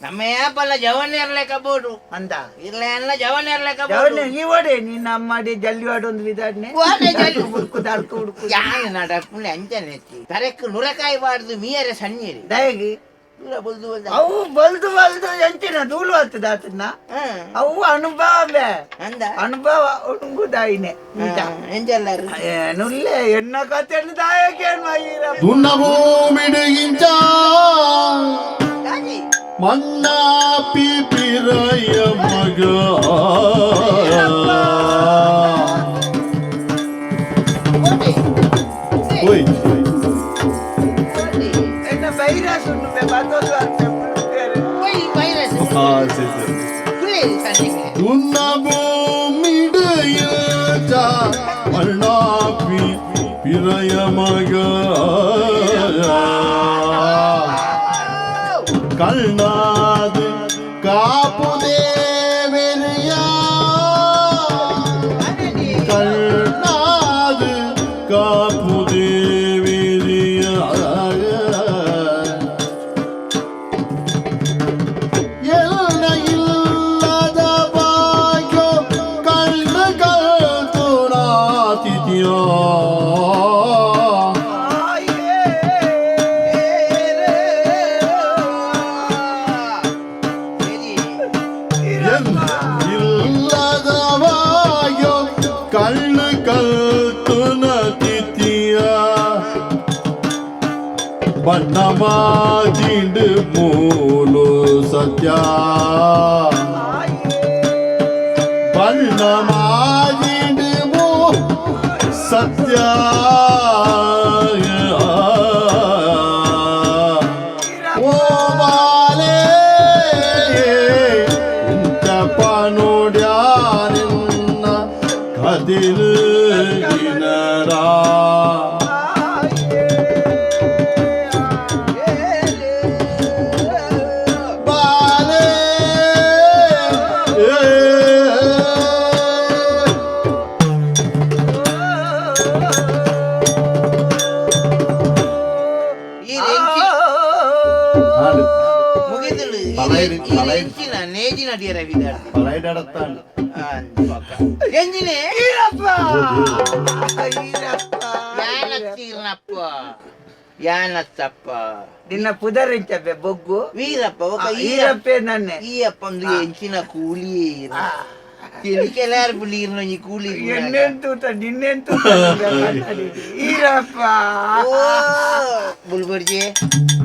[SPEAKER 6] ನಮ್ಮ ಏಪಲ್ಲ ಜವನ್ ಇರ್ಲೆಕ ಬೋಡು.
[SPEAKER 4] ಅಂದ.
[SPEAKER 6] ಇರ್ಲೆ ಎಲ್ಲ ಜವನ್ ಇರ್ಲೆಕ ಬೋಡು.
[SPEAKER 4] ಜವನ ಈ ಓಡೆ ನೀನ್ ಅಮ್ಮಾಡಿ ಜಲ್ಲಿ ವಾಡೊಂದು ವಿದಾಡ್ನೆ.
[SPEAKER 6] ಓಡೆ ಜಲ್ಲಿ.
[SPEAKER 4] ಹುಡುಕು ದಾಳ್ಕ ಹುಡುಕು.
[SPEAKER 6] ಯಾನ್ ನಡಪುಂಡೆ ಅಂಚನೆ ಎತ್ತಿ ತರೆಕ್ ನುರಕಾಯಿ ಬಾರ್ದು ಮೀಯರೆ ಸಣ್ಣೀರಿ.
[SPEAKER 4] ದಯಗಿ.
[SPEAKER 6] ದೂರ ಬೊಲ್ದು ಬೊಲ್ದು.
[SPEAKER 4] ಅವು ಬಲ್ದು ಬಲ್ದು ಎಂಚಿನ ಧೂಳು ಹತ್ತದ ಆತನ. ಅವು ಅನುಭವ ಬೇ.
[SPEAKER 6] ಅಂದ.
[SPEAKER 4] ಅನುಭವ ಉಂಗುದಾಯಿನೆ.
[SPEAKER 6] ಎಂಚೊಲ್ಲಾರು.
[SPEAKER 4] ಏನುಲ್ಲೆ ಎನ್ನ ಕತೆ ದಾಯಕೇನು ಅಯ್ಯಪ್ಪ.
[SPEAKER 2] ದುನ್ನ ಭೂಮಿಡು ಇಂಚ
[SPEAKER 6] ದಾಜಿ.
[SPEAKER 2] ಮಣ್ಣಾಪಿ ಪಿರಯ ಮಗ.
[SPEAKER 6] ಓಡೆ.
[SPEAKER 2] ಓಯ್.
[SPEAKER 6] ಓಡೆ.
[SPEAKER 4] ಎನ್ನ ಬೈರಾಸ್ ಉಣ್ಣುವೆ ಬದಲು ಅಂತ ಬೇರೆ.
[SPEAKER 6] ಓಯ್ ವೈರಸ್.
[SPEAKER 2] ಹಾ ಸರಿ ಸರಿ.
[SPEAKER 6] ಕುಲೇರಿ ಸಣ್ಣಿಗೆ.
[SPEAKER 2] ದುನ್ನ ಭೂಮಿಡು ಇಂಚ ಮಣ್ಣಾಪಿ ಪಿರಯ ಮಗ ಕಣ್ಣಾದ ಕಾಪು ದೇವರಿಯ ಕಣ್ಣಾದ ಕಾಪು ದೇವಿರಿಯ ಎಲ್ಲ ಇಲ್ಲದ ಭಾಗ್ಯ ಕಣ್ಣ ಕಲ್ತು ನಾತಿಥಿಯ. ಇಲ್ಲದ ಭಾಗ್ಯ ಕಣ್ಣು ಕಲ್ತುನ ತಿಥಿಯ ಬಣ್ಣ ಮಾಜಿಂಡು ಮೂಲು ಸತ್ಯ ಬಣ್ಣ ಮಾಜಿಂಡು ಮೂ ಸತ್ಯ ಓ ಬಾಲೆ ಇಂಚಪ್ಪ ನೋಡ್ಯಾನಿನ್ನ ಕದಿಲು ದಿನರಾ. ಬಾಲೆ ಏ.
[SPEAKER 6] ಈ ರೆಂಚಿ
[SPEAKER 2] ಹಾಡು.
[SPEAKER 6] ಮುಗಿದುಳು. ಈ
[SPEAKER 2] ಪಲೈಡ್
[SPEAKER 6] ಈ
[SPEAKER 2] ಪಲೈಡ್.
[SPEAKER 6] ರೆಂಚಿನ ನೇಜಿನ ಡಿಯರ ವಿದಾರ್ತಿ.
[SPEAKER 2] ಪಲೈಡಾಡತ್ತಾಂಡು.
[SPEAKER 6] ಎಂಜಿನೆ.
[SPEAKER 4] ಈರಪ್ಪ ಈರಪ್ಪ.
[SPEAKER 6] ಯಾನತ್ತೀರ್ನಪ್ಪ ಯಾನತ್ತಪ್ಪ.
[SPEAKER 4] ನಿನ್ನ ಪುದರಿಂಚಬೆ ಬೊಗ್ಗು.
[SPEAKER 6] ವೀರಪ್ಪ ఒక
[SPEAKER 4] ಈರಪ್ಪೆ ನನ್ನೆ.
[SPEAKER 6] ಈಯಪ್ಪ ಒಂದು ಎಂಚಿನ ಕೂಲಿ. ತಿಳಿಕೆಲ್ಲಾರು ಪುಳ್ಳಿ ಕೂಲಿ.
[SPEAKER 4] ಎನ್ನೆನ್ ತೂತ ನಿನ್ನೆನ್ ತೂತ ಈರಪ್ಪ.
[SPEAKER 6] ಓ ಬುಲ್ಬುರ್ಜಿ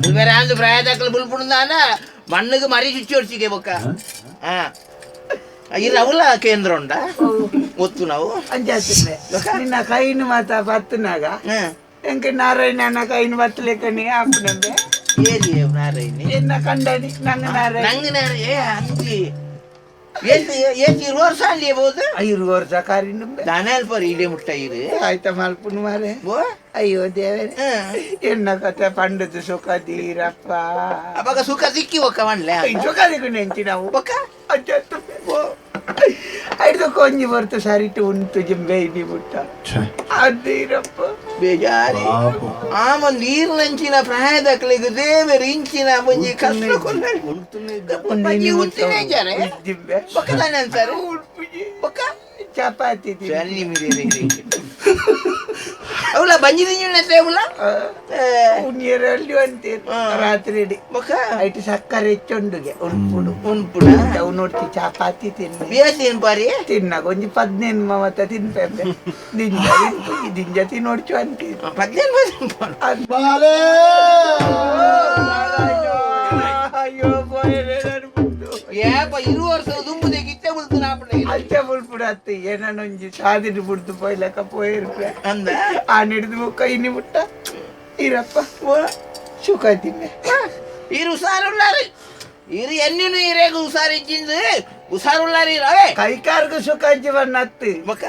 [SPEAKER 6] ಬುಲ್ಬೇರ ಅಂದು ಪ್ರಾಯದಾಕಲು ಬುಲ್ಪುಂದಾನ ಮಣ್ಣುಗೆ ಮರಿ ಚುಚ್ಚಿ ಹೊಡ್ಸಿಗೆ ಬೊಕ್ಕ. ಆ ಈ ರವುಲ ಕೇಂದ್ರ ಉಂಡ ಒತ್ತು ನಾವು.
[SPEAKER 4] ಅಂಚಾತಿದ್ದೆ ನಿನ್ನ ಕೈನು ಮಾತ ಪತ್ತುನಾಗ ಎಂಕ ನಾರಾಯಣ ಕೈನು ಬತ್ತಲೇಕನಿ ಆಪುನಂದೆ.
[SPEAKER 6] ಏರಿ ನಾರಾಯಣಿ?
[SPEAKER 4] ಎನ್ನ ಕಂಡನಿ ನಂಗ ನಾರಾಯಣ.
[SPEAKER 6] ನಂಗೆ ನಾರಾಯಣ. ಏ ಅಂಜಿ ಏತ್ ಏತ್ ಇರು ವರ್ಷ ಅಲ್ಲಿ ಬೋದು.
[SPEAKER 4] 5 ವರ್ಷ ಕಾರಿನ.
[SPEAKER 6] ದಾನ ಅಲ್ಪರ್ ಇಡೇ ಮುಟ್ಟ ಇರು.
[SPEAKER 4] ಆಯ್ತ ಮಲ್ಪುನು ಮಾರೆ.
[SPEAKER 6] ಬೋ.
[SPEAKER 4] ಅಯ್ಯೋ ದೇವರೇ, ಎನ್ನ ಕತೆ ಪಂಡದು ಸುಖ ತೀರಪ್ಪ.
[SPEAKER 6] ಅವಾಗ ಸುಖ ಸಿಕ್ಕಿ ಒಕ್ಕ ಮನ್ಲೆ.
[SPEAKER 4] ಸುಖ ದಿಕ್ಕು ನೆಂಚಿ ನಾವು.
[SPEAKER 6] ಬೊಕ್ಕ.
[SPEAKER 4] ಅಂಚಾತು ಐದು ಕೊಂಜಿ ಬರ್ತು ಸರಿಟು ಉಂಟು ಜಿಂಬೆ ಇನಿ ಮುಟ್ಟ ಅದೇರಪ್ಪ.
[SPEAKER 6] ಬೇಜಾರಿ.
[SPEAKER 2] ಪಾಪ.
[SPEAKER 6] ಆಮ ನೀರ್ನಂಚಿನ ಪ್ರಾಯದಕ್ಲಿಗೆ ದೇವರು ಇಂಚಿನ ಒಂಜಿ ಕಷ್ಟ ಕೊಲ್ಲರಿ. ಬಜ್ಜಿ ಉಂತಿನೇ ಇದ್ದಾರೆ.
[SPEAKER 4] ಜಿಂಬೆ.
[SPEAKER 6] ಬೊಕ್ಕ ತಾನೆ ಅಂತಾರೆ ಬೊಕ್ಕ.
[SPEAKER 4] ಚಪಾತಿ ತಿಂದು.
[SPEAKER 6] ಸರಿ ಮಿರಿ ಅವಳ ಬಂಜಿ ತಿಂಜುನ ತೇವುಲ.
[SPEAKER 4] ಉಣ್ಣಿಯರಲ್ಲಿ ಅಂತೀರಿ ರಾತ್ರಿ ಇಡೀ.
[SPEAKER 6] ಬೊಕ್ಕ.
[SPEAKER 4] ಐಟ್ ಸಕ್ಕರೆ ಹೆಚ್ಚುಂಡುಗೆ ಉಣ್ಪುಡು.
[SPEAKER 6] ಉಂಪುಡ.
[SPEAKER 4] ಅವು ನೋಡ್ತಿ ಚಪಾತಿ ತಿನ್ನಿ.
[SPEAKER 6] ಬೇಸಿನ ಬಾರಿ.
[SPEAKER 4] ತಿನ್ನಾಗ ಒಂಜಿ 15 ಮವತ್ತ ತಿನ್ಪೆ ದಿಂಜ ತಿನ್ಪುಜಿ, ದಿಂಜ ತಿನ್ನೋಡ್ಚು ಅಂತೀರಿ.
[SPEAKER 6] 15 ಬಾರಿ.
[SPEAKER 2] ಬಾಲೆ.
[SPEAKER 4] ಅಯ್ಯೋ ಪೋಯೆರೆ ನನ್ಪುಂಡು.
[SPEAKER 6] ಏಪ ಇರು ವರ್ಷ ದುಂಬುದೆ ಗಿತ್ತೆ ಉಳ್ತು ನಾಪುಣ.
[SPEAKER 4] ಅಂಚ ಬುಲ್ಪುಡು ಅತ್ತು ಏನನೊಂಜಿ ಸಾದಿಡ್ ಬುಡ್ದು ಪೋಯ್ಲಕ ಪೋಯಿರ್ಪೆ.
[SPEAKER 6] ಅಂದ.
[SPEAKER 4] ಆ ಹಿಡಿದು ಮುಕ್ಕ ಇನಿ ಮುಟ್ಟ ಇರಪ್ಪ ಸುಖ ತಿನ್ನೆ.
[SPEAKER 6] ಇರು ಹುಷಾರುಲ್ಲಾರಿ ಇರು ಎನ್ನಿನು ಇರೇಗ ಹುಷಾರ್ ಇಜ್ಜಿಂದು ಹುಷಾರುಲ್ಲಾರಿ ರವೆ.
[SPEAKER 4] ಕೈಕಾರ್ಗು ಸುಖ ಜೀವನ ಅತ್ತು.
[SPEAKER 6] ಬೊಕ್ಕ.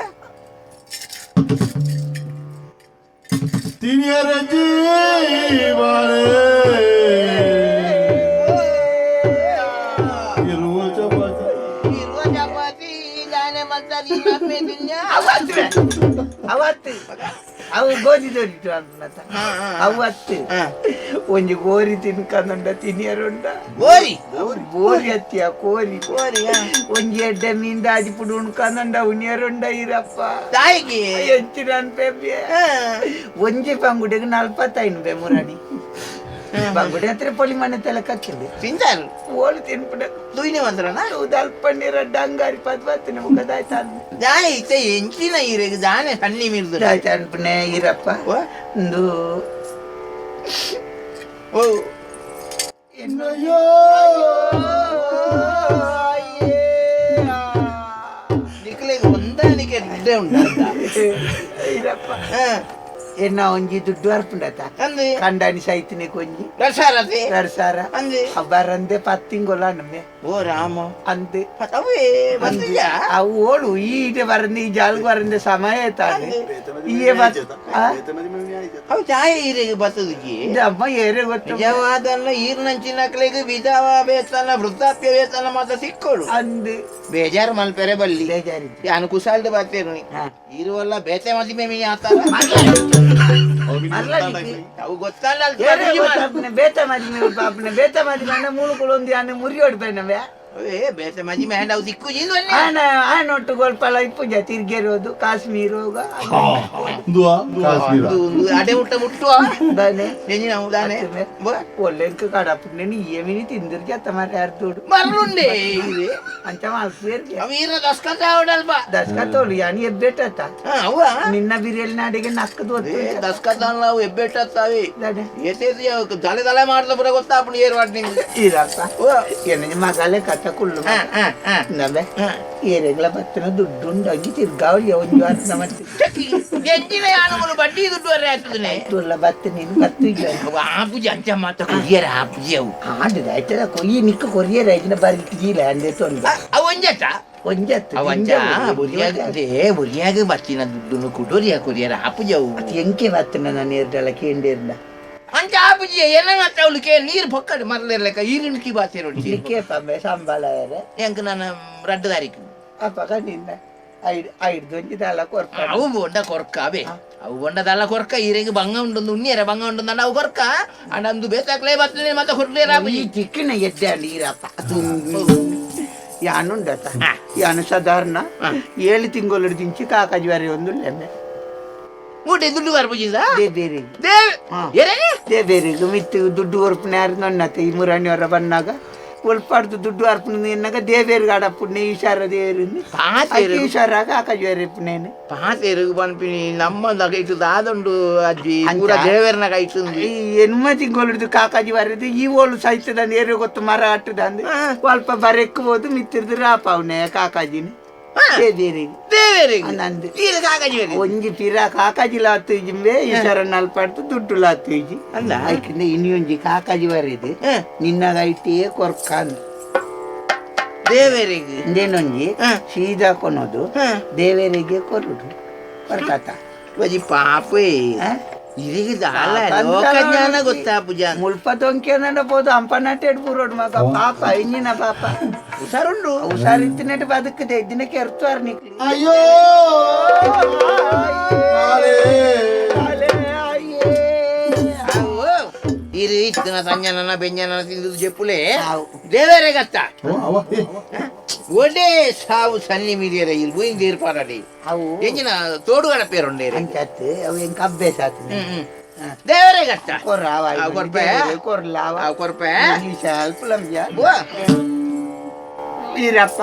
[SPEAKER 2] ತಿನಿಯರ ಜೀವರೇ ಇರುವ ಚಪಾತಿ.
[SPEAKER 6] ಇರುವ ಚಪಾತಿ ದಾನೆ ಮಲ್ತಾರಿ ನಮ್ಮೆ ತಿನ್ಯ.
[SPEAKER 4] ಅವತ್ತು ಅವತ್ತು ಅವು ಗೋಧಿ ದೊರಿಟು ಅನ್ಪುನತ ಅವು ಅತ್ತು. ಒಂಜಿ ಗೋರಿ ತಿನ್ಕಂದುಂಡ ತಿನಿಯರುಂಡ.
[SPEAKER 6] ಗೋರಿ?
[SPEAKER 4] ಬೋರಿ ಅತ್ತಿಯ ಕೋರಿ.
[SPEAKER 6] ಗೋರಿ.
[SPEAKER 4] ಒಂಜಿ ಎಡ್ಡೆ ಮೀನ್ ಆಜಿಪುಡು ಉಣ್ಕಂದುಂಡ ಉನಿಯರುಂಡ ಇರಪ್ಪ.
[SPEAKER 6] ತಾಯಿಗೆ.
[SPEAKER 4] ಎಂಚಿನ ಅನ್ಪೆ. ಒಂಜಿ ಬಂಗುಡೆಗೆ 45 ಬೆ ಮುರಾಣಿ ಬಂಗುಡೆ ಹತ್ರ ಪೊಲಿ ಮನೆ ತಲೆ ಕಕ್ಕಿದೆ.
[SPEAKER 6] ತಿಂತಾರು.
[SPEAKER 4] ಓಲು ತಿನ್ಪುಡ.
[SPEAKER 6] ತೂಯ್ನೆ ಬಂದ್ರನ.
[SPEAKER 4] ಅಲ್ಪ ನೀರ ಡಂಗಾರಿ ಪದ್ ಬತ್ತಿನ ಮುಖದಾಯ್ತ.
[SPEAKER 6] ದಾಯ ಇತ್ತ ಎಂಚಿನ ಇರೇಗ ದಾನೆ ಸನ್ನಿ ಮಿರ್ದು.
[SPEAKER 4] ಆಯ್ತು ಅನ್ಪನೆ ಇರಪ್ಪ ಒಂದು.
[SPEAKER 6] ಓ.
[SPEAKER 2] ಅಯ್ಯೋ.
[SPEAKER 6] ನಿಕ್ಲೆಗ್ ಹೊಂದಾಣಿಕೆ ಎಡ್ಡೆ ಉಂಟು.
[SPEAKER 4] ಇರಪ್ಪ ಎನ್ನ ಒಂಜಿ ದುಡ್ಡು ಅರ್ಪುಂಡತ.
[SPEAKER 6] ಅಂದು.
[SPEAKER 4] ಕಂಡಾನಿ ಸೈತಿನಿ ಕೊಂಜಿ.
[SPEAKER 6] 2000.
[SPEAKER 4] 2000.
[SPEAKER 6] ಅಂದು.
[SPEAKER 4] ಬರಂದೆ 10 ತಿಂಗೊಲ ನಮ್ಮೆ.
[SPEAKER 6] ಓ ರಾಮ.
[SPEAKER 4] ಅಂದು.
[SPEAKER 6] ಅವೇ ಬಂದಿಯಾ?
[SPEAKER 4] ಅವು ಓಳು ಈ ಈಟೆ ಬರಂದೆ ಈ ಜಾಲ್ಗ್ ಬರಂದೆ ಸಮಯ ತಾನೆ ಈಯೆ ಬತ್ ಆ?
[SPEAKER 6] ಅವು ಚಾಯ ಈರೆಗೆ ಬತ್ತದಿಗೆ.
[SPEAKER 4] ಇದು ಅಮ್ಮ ಏರೆ ಗೊತ್ತು.
[SPEAKER 6] ನಿಜವಾದಲ್ಲ ಈರ್ನಂಚಿನಕ್ಲೆಗ್ ವಿಧವಾ ವೇತನ ವೃದ್ಧಾಪ್ಯ ವೇತನ ಮಾತ್ರ ಸಿಕ್ಕೋಡು.
[SPEAKER 4] ಅಂದು.
[SPEAKER 6] ಬೇಜಾರು ಮಲ್ಪೆರೆ ಬಲ್ಲಿ.
[SPEAKER 4] ಬೇಜಾರಿತ್ತು.
[SPEAKER 6] ಯಾನು ಕುಸಾಲ್ದ ಬಾತೇರು.
[SPEAKER 4] ಹಾ.
[SPEAKER 6] ಇರುವಲ್ಲ ಬೇತೆ ಮದಿಮೆ ಮೀ ಆತಾರ. ಅವು ಗೊತ್ತಲ್ಲ ಅಲ್ಪ.
[SPEAKER 4] ಏರೆ ಗೊತ್ತಾಪುನೆ ಬೇತ ಮದಿಮೆ ಪಾಪನೆ ಬೇತ ಮದಿಮೆ ಅಣ್ಣ ಮೂಳು ಯಾನು ಮುರಿಯೋಡು ಪೈನವೆ.
[SPEAKER 6] ಅವೇ ಬೇತೆ ಮದಿಮೆ ಹ್ಯಾಂಡ್ ಅವು ದಿಕ್ಕು ಜಿಂದು.
[SPEAKER 4] ಆನ ಆನೊಟ್ಟು ಗೋಲ್ಪಲ ಇಪ್ಪುಜ ತಿರ್ಗೆರೋದು ಕಾಶ್ಮೀರ ಹೋಗ.
[SPEAKER 2] ದುವಾ ಕಾಶ್ಮೀರ.
[SPEAKER 6] ಅಡೆ ಮುಟ್ಟ ಮುಟ್ಟುವ.
[SPEAKER 4] ದಾನೆ.
[SPEAKER 6] ನೆಂಜಿನ ದಾನೆ.
[SPEAKER 4] ಒಳ್ಳೆಂಕ ಕಡಪು నేను ఏమిని తిందురు చేత మరి అర్ధుడు.
[SPEAKER 6] ಮರಳುಂಡೆ ಇದೆ.
[SPEAKER 4] ಅಂಚ ಮಲ್ಪೇರ್ಗೆ.
[SPEAKER 6] ಅವ ಈರ ದಸ್ಕತ ಅವಡಲ್ಪ.
[SPEAKER 4] ದಸ್ಕತೋಳು ಯಾನಿ ಎಬ್ಬೆಟ್ಟತ್ತ.
[SPEAKER 6] ಅವ
[SPEAKER 4] ನಿನ್ನ ಬಿರಿಯಲ್ ನಾಡಿಗೆ ನಕ್ಕದು
[SPEAKER 6] ಏ ದಸ್ಕತ ನಾವು ಎಬ್ಬೆಟ್ಟತ್ತಾವಿ.
[SPEAKER 4] ದಾನೆ.
[SPEAKER 6] ಏತೇತಿ ತಲೆ ತಲೆ ಮಾಡ್ದ ಪುರ ಗೊತ್ತಾಪುಂಡು ಏರ್ what ನಿಂಗೆ.
[SPEAKER 4] ಇರಪ್ಪ ಏನ ಮಗಲೆ ಕಥ ಕುಳ್ಳು.
[SPEAKER 6] ಹಾ ಹಾ ಹಾ.
[SPEAKER 4] ನವೆ ಏರೆಗ್ಲ ಬತ್ತಿನ ದುಡ್ಡು ಉಂಡಂಗಿ ತಿರ್ಗಾವಳಿ ಒಂಜು ವಾರ ಮತ್ತೆ.
[SPEAKER 6] ಎಂಜಿನ ಯಾನಮುಲು ಬಡ್ಡಿ ದುಡ್ಡು ವರೆ ಆಯ್ತದನೆ.
[SPEAKER 4] ತುಲ್ಲ ಬತ್ತು ನೀನು ಬತ್ತು ಇಲ್ಲ.
[SPEAKER 6] ಅವ ಆಪುಜಿ ಅಂಚ ಮಾತ ಕೊರಿಯರ ಆಪುಜಿ ಅವು.
[SPEAKER 4] ಆಂಡದ ಆಯ್ತದ ಕೊಯ್ಯಿ ನಿಕ್ಕ ಕೊರಿಯರ್ ಆಯ್ತಿನ ಬರಿ ಜೀಲ ಅಂದೆ ತೊಂದ.
[SPEAKER 6] ಅವು ಒಂಜತ್ತ.
[SPEAKER 4] ಒಂಜತ್ತು.
[SPEAKER 6] ಅವ ಅಂಚ ಬೊರಿಯಾಗ ಅದೇ ಬೊರಿಯಾಗ ಬತ್ತಿನ ದುಡ್ಡುನು ಕುಡೋರಿಯ ಕೊರಿಯರ ಆಪುಜಿ ಅವು.
[SPEAKER 4] ಎಂಕೆ ಬತ್ತಿನ ನಾನು ಏರ್ಡಲ ಕೇಂಡಿರ್ದ.
[SPEAKER 6] ಅಂಚ ಆಪುಜಿ ಏನ ಮಾತ ಅವಳು ಕೇ ನೀರು ಪೊಕ್ಕಡು ಮರಲಿರ್ಲೆಕ್ಕ ಈರುಣಿಕಿ ಬಾತೇರು.
[SPEAKER 4] ನಿಕ್ಕೆ ಪಂಬೆ ಸಂಬಳ ಏರೆ.
[SPEAKER 6] ಎಂಕ್ ನಾನು ರಡ್ಡು ತಾರೀಕು.
[SPEAKER 4] ಅಪಗ ನಿನ್ನ ಐದು ಐದು ಒಂಜಿ ದಲ ಕೊರ್ಪ.
[SPEAKER 6] ಅವು ಬೊಂಡ ಕೊರ್ಕ ಅಬೆ ಅವು ಬೊಂಡದಲ್ಲ ಕೊರ್ಕ ಈರೆಗ್ ಬಂಗ ಉಂಡು ಉಣ್ಣಿಯರ ಬಂಗ ಉಂಡು ಅವು ಕೊರ್ಕ ಅಂಡ ಅಂದು ಬೇತಾಕ್ಲೇ ಬರ್ತದೆ ಮತ್ತೆ ಕೊರ್ಲೇರ
[SPEAKER 4] ಈ
[SPEAKER 6] ಆಪುಜಿ.
[SPEAKER 4] ಚಿಕ್ಕಿನ ಎದ್ದೆ ನೀರಪ್ಪ ಯಾನುಂಡತ ಯಾನು ಸಾಧಾರಣ 7 ತಿಂಗಳು ದಿಂಚಿ ಕಾಕಾಜಿ ವರೆ ಒಂದು ಲೆಮ್ಮೆ.
[SPEAKER 6] ಊಟ ದುಡ್ಡು ಬರ್ಪುಜಿದ.
[SPEAKER 4] They ಬೇರೆ.
[SPEAKER 6] ದೇವ್.
[SPEAKER 4] ಹಾ.
[SPEAKER 6] ಏರೇ.
[SPEAKER 4] They ಬೇರೆ ಮಿತ್ತು ದುಡ್ಡು ಕೊರ್ಪುನ ಯಾರು ನನ್ನತ್ತೆ ಈ ಮುರಾಣಿಯವರ ಬನ್ನಾಗ ಒಲ್ಪಾಡ್ದು ದುಡ್ಡು ಅರ್ಪಣ ಎನ್ನಾಗ ದೇವೇರ್ಗ ಆಡಪ್ಪುಣ್ಣೆ ಈಶಾರ ದೇವೇರು ಈಶಾರಾಗ ಕಾಕಾಜಿ ಪುಣ್ಣೇನು
[SPEAKER 6] ಪಾತೆರುಗು ಪನ್ಪಿನಿ ನಮ್ಮ ಇಟ್ಟು ದಾದುಂಡು ಅಜ್ಜಿ ಪೂರ ದೇವೇರ್ನ ಕೈತುಂದು
[SPEAKER 4] ಈ ಎನ್ಮ ತಿಂಗೊಳುದು ಕಾಕಾಜಿ ಬರೆದು ಈ ಓಳು ಸಹಿತದ ಏರು ಗೊತ್ತು ಮರ ಅಟ್ಟದಂದು ಸ್ವಲ್ಪ ಬರೆಕ್ಬೋದು ಮಿತ್ತಿರ್ದು ರಾಪಾವ್ನೆ ಕಾಕಾಜಿನ ದೇವೇರಿಗೆ
[SPEAKER 6] ದೇವೇರಿಗೆ
[SPEAKER 4] ನಂದು
[SPEAKER 6] ಈರು ಕಾಕಾಜಿ
[SPEAKER 4] ಒಂಜಿ ಪಿರ ಕಾಕಾಜಿ ಲಾತುಜಿಂಬೆ ಈಶಾರ ನಲ್ಪಾಡ್ದು ದುಡ್ಡು ಲಾತುಜಿ
[SPEAKER 6] ಅಲ್ಲ
[SPEAKER 4] ಐಕಿಂದ ಇನ್ನೊಂಜಿ ಕಾಕಾಜಿ ಬರೆದು ನಿನ್ನಾಗ ಐಟಿಯೇ ಕೊರ್ಕಂದು
[SPEAKER 6] ದೇವರಿಗೆ
[SPEAKER 4] ಇಂದೇನೊಂಜಿ ಸೀದಾ ಕೊನೋದು ದೇವರಿಗೆ ಕೊರುಡು ಕೊರ್ಕಾತ
[SPEAKER 6] ಬಜಿ ಪಾಪೇ ಇರಿಗೆ ದಾಲ ಲೋಕ ಜ್ಞಾನ ಗೊತ್ತಾ ಪೂಜಾ
[SPEAKER 4] ಮುಲ್ಪ ದೊಂಕೆ ಪೋದು ಅಂಪನಾಟೆಡ್ ಪೂರೋಡು ಮಗ ಪಾಪ ಇಂಜಿನ ಪಾಪ
[SPEAKER 6] ಹುಷಾರುಂಡು
[SPEAKER 4] ಹುಷಾರಿತ್ತಿನಟ್ಟು ಬದುಕದೆ ದಿನಕ್ಕೆ ಎರ್ತುವಾರ ನಿಕ್ಲಿ
[SPEAKER 2] ಅಯ್ಯೋ
[SPEAKER 6] ಇರು ಇತ್ತಿನ ಸಂಜನನ ಬೆಂಜನನ ತಿಂದು చెప్పులే ದೇವರೇ ಗತ್ತ ಒಡೆ ಸಾವು ಸನ್ನಿ ಮೀರಿಯರ ಇಲ್ಲಿ ಬೂಯಿನ್ ತೀರ್ಪಾರಡಿ
[SPEAKER 4] ಅವು
[SPEAKER 6] ಎಂಜಿನ ತೋಡುಗಡ ಪೇರುಂಡೇರಿ
[SPEAKER 4] ಅಂಚಾತ್ ಅವು ಎಂಕ ಅಭ್ಯಾಸ ಆತು
[SPEAKER 6] ದೇವರೇ ಗತ್ತ
[SPEAKER 4] ಕೊರ್ರಾವ
[SPEAKER 6] ಕೊರ್ಪೆ
[SPEAKER 4] ಕೊರ್ಲಾವ
[SPEAKER 6] ಕೊರ್ಪೆ
[SPEAKER 4] ಈರಪ್ಪ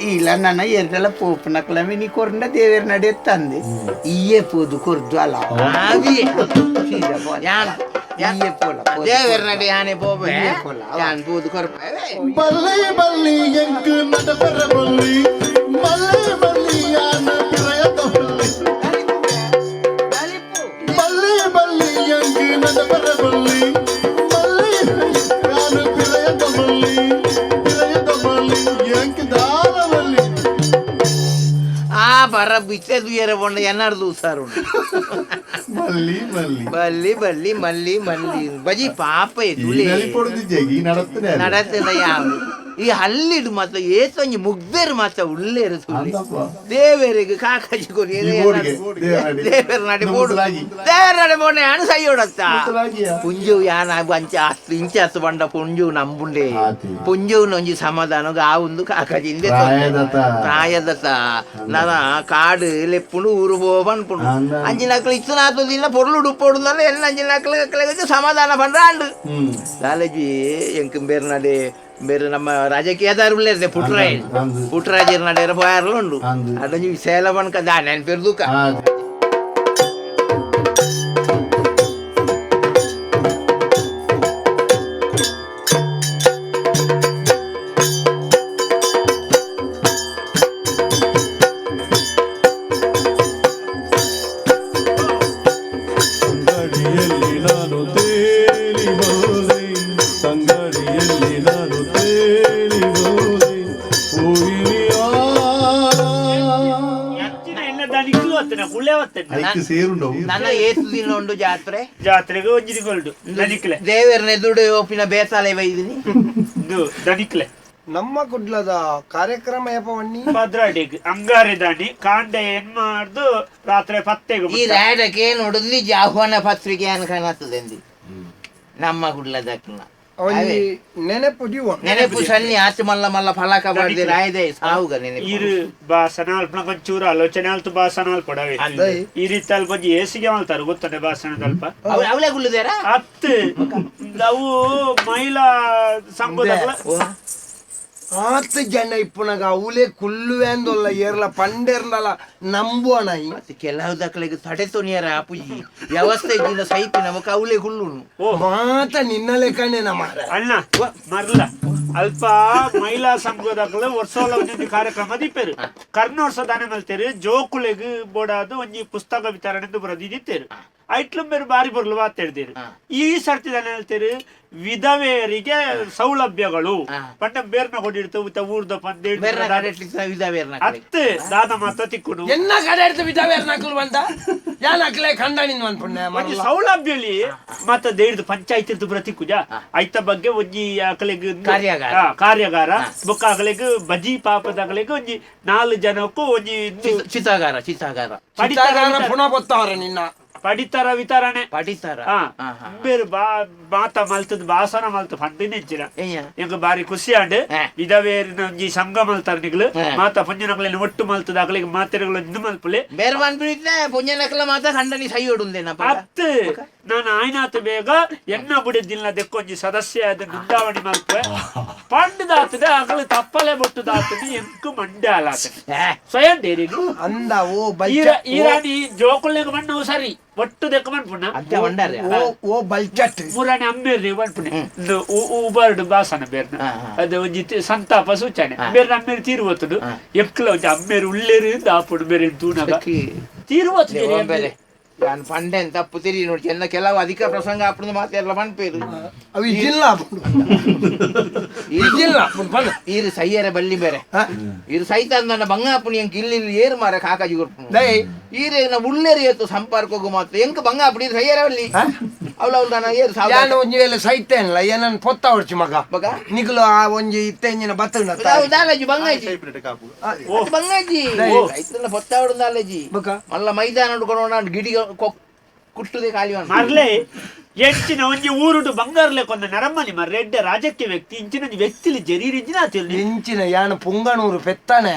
[SPEAKER 4] ಇಲ್ಲ ನನ್ನ ಎರ್ದಲ ಪೋಪುನಕ್ಲಮಿ ನೀ ಕೊರ್ಂಡ ದೇವೇರ್ ನಡೆತ್ತಂದೆ ಇಯೇ ಪೋದು ಕೊರ್ದು ಅಲ್ಲ ಇಯೇ ಪೋಲ
[SPEAKER 6] ದೇವೇರ್ ನಡೆ ಯಾನೆ ಪೋಪೆ ಯಾನ್ ಪೋದು ಕೊರ್ಪೆ
[SPEAKER 2] ಬಲ್ಲಿ ಬಲ್ಲಿ ಎಂಕು ನಡಪರ ಬಲ್ಲಿ ಮಲ್ಲೆ ಬಲ್ಲಿ ಯಾನ ಪ್ರಯತ ಬಲ್ಲಿ ಬಲ್ಲಿ ಬಲ್ಲಿ ಎಂಕು ನಡಪರ ಬಲ್ಲಿ ಮಲ್ಲೆ ಯಾನ ಪ್ರಯತ ಬಲ್ಲಿ ಪ್ರಯತ ಬಲ್ಲಿ ಎಂಕು ದಾರ ಬಲ್ಲಿ
[SPEAKER 6] ಆ ಬರ ಬಿತ್ತೆ ದುಯ್ಯರ ಬೊಂಡ ಎನ್ನಾರ್ದು ಹುಷಾರುಂಡು
[SPEAKER 2] ಬಲ್ಲಿ ಬಲ್ಲಿ
[SPEAKER 6] ಬಲ್ಲಿ ಬಲ್ಲಿ ಮಲ್ಲಿ ಮಲ್ಲಿ ಬಜಿ ಪಾಪ
[SPEAKER 2] ಈ ನಲಿಪೊಡುದಿಜ್ಜೆ ಈ ನಡತ್ತನೆ
[SPEAKER 6] ನಡತದ ಯಾವ ಈ ಹಲ್ಲಿಡು ಮಾತ್ರ ಏತೊಂಜಿ ಮುಗ್ದೇರು ಮಾತ್ರ ಉಳ್ಳೇರು ಸುಳ್ಳಿ ದೇವರಿಗೆ ಕಾಕಾಜಿ ಕೊರಿ ದೇವರ ನಡೆ ಬೋಡು ದೇವರ ನಡೆ ಬೋಡೆ ಯಾನು ಸೈಯೋಡತ್ತ ಪುಂಜು ಯಾನ ಅಂಚ ಅಸ್ತು ಇಂಚ ಅಸ್ತು ಬಂಡ ಪುಂಜು ನಂಬುಂಡೆ ಪುಂಜುನೊಂಜಿ ಸಮಾಧಾನ ಆವುಂದು ಕಾಕಾಜಿ ಇಂದೆ ಪ್ರಾಯದತ್ತ ನನ ಕಾಡು ಲೆಪ್ಪುಂಡು ಊರು ಪೋಪನ್ಪುಂಡು ಅಂಚಿನಕ್ಲು ಇತ್ತನಾತುದಿಲ್ಲ ಪೊರ್ಲು ಉಡುಪೊಡುದಲ್ಲ ಎಲ್ಲ ಅಂಚಿನಕ್ಲು ಸಮಾಧಾನ ಪಂಡ್ರ ಆಂಡು ಲಾಲಜಿ ಎಂಕ್ ಬೇರೆ ನಡೆ ಬೇರೆ ನಮ್ಮ ರಾಜಕೀಯದಾರು ಪುಟ್ಟರಾಜ್ ಪುಟ್ಟರಾಜರ ನಡೆಯರ ಪೋಯಾರ್ಲ ಉಂಡು ಅದೊಂಜಿ ವಿಶಾಲ ಪಣ್ಕ ದಾ ನೆನ್ಪಿರ್ದುಕ
[SPEAKER 2] ಅಂಗಡಿಯಲ್ಲಿ ನಾನು ತೇಲಿ ಹೋದೆ ಅಂಗಡಿಯಲ್ಲಿ ನಾನು ತೇಲಿ ಹೋದೆ
[SPEAKER 6] ನನ್ನ ಏಸು ದಿನ ಉಂಡು ಜಾತ್ರೆ
[SPEAKER 3] ಜಾತ್ರೆಗೆ ಒಂಜಿ ದಿನ ದನಿಕ್ಲೆ
[SPEAKER 6] ದೇವರನೆ ದುಡು ಒಪ್ಪಿನ ಬೇಸಾಲೆ ಬೈದಿನಿ
[SPEAKER 3] ದನಿಕ್ಲೆ
[SPEAKER 1] ನಮ್ಮ ಕುಡ್ಲದ ಕಾರ್ಯಕ್ರಮ ಏಪವಣ್ಣಿ
[SPEAKER 3] ಪದ್ರಾಡಿಗ್ ಅಂಗಾರೆ ದಾನಿ ಕಾಂಡೆ ಏನ್ ಮಾಡ್ದು ರಾತ್ರಿ ಪತ್ತೆಗೆ
[SPEAKER 6] ಈ ರಾಡಕ್ಕೆ ನೋಡುದು ಆಹ್ವಾನ ಪತ್ರಿಕೆ ಅನ್ಕಾಣತ್ತದೆ ನಮ್ಮ ಕುಡ್ಲದಕ್ನ
[SPEAKER 1] ನೆನಪು ಜೀವ
[SPEAKER 6] ನೆನಪು ಸನ್ನಿ ಆಚೆ ಮಲ್ಲ ಮಲ್ಲ ಫಲಕ ಬಡ್ದಿ ರಾಯದೆ ಸಾವುಗ ನೆನಪು
[SPEAKER 3] ಇರು ಭಾಷಣ ಅಲ್ಪ ಒಂಚೂರು ಆಲೋಚನೆ ಅಲ್ತು ಭಾಷಣ ಅಲ್ಪ ಪಡವೆ ಈ ರೀತಿ ಅಲ್ಪ ಒಂಜಿ ಏಸಿಗೆ ಮಲ್ತಾರ ಗೊತ್ತಾನೆ ಭಾಷಣ ಅಲ್ಪ
[SPEAKER 6] ಅವಳೆ ಗುಲ್ಲುದೇರ
[SPEAKER 3] ಅತ್ತು ಅವು ಮಹಿಳಾ ಸಂಘದಕ್ಲ
[SPEAKER 1] ಆತ್ ಜನ ಇಪ್ಪುನಗ ಅವಲೇ ಕುಲ್ಲುವೆಂದೊಲ್ಲ ಏರ್ಲ ಪಂಡೆರ್ಲಲ ನಂಬುವನ
[SPEAKER 6] ಮತ್ತೆ ಕೆಲವು ದಕ್ಕಲಿಗೆ ತಡೆ ತೊನಿಯರ ಅಪುಜಿ ವ್ಯವಸ್ಥೆ ಇದ್ದಿನ ಸೈಪಿ ನಮಕ್ ಅವಲೇ ಕುಲ್ಲುನು
[SPEAKER 1] ಮಾತ ನಿನ್ನ ಲೆಕ್ಕನೆ ಮಾರ
[SPEAKER 3] ಅಣ್ಣ ಮರ್ಲ ಅಲ್ಪ ಮಹಿಳಾ ಸಂಘದಕ್ಲ ವರ್ಷೋಲ ಒಂಜೊಂಜಿ ಕಾರ್ಯಕ್ರಮ ದೀಪೇರು ಕರ್ನೋರ್ಸ ದಾನೆ ಮಲ್ತೇರು ಜೋಕುಲೆಗ್ ಬೋಡಾದ ಒಂಜಿ ಪುಸ್ತಕ ವಿತರಣೆ ಬರೋದು ಇದಿತ್ತೇರು ಐಟ್ಲು ಬೇರೆ ಬಾರಿ ಬರ್ಲು ಮಾತಾಡ್ತೀರಿ ಈ ಸರ್ತಿ ದಾನೆ ಹೇಳ್ತೇರು ವಿಧವೆಯರಿಗೆ ಸೌಲಭ್ಯಗಳು ಪಂಡ ಬೇರ್ನ ಕೊಡಿಡ್ತು ಉತ್ತ ಊರ್ದ ಪಂದೆ ಅತ್ತು ದಾದ ಮಾತ ತಿಕ್ಕುನು
[SPEAKER 1] ಎನ್ನ ಕಡೆ ಇಡ್ತು ವಿಧವೆಯರ್ ನಕಲು ಬಂದ ಯಾನ್ ಅಕ್ಲೆ ಖಂಡನಿನ್ ಪುಣ್ಯ
[SPEAKER 3] ಒಂಜಿ ಸೌಲಭ್ಯಲಿ ಮತ್ತ ದೇಡ್ದು ಪಂಚಾಯತ್ ಇರ್ದು ಪ್ರತಿಕುಜ ಐತ ಬಗ್ಗೆ ಒಂಜಿ ಅಕಲೆಗ್
[SPEAKER 6] ಕಾರ್ಯಾಗಾರ.
[SPEAKER 3] ಕಾರ್ಯಾಗಾರ ಬೊಕ್ಕ ಅಕಲೆಗ್ ಬಜಿ ಪಾಪದ ಅಕಲೆಗ್ ಒಂಜಿ ನಾಲ್ ಜನಕ್ಕೂ ಒಂಜಿ
[SPEAKER 6] ಚಿತ್ತಾಗಾರ ಚಿತ್ತಾಗಾರ
[SPEAKER 1] ಚಿತ್ತಾಗಾರ ಪುನಃ ಗೊತ್ತವ್ರ ನಿನ್ನ
[SPEAKER 3] ಪಡಿತರ ವಿತರಣೆ
[SPEAKER 6] ಪಡಿತರ
[SPEAKER 3] ಬೇರೆ ಬಾ ಮಾತ ಮಲ್ತದ ಬಾಸನ ಮಲ್ತ ಫಂಡಿನ ಎಂಕ್ ಬಾರಿ ಖುಷಿ ಆಂಡ್ ವಿಧವೇರಿನ ಒಂಜಿ ಸಂಘ ಮಲ್ತಾರ ನಿಗ್ಲು ಮಾತ ಪುಂಜನಕ್ಲೆನ್ ಒಟ್ಟು ಮಲ್ತದ ಅಕ್ಲೆಗ್ ಮಾತೆರೆಗಳು ಇಂದು ಮಲ್ಪುಲೆ
[SPEAKER 6] ಬೇರೆ ಪನ್ಪಿನಿಟ್ಲೆ ಪುಂಜನಕ್ಲ ಮಾತ ಖಂಡನಿ ಸೈ ಒಡುಂದೇನ
[SPEAKER 3] ಅತ್ತು ನಾನು ಆಯ್ನಾತ ಬೇಗ ಎನ್ನ ಬುಡಿದಿಲ್ಲ ದೆಕ್ಕೊಂಜಿ ಸದಸ್ಯ ಆದ ನೋಂದಾವಣಿ ಮಲ್ಪೆ. ಪಂಡದಾತದೆ ಅಗಲು ತಪ್ಪಲೆ ಬೊಟ್ಟುದಾತದೆ ಎಂಕು ಮಂಡೆ ಆಲಾತದೆ ಸ್ವಯಂ ಡೇರಿಗು
[SPEAKER 1] ಅಂದ ಓ ಬಲ್ಚ
[SPEAKER 3] ಈರಾಣಿ ಜೋಕುಲ್ನೆಗ್ ಮಣ್ಣು ಸರಿ ಒಟ್ಟು ದೆಕ್ಕ ಮನ್ಪುನ
[SPEAKER 6] ಅಂಚ వండారు
[SPEAKER 1] ಓ ಓ ಬಲ್ಚಟ್
[SPEAKER 3] ಮುರಾಣಿ ಅಮ್ಮೇರ್ನಿ ಮನ್ಪುನೆ ಉಬರ್ಡ್ ಬಾಸನ ಬೇರ್ನ
[SPEAKER 6] ಆ, ಆ.
[SPEAKER 3] ಅದು ಒಂಜಿ ಸಂತಾಪ ಸೂಚನೆ ಬೇರ್ನ ಅಮ್ಮೇರು ತೀರುವತ್ತುಡು ಎಕ್ಲ ಒಂಜಿ ಅಮ್ಮೇರು ಉಳ್ಳೇರು ದಾಪುಡು ಬೇರೆ ತೂನಗ ತೀರುವತ್ತು
[SPEAKER 6] ಬೇರೆ ನಾನು ಪಂಡೆನ್ ತಪ್ಪು ತಿರಿ ನೋಡಿ ಚೆನ್ನ ಕೆಲವು ಅಧಿಕ ಪ್ರಸಂಗ ಅಪ್ಪಣದ ಮಾತೆಲ್ಲ ಪನ್ಪೇರು
[SPEAKER 1] ಅವು ಇಜಿಲ್ಲ ಇಜಿಲ್ಲ ಪಂಡ
[SPEAKER 6] ಈರು ಸೈಯರ ಬಲ್ಲಿ ಬೇರೆ ಈರು ಸೈತ ಅಂದಣ್ಣ ಬಂಗಾಪುಣಿ ಎಂಕ್ ಇಲ್ಲಿ ಇಲ್ಲಿ ಏರು ಮಾರ ಕಾಕಾಜಿ ಕೊರ್ಪುನು
[SPEAKER 1] ದೈ
[SPEAKER 6] ಈರೆ ನ ಉಳ್ಳೇರು ಏತು ಸಂಪರ್ಕಗೂ ಮಾತ್ರ ಎಂಕ್ ಬಂಗಾಪುಣಿ ಈರು ಸೈಯರ ಬಲ್ಲಿ ಅವಳು ಅವಳು ನಾನು ಏರು
[SPEAKER 1] ಯಾನು
[SPEAKER 6] ಸಾವಿರ
[SPEAKER 1] ಒಂಜಿ ವೇಳೆ ಸೈತೇನಲ್ಲ ಏನನ್ ಪೊತ್ತ ಹೊಡ್ಚಿ ಮಗ
[SPEAKER 6] ಮಗ?
[SPEAKER 1] ನಿಕುಲು ಆ ಒಂಜಿ ಇತ್ತೆಂಜಿನ ಬತ್ತನ
[SPEAKER 6] ದಾಲಜಿ ಬಂಗಾಜಿ ಬಂಗಾಜಿ ರೈತನ పొತ್ತಾడు ದಾಲಜಿ
[SPEAKER 1] ಬೊಕ?
[SPEAKER 6] ಮಲ್ಲ ಮೈದಾನ ಉಡ್ಕೊಂಡು ಗಿಡಿ ಕುಟ್ಟುದೆ ಖಾಲಿ
[SPEAKER 3] ಮರ್ಲೆ ಎಂಚಿನ ಒಂಜಿ ಊರುಡು ಬಂಗಾರ್ಲೆ ಕೊಂದ ನರಮ್ಮನಿ ಮರ್ರೆ ಎಡ್ಡೆ ರಾಜಕೀಯ ವ್ಯಕ್ತಿ ಇಂಚಿನ ಒಂಜಿ ವ್ಯಕ್ತಿಲಿ ಜರೀರಿಂಚಿನ ಆತಿರ್ನಿ
[SPEAKER 1] ಎಂಚಿನ ಯಾನು ಪುಂಗಣೂರು ಪೆತ್ತಾನೆ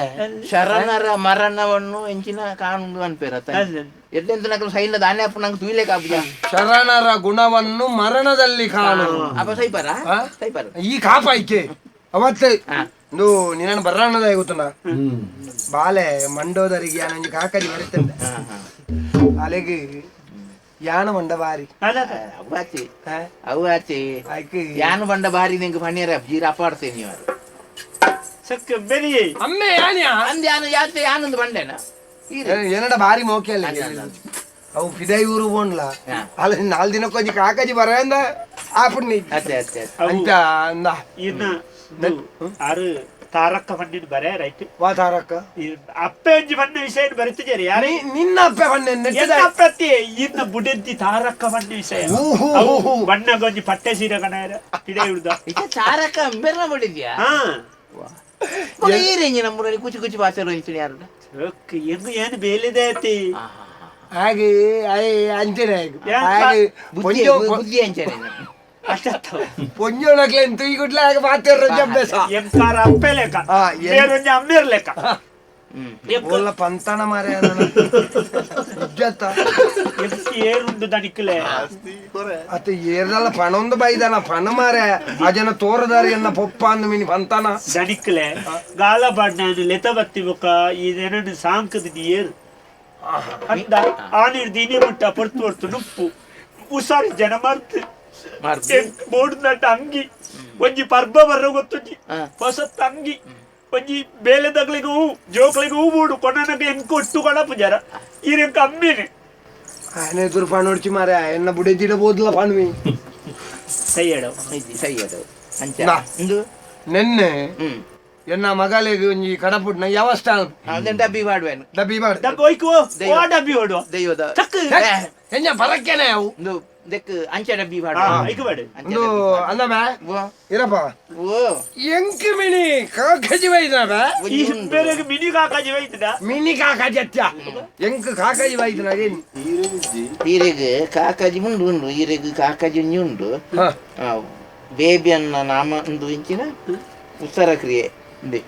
[SPEAKER 6] ಶರಣರ ಮರಣವನ್ನು ಎಂಚಿನ ಕಾನೂನು ಅನ್ಪೇರ
[SPEAKER 3] ಅಲ್ಲ.
[SPEAKER 6] ಎಡ್ಡೆಂತ ನಕಲು ಸೈನ ದಾನೆ ಅಪ್ಪ ನಂಗೆ ತುಯಿಲೆ ಕಾಪುಜ
[SPEAKER 1] ಶರಣರ ಗುಣವನ್ನು ಮರಣದಲ್ಲಿ ಕಾಣು
[SPEAKER 6] ಅಪ್ಪ ಸೈಪರ
[SPEAKER 1] ಆ?
[SPEAKER 6] ಸೈಪರ
[SPEAKER 1] ಈ ಕಾಪಾಯ್ಕೆ ಅವತ್ತೆ ನಿನ್ನ ಬರ್ರಾಣದ ಗೊತ್ತನ ಬಾಲೆ ಮಂಡೋದರಿಗೆ ಯಾನೊಂಜಿ ಕಾಕರಿ ಬರ್ತಂದೆ ಅಲೆಗೆ ಯಾನ ಮಂಡ ಬಾರಿ
[SPEAKER 3] ಅಲ್ಲ
[SPEAKER 6] ಅವು ಆಚೆ
[SPEAKER 1] ಆ?
[SPEAKER 6] ಅವು ಆಚೆ
[SPEAKER 1] ಆಯ್ಕೆ
[SPEAKER 6] ಯಾನು ಬಂಡ ಬಾರಿ ನಿಂಗೆ ಪಣಿಯರ ಜೀರ ಅಪಾಡ್ತೇನೆ ನೀವು
[SPEAKER 3] ಸಕ್ಕ ಬೆರಿ
[SPEAKER 1] ಅಮ್ಮೆ ಯಾನ್ಯಾ
[SPEAKER 6] ಅಂದ್ ಯಾನು ಯಾತೆ ಯಾನೊಂದು ಬಂಡೆನ ಈರೆ
[SPEAKER 1] ಏನಡ ಬಾರಿ ಮೋಕೆ ಅಲ್ಲ ಅವು ಪಿದೈ ಊರು ಬೋನ್ಲ
[SPEAKER 6] ಹಾ.
[SPEAKER 1] ಅಲ್ಲ ನಾಲ್ ದಿನಕ್ಕೊಂಜಿ ಕಾಕಜಿ ಬರಂದ ಆಪುಣ್ಣಿ
[SPEAKER 6] ಅತ್ತೆ ಅತ್ತೆ ಅತ್ತೆ
[SPEAKER 3] ಅವು
[SPEAKER 1] ಅಂತ ಅಂದ
[SPEAKER 3] ಇನ್ನ ಆರು ತಾರಕ್ಕ ಪಂಡಿನ ಬರೇ ರೈಟ್
[SPEAKER 1] ವಾ ತಾರಕ್ಕ
[SPEAKER 3] ಅಪ್ಪೆ ಒಂಜಿ ಬಣ್ಣ ವಿಷಯ ಬರುತ್ತಿದ್ದಾರೆ ಯಾರೇ
[SPEAKER 1] ನಿನ್ನ ಅಪ್ಪೆ ಬಣ್ಣ ನೆಟ್ಟದ
[SPEAKER 3] ಎನ್ನ ಪ್ರತಿ ಇನ್ನ ಬುಡೆದ್ದಿ ತಾರಕ್ಕ ಬಣ್ಣ ವಿಷಯ
[SPEAKER 1] ಊಹು,
[SPEAKER 3] ಅವು
[SPEAKER 1] ಊಹು.
[SPEAKER 3] ಬಣ್ಣಗೊಂಜಿ ಪಟ್ಟೆ ಸೀರೆ ಕಣಾರ ಪಿದೆ ಹಿಡ್ದ
[SPEAKER 6] ಇಚ ಚಾರಕ ಅಂಬೆರ್ನ ಬಡಿದ್ಯಾ
[SPEAKER 3] ಹಾ
[SPEAKER 6] ಈರೆ ನಮ್ಮೂರಲ್ಲಿ ಕುಚಿ ಕುಚಿ ಭಾಷೆ ರೋಹಿತೀನಿ ಯಾರು
[SPEAKER 3] ಓಕೆ, ಹೆಂಗ್ ಏನು ಬೇಲಿದೆ ಐತಿ
[SPEAKER 1] ಹಾಗೆ ಅಂಚನೆ
[SPEAKER 3] ಯಾನ್
[SPEAKER 1] ಹಾಗೆ
[SPEAKER 6] ಬುದ್ಧಿ
[SPEAKER 1] ಪೊಂಜೋ
[SPEAKER 6] ಬುದ್ಧಿ ಅಂಚನೆ
[SPEAKER 3] ಅಷ್ಟತ್ತ
[SPEAKER 1] ಪೊಂಜೋನಕ್ಲೆ ತೂಯಿ ಗುಡ್ಲೆ ಹಾಗೆ ಮಾತಾಡ್ರ ಜಬ್ಬೆಸ
[SPEAKER 3] ಎಂಕಾರ ಅಪ್ಪೆ ಲೆಕ್ಕ
[SPEAKER 1] ಆ,
[SPEAKER 3] ಬೇರೊಂಜಿ ಅಮ್ಮೇರ್ ಲೆಕ್ಕ
[SPEAKER 6] ಹ್ಮ್
[SPEAKER 3] ಎಂಕ
[SPEAKER 1] ಒಲ್ಲ ಪಂತನ ಮಾರೆ ಇಜ್ಜತ್ತ
[SPEAKER 3] ಎಂಕ್ ಏರುಂಡು ದನಿಕ್ಲೆ
[SPEAKER 1] ಅತ್ತ ಏರ್ದಲ್ಲ ಪಣೊಂದು ಬೈದನ ಪಣ ಮಾರೆ ಆ ಜನ ತೋರದಾರಿ ಎನ್ನ ಪೊಪ್ಪ ಅಂದು ಮಿನಿ ಪಂತನ
[SPEAKER 3] ದನಿಕ್ಲೆ ಗಾಲ ಬಾಡ್ನ ಲೆತ ಬತ್ತಿ ಬೊಕ್ಕ ಇದೇನನ್ನು ಸಾಂಕದ ಏರು ಅಂದ ಆನಿರ್ ದಿನಿ ಮುಟ್ಟ ಪೊರ್ತು ಪೊರ್ತು ನುಪ್ಪು ಉಸಾರಿ ಜನ ಮರ್ತು
[SPEAKER 6] ಮರ್ತು.
[SPEAKER 3] ಬೋರ್ಡ್ ಅಂಗಿ ಒಂಜಿ ಪರ್ಬ ಬರ್ರ ಗೊತ್ತುಂಜಿ
[SPEAKER 6] ಆ.
[SPEAKER 3] ಹೊಸತ್ ಅಂಗಿ ಒಂಜಿ ಬೇಲೆದಗ್ಲಿಗೆ ಹೂ ಜೋಕ್ಲಿಗೆ ಹೂ ಬೂಡು ಕೊನನಗ ಎಂಕ್ ಒಟ್ಟು ಕೊಡಪು ಜರ ಈರೆಂಕ ಅಮ್ಮಿನಿ
[SPEAKER 1] ಆನೆ ಎದುರು ಪಣ ಹೊಡ್ಚಿ ಮಾರೆ ಎನ್ನ ಬುಡೆದಿಡ ಬೋದ್ಲ ಪಣವಿ
[SPEAKER 3] ಸೈ ಹೇಳು
[SPEAKER 6] ಇಜ್ಜಿ ಸೈ ಅದು ಅಂಚ
[SPEAKER 1] ನಾ.
[SPEAKER 6] ಇಂದು
[SPEAKER 1] ನೆನ್ನೆ
[SPEAKER 6] ಹ್ಮ್
[SPEAKER 1] ಎನ್ನ ಮಗಳಿಗೆ ಒಂಜಿ ಕಡಪುಟ್ನ ಯಾವ ಸ್ಟಾಲ್
[SPEAKER 6] ಅದನ್ನ ಡಬ್ಬಿ ಮಾಡುವೆನು
[SPEAKER 1] ಡಬ್ಬಿ ಮಾಡು
[SPEAKER 3] ಡಬ್ಬಿ ಒಯ್ಕು ಓ ಡಬ್ಬಿ ಹೊಡುವ
[SPEAKER 6] ದೈವದ
[SPEAKER 3] ತಕ್ಕ
[SPEAKER 1] ಎಂಜ ಬರಕ್ಕೇನೆ ಅವು
[SPEAKER 6] ಇಂದು ದೆಕ್ ಅಂಚ ಡಬ್ಬಿ
[SPEAKER 3] ಹಾ
[SPEAKER 6] ಮಾಡುವೆನು
[SPEAKER 3] ಐಕು ಬೇಡ
[SPEAKER 6] ಅಂಚ
[SPEAKER 1] ಒಂದು
[SPEAKER 6] ಡಬ್ಬಿ ಮಾಡು.
[SPEAKER 1] ಅಂದಮ
[SPEAKER 6] ಓ
[SPEAKER 1] ಇರಪ್ಪ
[SPEAKER 6] ಓ
[SPEAKER 1] ಎಂಕ್ ಮಿನಿ ಕಾಕಜಿ ವೈದ್ಯನ
[SPEAKER 3] ಈ ಬೇರೆ ಮಿನಿ ಕಾಕಾಜಿ ಒಯ್ತದ
[SPEAKER 1] ಮಿನಿ ಕಾಕಾಜಿ ಅತ್ಯ ಎಂಕ್ ಕಾಕಾಜಿ ವೈದ್ಯನ ಏನ್
[SPEAKER 6] ಈರೆಗ್ ಕಾಕಾಜಿ ಉಂಡು ಉಂಡು ಈರೆಗ್ ಕಾಕಾಜಿ ಒಂಜಿ ಉಂಡು
[SPEAKER 1] ಹಾ.
[SPEAKER 6] ಆ, ಬೇಬಿ ಅನ್ನ ನಾಮ ಒಂದು ಇಂಚಿನ ಉತ್ತರ ಕ್ರಿಯೆ ಉಂಡೆ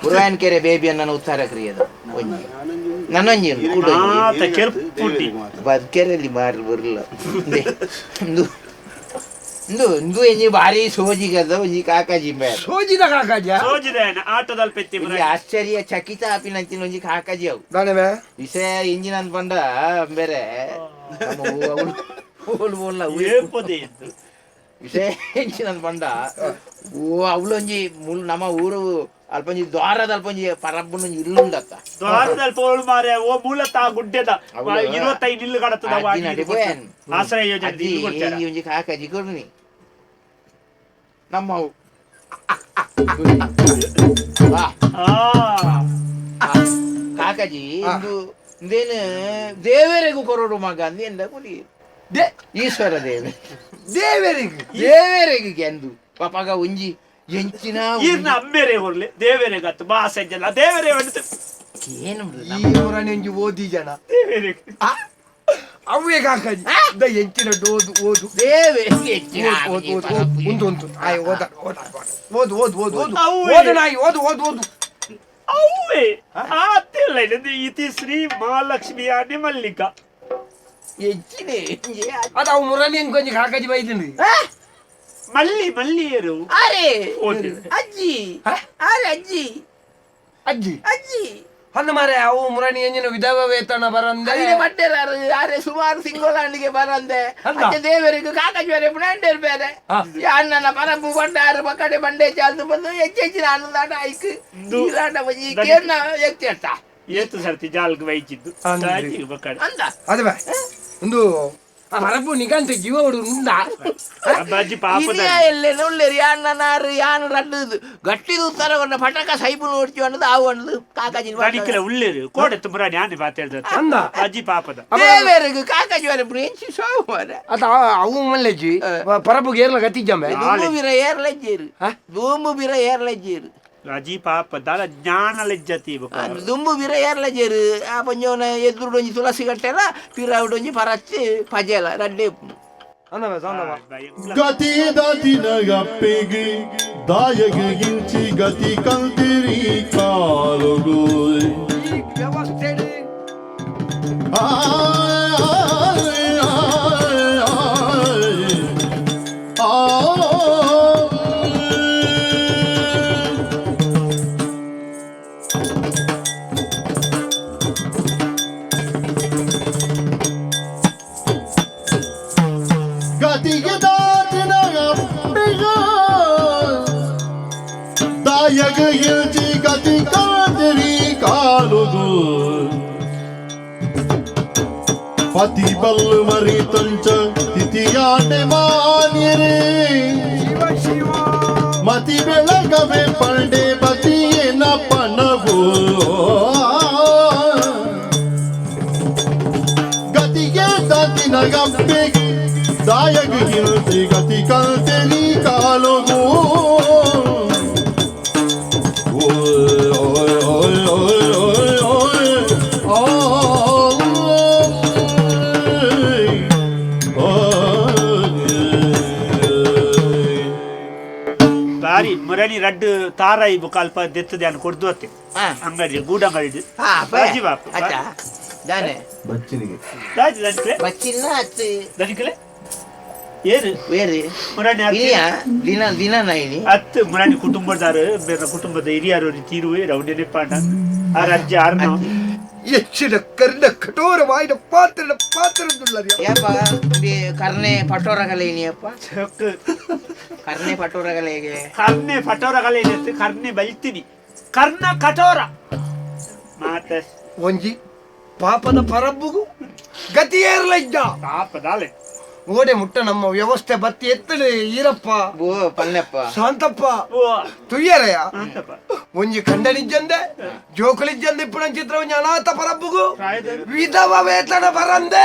[SPEAKER 6] ಪುರಾಯನ್ ಕೆರೆ ಬೇಬಿ ಅನ್ನ ಉತ್ತರ ಕ್ರಿಯೆ ಅದು ಒಂಜಿ ನನ್ನೊಂಜಿ ಉಂಡು ಕೂಡೊಂಜಿ
[SPEAKER 3] ಆತ ಕೆರ್ಪುಂಡಿ
[SPEAKER 6] ಬದ್ಕೆರೆಲ್ಲಿ ಮಾರಿ ಬರಲ್ಲ ಉಂಡೆ ಇಂದು ಇಂದು ಇಂದು ಎಂಜಿ ಭಾರಿ ಸೋಜಿಗದ ಒಂಜಿ ಕಾಕಾಜಿ ಬೇರೆ
[SPEAKER 1] ಸೋಜಿದ ಕಾಕಾಜಿ
[SPEAKER 3] ಸೋಜಿದ ಆಟೋದಲ್ಲಿ ಪೆತ್ತಿ
[SPEAKER 6] ಒಂಜಿ ಆಶ್ಚರ್ಯ ಚಕಿತ ಆಪಿನಂಚಿನ ಒಂಜಿ ಕಾಕಾಜಿ ಅವು
[SPEAKER 1] ದಾನವೇ
[SPEAKER 6] ವಿಷಯ ಇಂಜಿನ್ ಅಂತ ಬಂಡ ಬೇರೆ ನಮ್ಮ ಅವ್ಳು ಅವ್ಳು ಬೋಲ್ಲ
[SPEAKER 3] ಏಪೊದೆ ಇದ್ದು
[SPEAKER 6] ವಿಷಯ ಎಂಚಿನ ಅಂತ ಬಂಡ ಓ ಅವಳೊಂಜಿ ಮುಲ್ ನಮ್ಮ ಊರು ಅಲ್ಪಂಜಿ ದ್ವಾರದ ಅಲ್ಪಂಜಿ ಪರಬ್ಬನೊಂಜಿ ಇಲ್ಲುಂಡತ್ತ
[SPEAKER 3] ದ್ವಾರದಲ್ಲಿ ಪೋಳು ಮಾರೆ ಓ ಮೂಲತಃ ಗುಡ್ಡೆದ
[SPEAKER 6] ಅವ್ಳು
[SPEAKER 3] 25 ನಿಲ್ಲು ಕಡತದ
[SPEAKER 6] ಅಜ್ಜಿ ನಡಿ ಪೋಯನ್.
[SPEAKER 3] ಆಶ್ರಯ ಯೋಜನೆ
[SPEAKER 6] ಅಜ್ಜಿ
[SPEAKER 3] ಇಲ್ಲು ಕೊಡ್ತಾರ
[SPEAKER 6] ಈ ಒಂಜಿ ಕಾಕಾಜಿ ಕೊಡ್ನಿ ನಮ್ಮ ಅವು. ವಾ,
[SPEAKER 3] ಆ
[SPEAKER 6] ಆ, ಕಾಕಾಜಿ ಇಂದು ಇಂದೇನು ದೇವರಿಗೂ ಕೊರಡು ಮಗ ಅಂದೇಂದ ಕುಲಿ
[SPEAKER 1] they
[SPEAKER 6] Ishwara ದೇವ
[SPEAKER 1] ದೇವರಿಗೆ
[SPEAKER 6] ದೇವರಿಗೆ ಎಂದು ಪಾಪಾಗ ಒಂಜಿ ಎಂಚಿನ
[SPEAKER 3] ಈರ್ನ ಅಮ್ಮೇರೆ ಹೊರ್ಲಿ ದೇವರೇ ಗತ್ತು ಬಾಸೆ ಜನ ದೇವರೇ ಹೊಡ್ತು
[SPEAKER 6] ಏನು
[SPEAKER 1] ಈ ಊರನೆ ಒಂಜಿ ಓದಿ ಜನ
[SPEAKER 3] ದೇವರೇ
[SPEAKER 1] ಆ, ಅವೇ ಕಾಕಾಜಿ the ಎಂಚಿನ ಓದು ಓದು
[SPEAKER 6] ದೇವರಿಗೆ ಎಂಚಿನ
[SPEAKER 1] ಓದು ಓದು ಓದು ಓದು ಉಂಟು ಉಂಟು ಆಯ್ ಓದ ಓದ ಓದು ಓದು ಓದು ಓದು
[SPEAKER 3] ಅವ್ವೇ.
[SPEAKER 1] ಓದು ನಾಯಿ ಓದು ಓದು ಓದು
[SPEAKER 3] ಅವ್ವೇ ಆತಿಲ್ಲ ಇದು ಇತಿ ಶ್ರೀ ಮಹಾಲಕ್ಷ್ಮಿಯ ಮಲ್ಲಿಕ
[SPEAKER 6] ಎಂಚಿನ
[SPEAKER 1] ಅದು ಅವು ಮುರನಿ ಎಂಕೊಂಜಿ ಕಾಕಾಜಿ ಬೈದಿನಿ
[SPEAKER 3] ಮಲ್ಲಿ ಮಲ್ಲಿ ಏರು
[SPEAKER 6] ಅರೆ
[SPEAKER 3] ಓದಿ.
[SPEAKER 6] ಅಜ್ಜಿ ಅರೆ ಅಜ್ಜಿ
[SPEAKER 1] ಅಜ್ಜಿ
[SPEAKER 6] ಅಜ್ಜಿ
[SPEAKER 1] ಅಂದ ಮಾರೆ ಅವು ಮುರಣಿ ಎಂಜಿನ ವಿಧವ ವೇತನ ಬರಂದೆ
[SPEAKER 6] ಅಲ್ಲಿಗೆ ಬಟ್ಟೆಲಾರು ಅರೆ ಸುಮಾರು ಸಿಂಗೋಲಾಂಡಿಗೆ ಬರಂದೆ
[SPEAKER 1] ಅಲ್ಲ.
[SPEAKER 6] ಅಜ್ಜ ದೇವರಿಗೆ ಕಾಕಜಿ ಬೇರೆ ಬೇರೆ ಅಣ್ಣನ ಪರಪು ಬಂಡಾರು ಬಕಡೆ ಬಂಡೆ ಚಾಲ್ದು ಬಂದು ಹೆಚ್ಚೆಚ್ಚಿನ ಆನಂದಾಟ ಐಕ್ ಈರಾಟ ಬಜಿ ಕೇರ್ನ ಎಕ್ತಿರ್ತ
[SPEAKER 3] ಏತು ಸರ್ತಿ ಜಾಲ್ಗ್ ವೈಚಿದ್ದು
[SPEAKER 1] ಅಂದ್ರೆ.
[SPEAKER 3] ಅಜ್ಜಿಗೆ ಬಕ್ಕಡೆ
[SPEAKER 6] ಅಂದ
[SPEAKER 1] ಅದೇ ಬಾ ಒಂದು ಆ ಪರಪು ನಿಗಂತ ಜೀವ ಉಂಡ
[SPEAKER 3] ಅಜ್ಜಿ ಪಾಪದ
[SPEAKER 6] ಇನಿಯ ಎಲ್ಲೇನು ಉಳ್ಳೇರಿ ಅಣ್ಣನಾರು ಯಾನು ರಡ್ಡುದು ಗಟ್ಟಿದು ಉತ್ತರ ಕೊಟ್ಟ ಪಟಕ ಸೈಪು ನೋಡ್ಚು ಅನ್ನೋದು ಆವು ಅನ್ನೋದು ಕಾಕಾಜಿ
[SPEAKER 3] ದನಿಕ್ಲೆ ಉಳ್ಳೇರು ಕೋಡೆತ್ತು ಮುರಾಣಿ ಆನೆ ಬಾತೇಳ್ದ
[SPEAKER 1] ಅಂದ
[SPEAKER 3] ಅಜ್ಜಿ ಪಾಪದ
[SPEAKER 6] ದೇವರಿಗೆ ಕಾಕಾಜಿ ಬೇರೆ ಎಂಚಿ ಸೋಮವಾರ
[SPEAKER 1] ಅದ ಅವು ಮಲ್ಲೆಜ್ಜಿ ಪರಪುಗೆ ಏರ್ಲ ಗತಿಜಂಬೆ
[SPEAKER 6] ದುಂಬು ಬಿರ ಏರ್ಲಜ್ಜೇರು ದುಂಬು ಬಿರ ಏರ್ಲಜ್ಜೇರು
[SPEAKER 3] ಅಜ್ಜಿ ಪಾಪ ದಾಲ ಜ್ಞಾನ ಲಜ್ಜತಿ ಬೊಕ್ಕ
[SPEAKER 6] ದುಂಬು ಬಿರ ಏರ್ಲಜ್ಜೇರು ಆ ಪಂಜೋನ ಎದುರುಡೊಂಜಿ ತುಳಸಿ ಕಟ್ಟೆಲ ಪಿರಾವುಡೊಂಜಿ ಪರಚ್ಚಿ ಪಜೆಲ ರಡ್ಡೆ
[SPEAKER 1] ಅಂದವ ಸಾಂದವ
[SPEAKER 2] ಗತಿ ದಾತಿನ ಗಪ್ಪಿಗೆ ದಾಯಗ ಇಂಚಿ ಗತಿ ಕಂತಿರಿ ಕಾಲುಗು
[SPEAKER 1] ಈ ವ್ಯವಸ್ಥೆ
[SPEAKER 2] ಗತಿಗೆ ದಾತಿನ ಗಪ್ಪಿಗೆ ದಾಯಗ ಇಂಚಿ ಗತಿ ಕಂತಿರಿ ಕಾಲುಗು ಪತಿ ಬಲ್ಲು ಮರಿ ತಂಚ ತಿಥಿಯಾಟೆ ಮಾನ್ಯರೇ
[SPEAKER 1] ಶಿವ ಶಿವ
[SPEAKER 2] ಮತಿ ಬೆಳಗವೆ ಪಂಡೆ ಪತಿಯೇನ ಪಣವು ಗತಿಗೆ ದಾತಿನ ಗಪ್ಪೆ ದಾಯಗ ಹಿಲ್ತಿ ಗತಿ ಕಲ್ತೆರಿ ಕಾಲುಗು ಓಯ್ ಓಯ್ ಓಯ್ ಓಯ್ ಓಯ್ ಓಯ್ ಓಯ್ ಓಯ್
[SPEAKER 3] ಬಾರಿ ಮುರಣಿ ರಡ್ಡು ತಾರಾಯಿ ಬೊಕ್ಕ ಅಲ್ಪ ದೆತ್ತದ ಯಾನ್ ಕೊಡ್ದು ಅತ್ತೆ ಅಂಗಡಿ ಗೂಡಂಗಡಿ
[SPEAKER 6] ಹಾ
[SPEAKER 3] ಅಜ್ಜಿ ಬಾಪ
[SPEAKER 6] ಅಚ್ಚಾ ದಾನೆ
[SPEAKER 2] ಬಚ್ಚಿನಿಗೆ
[SPEAKER 3] ದಾಜಿ ದನಿಕ್ಲೆ
[SPEAKER 6] ಬಚ್ಚಿನ ಅತ್ತು
[SPEAKER 3] ದನಿಕ್ಲೆ ಏರು
[SPEAKER 6] ಬೇರೆ
[SPEAKER 3] ಮುರಣಿ ಅತ್ತೆ
[SPEAKER 6] ಇನಿಯ ದಿನ ದಿನ ನೈನಿ
[SPEAKER 3] ಅತ್ತು ಮುರಣಿ ಕುಟುಂಬದಾರು ಬೇರೆ ಕುಟುಂಬದ ಹಿರಿಯರು ತೀರುವೆ ರೌಂಡಿನೆ ಪಾಂಡ ಆ ರಾಜ್ಯ ಆರ್ನೋ
[SPEAKER 1] ಎಚ್ಚಿನ ಕರ್ಣ ಕಠೋರವಾಯಿನ ಪಾತ್ರ ಪಾತ್ರದುಳ್ಳರಿಯ
[SPEAKER 6] ಯಪ್ಪ ಕರ್ನೆ ಪಟೋರಗಲ ಇನಿಯಪ್ಪ
[SPEAKER 3] ಚಕ್
[SPEAKER 6] ಕರ್ನೆ ಪಟೋರಗಲೆಗೆ
[SPEAKER 3] ಕರ್ಣೆ ಪಟೋರಗಲೆ ಇರುತ್ತೆ ಕರ್ಣೆ ಬಲ್ತೀನಿ ಕರ್ಣ ಕಠೋರ ಮಾತ
[SPEAKER 1] ಒಂಜಿ ಪಾಪದ ಪರಬ್ಬುಗು ಗತಿಯೇರ್ಲ ಇದ್ದ
[SPEAKER 3] ಪಾಪದಾಲೆ
[SPEAKER 1] ಓಡೆ ಮುಟ್ಟ ನಮ್ಮ ವ್ಯವಸ್ಥೆ ಬತ್ತಿ ಎತ್ತಲು ಈರಪ್ಪ
[SPEAKER 6] ಓ ಪಲ್ಲೆಪ್ಪ
[SPEAKER 1] ಶಾಂತಪ್ಪ
[SPEAKER 3] ಓ
[SPEAKER 1] ತುಯ್ಯರೆಯ
[SPEAKER 3] ಅಂತಪ್ಪ
[SPEAKER 1] ಒಂಜಿ ಕಂಡನಿಜ್ಜಂದೆ ಜೋಕುಲಿಜ್ಜಂದೆ ಇಪ್ಪುನ ಚಿತ್ರ ಒಂಜಿ ಅನಾಥ ಪರಬ್ಬುಗು
[SPEAKER 3] ಪ್ರಾಯದ
[SPEAKER 1] ವಿಧವ ವೇತನ ಬರಂದೆ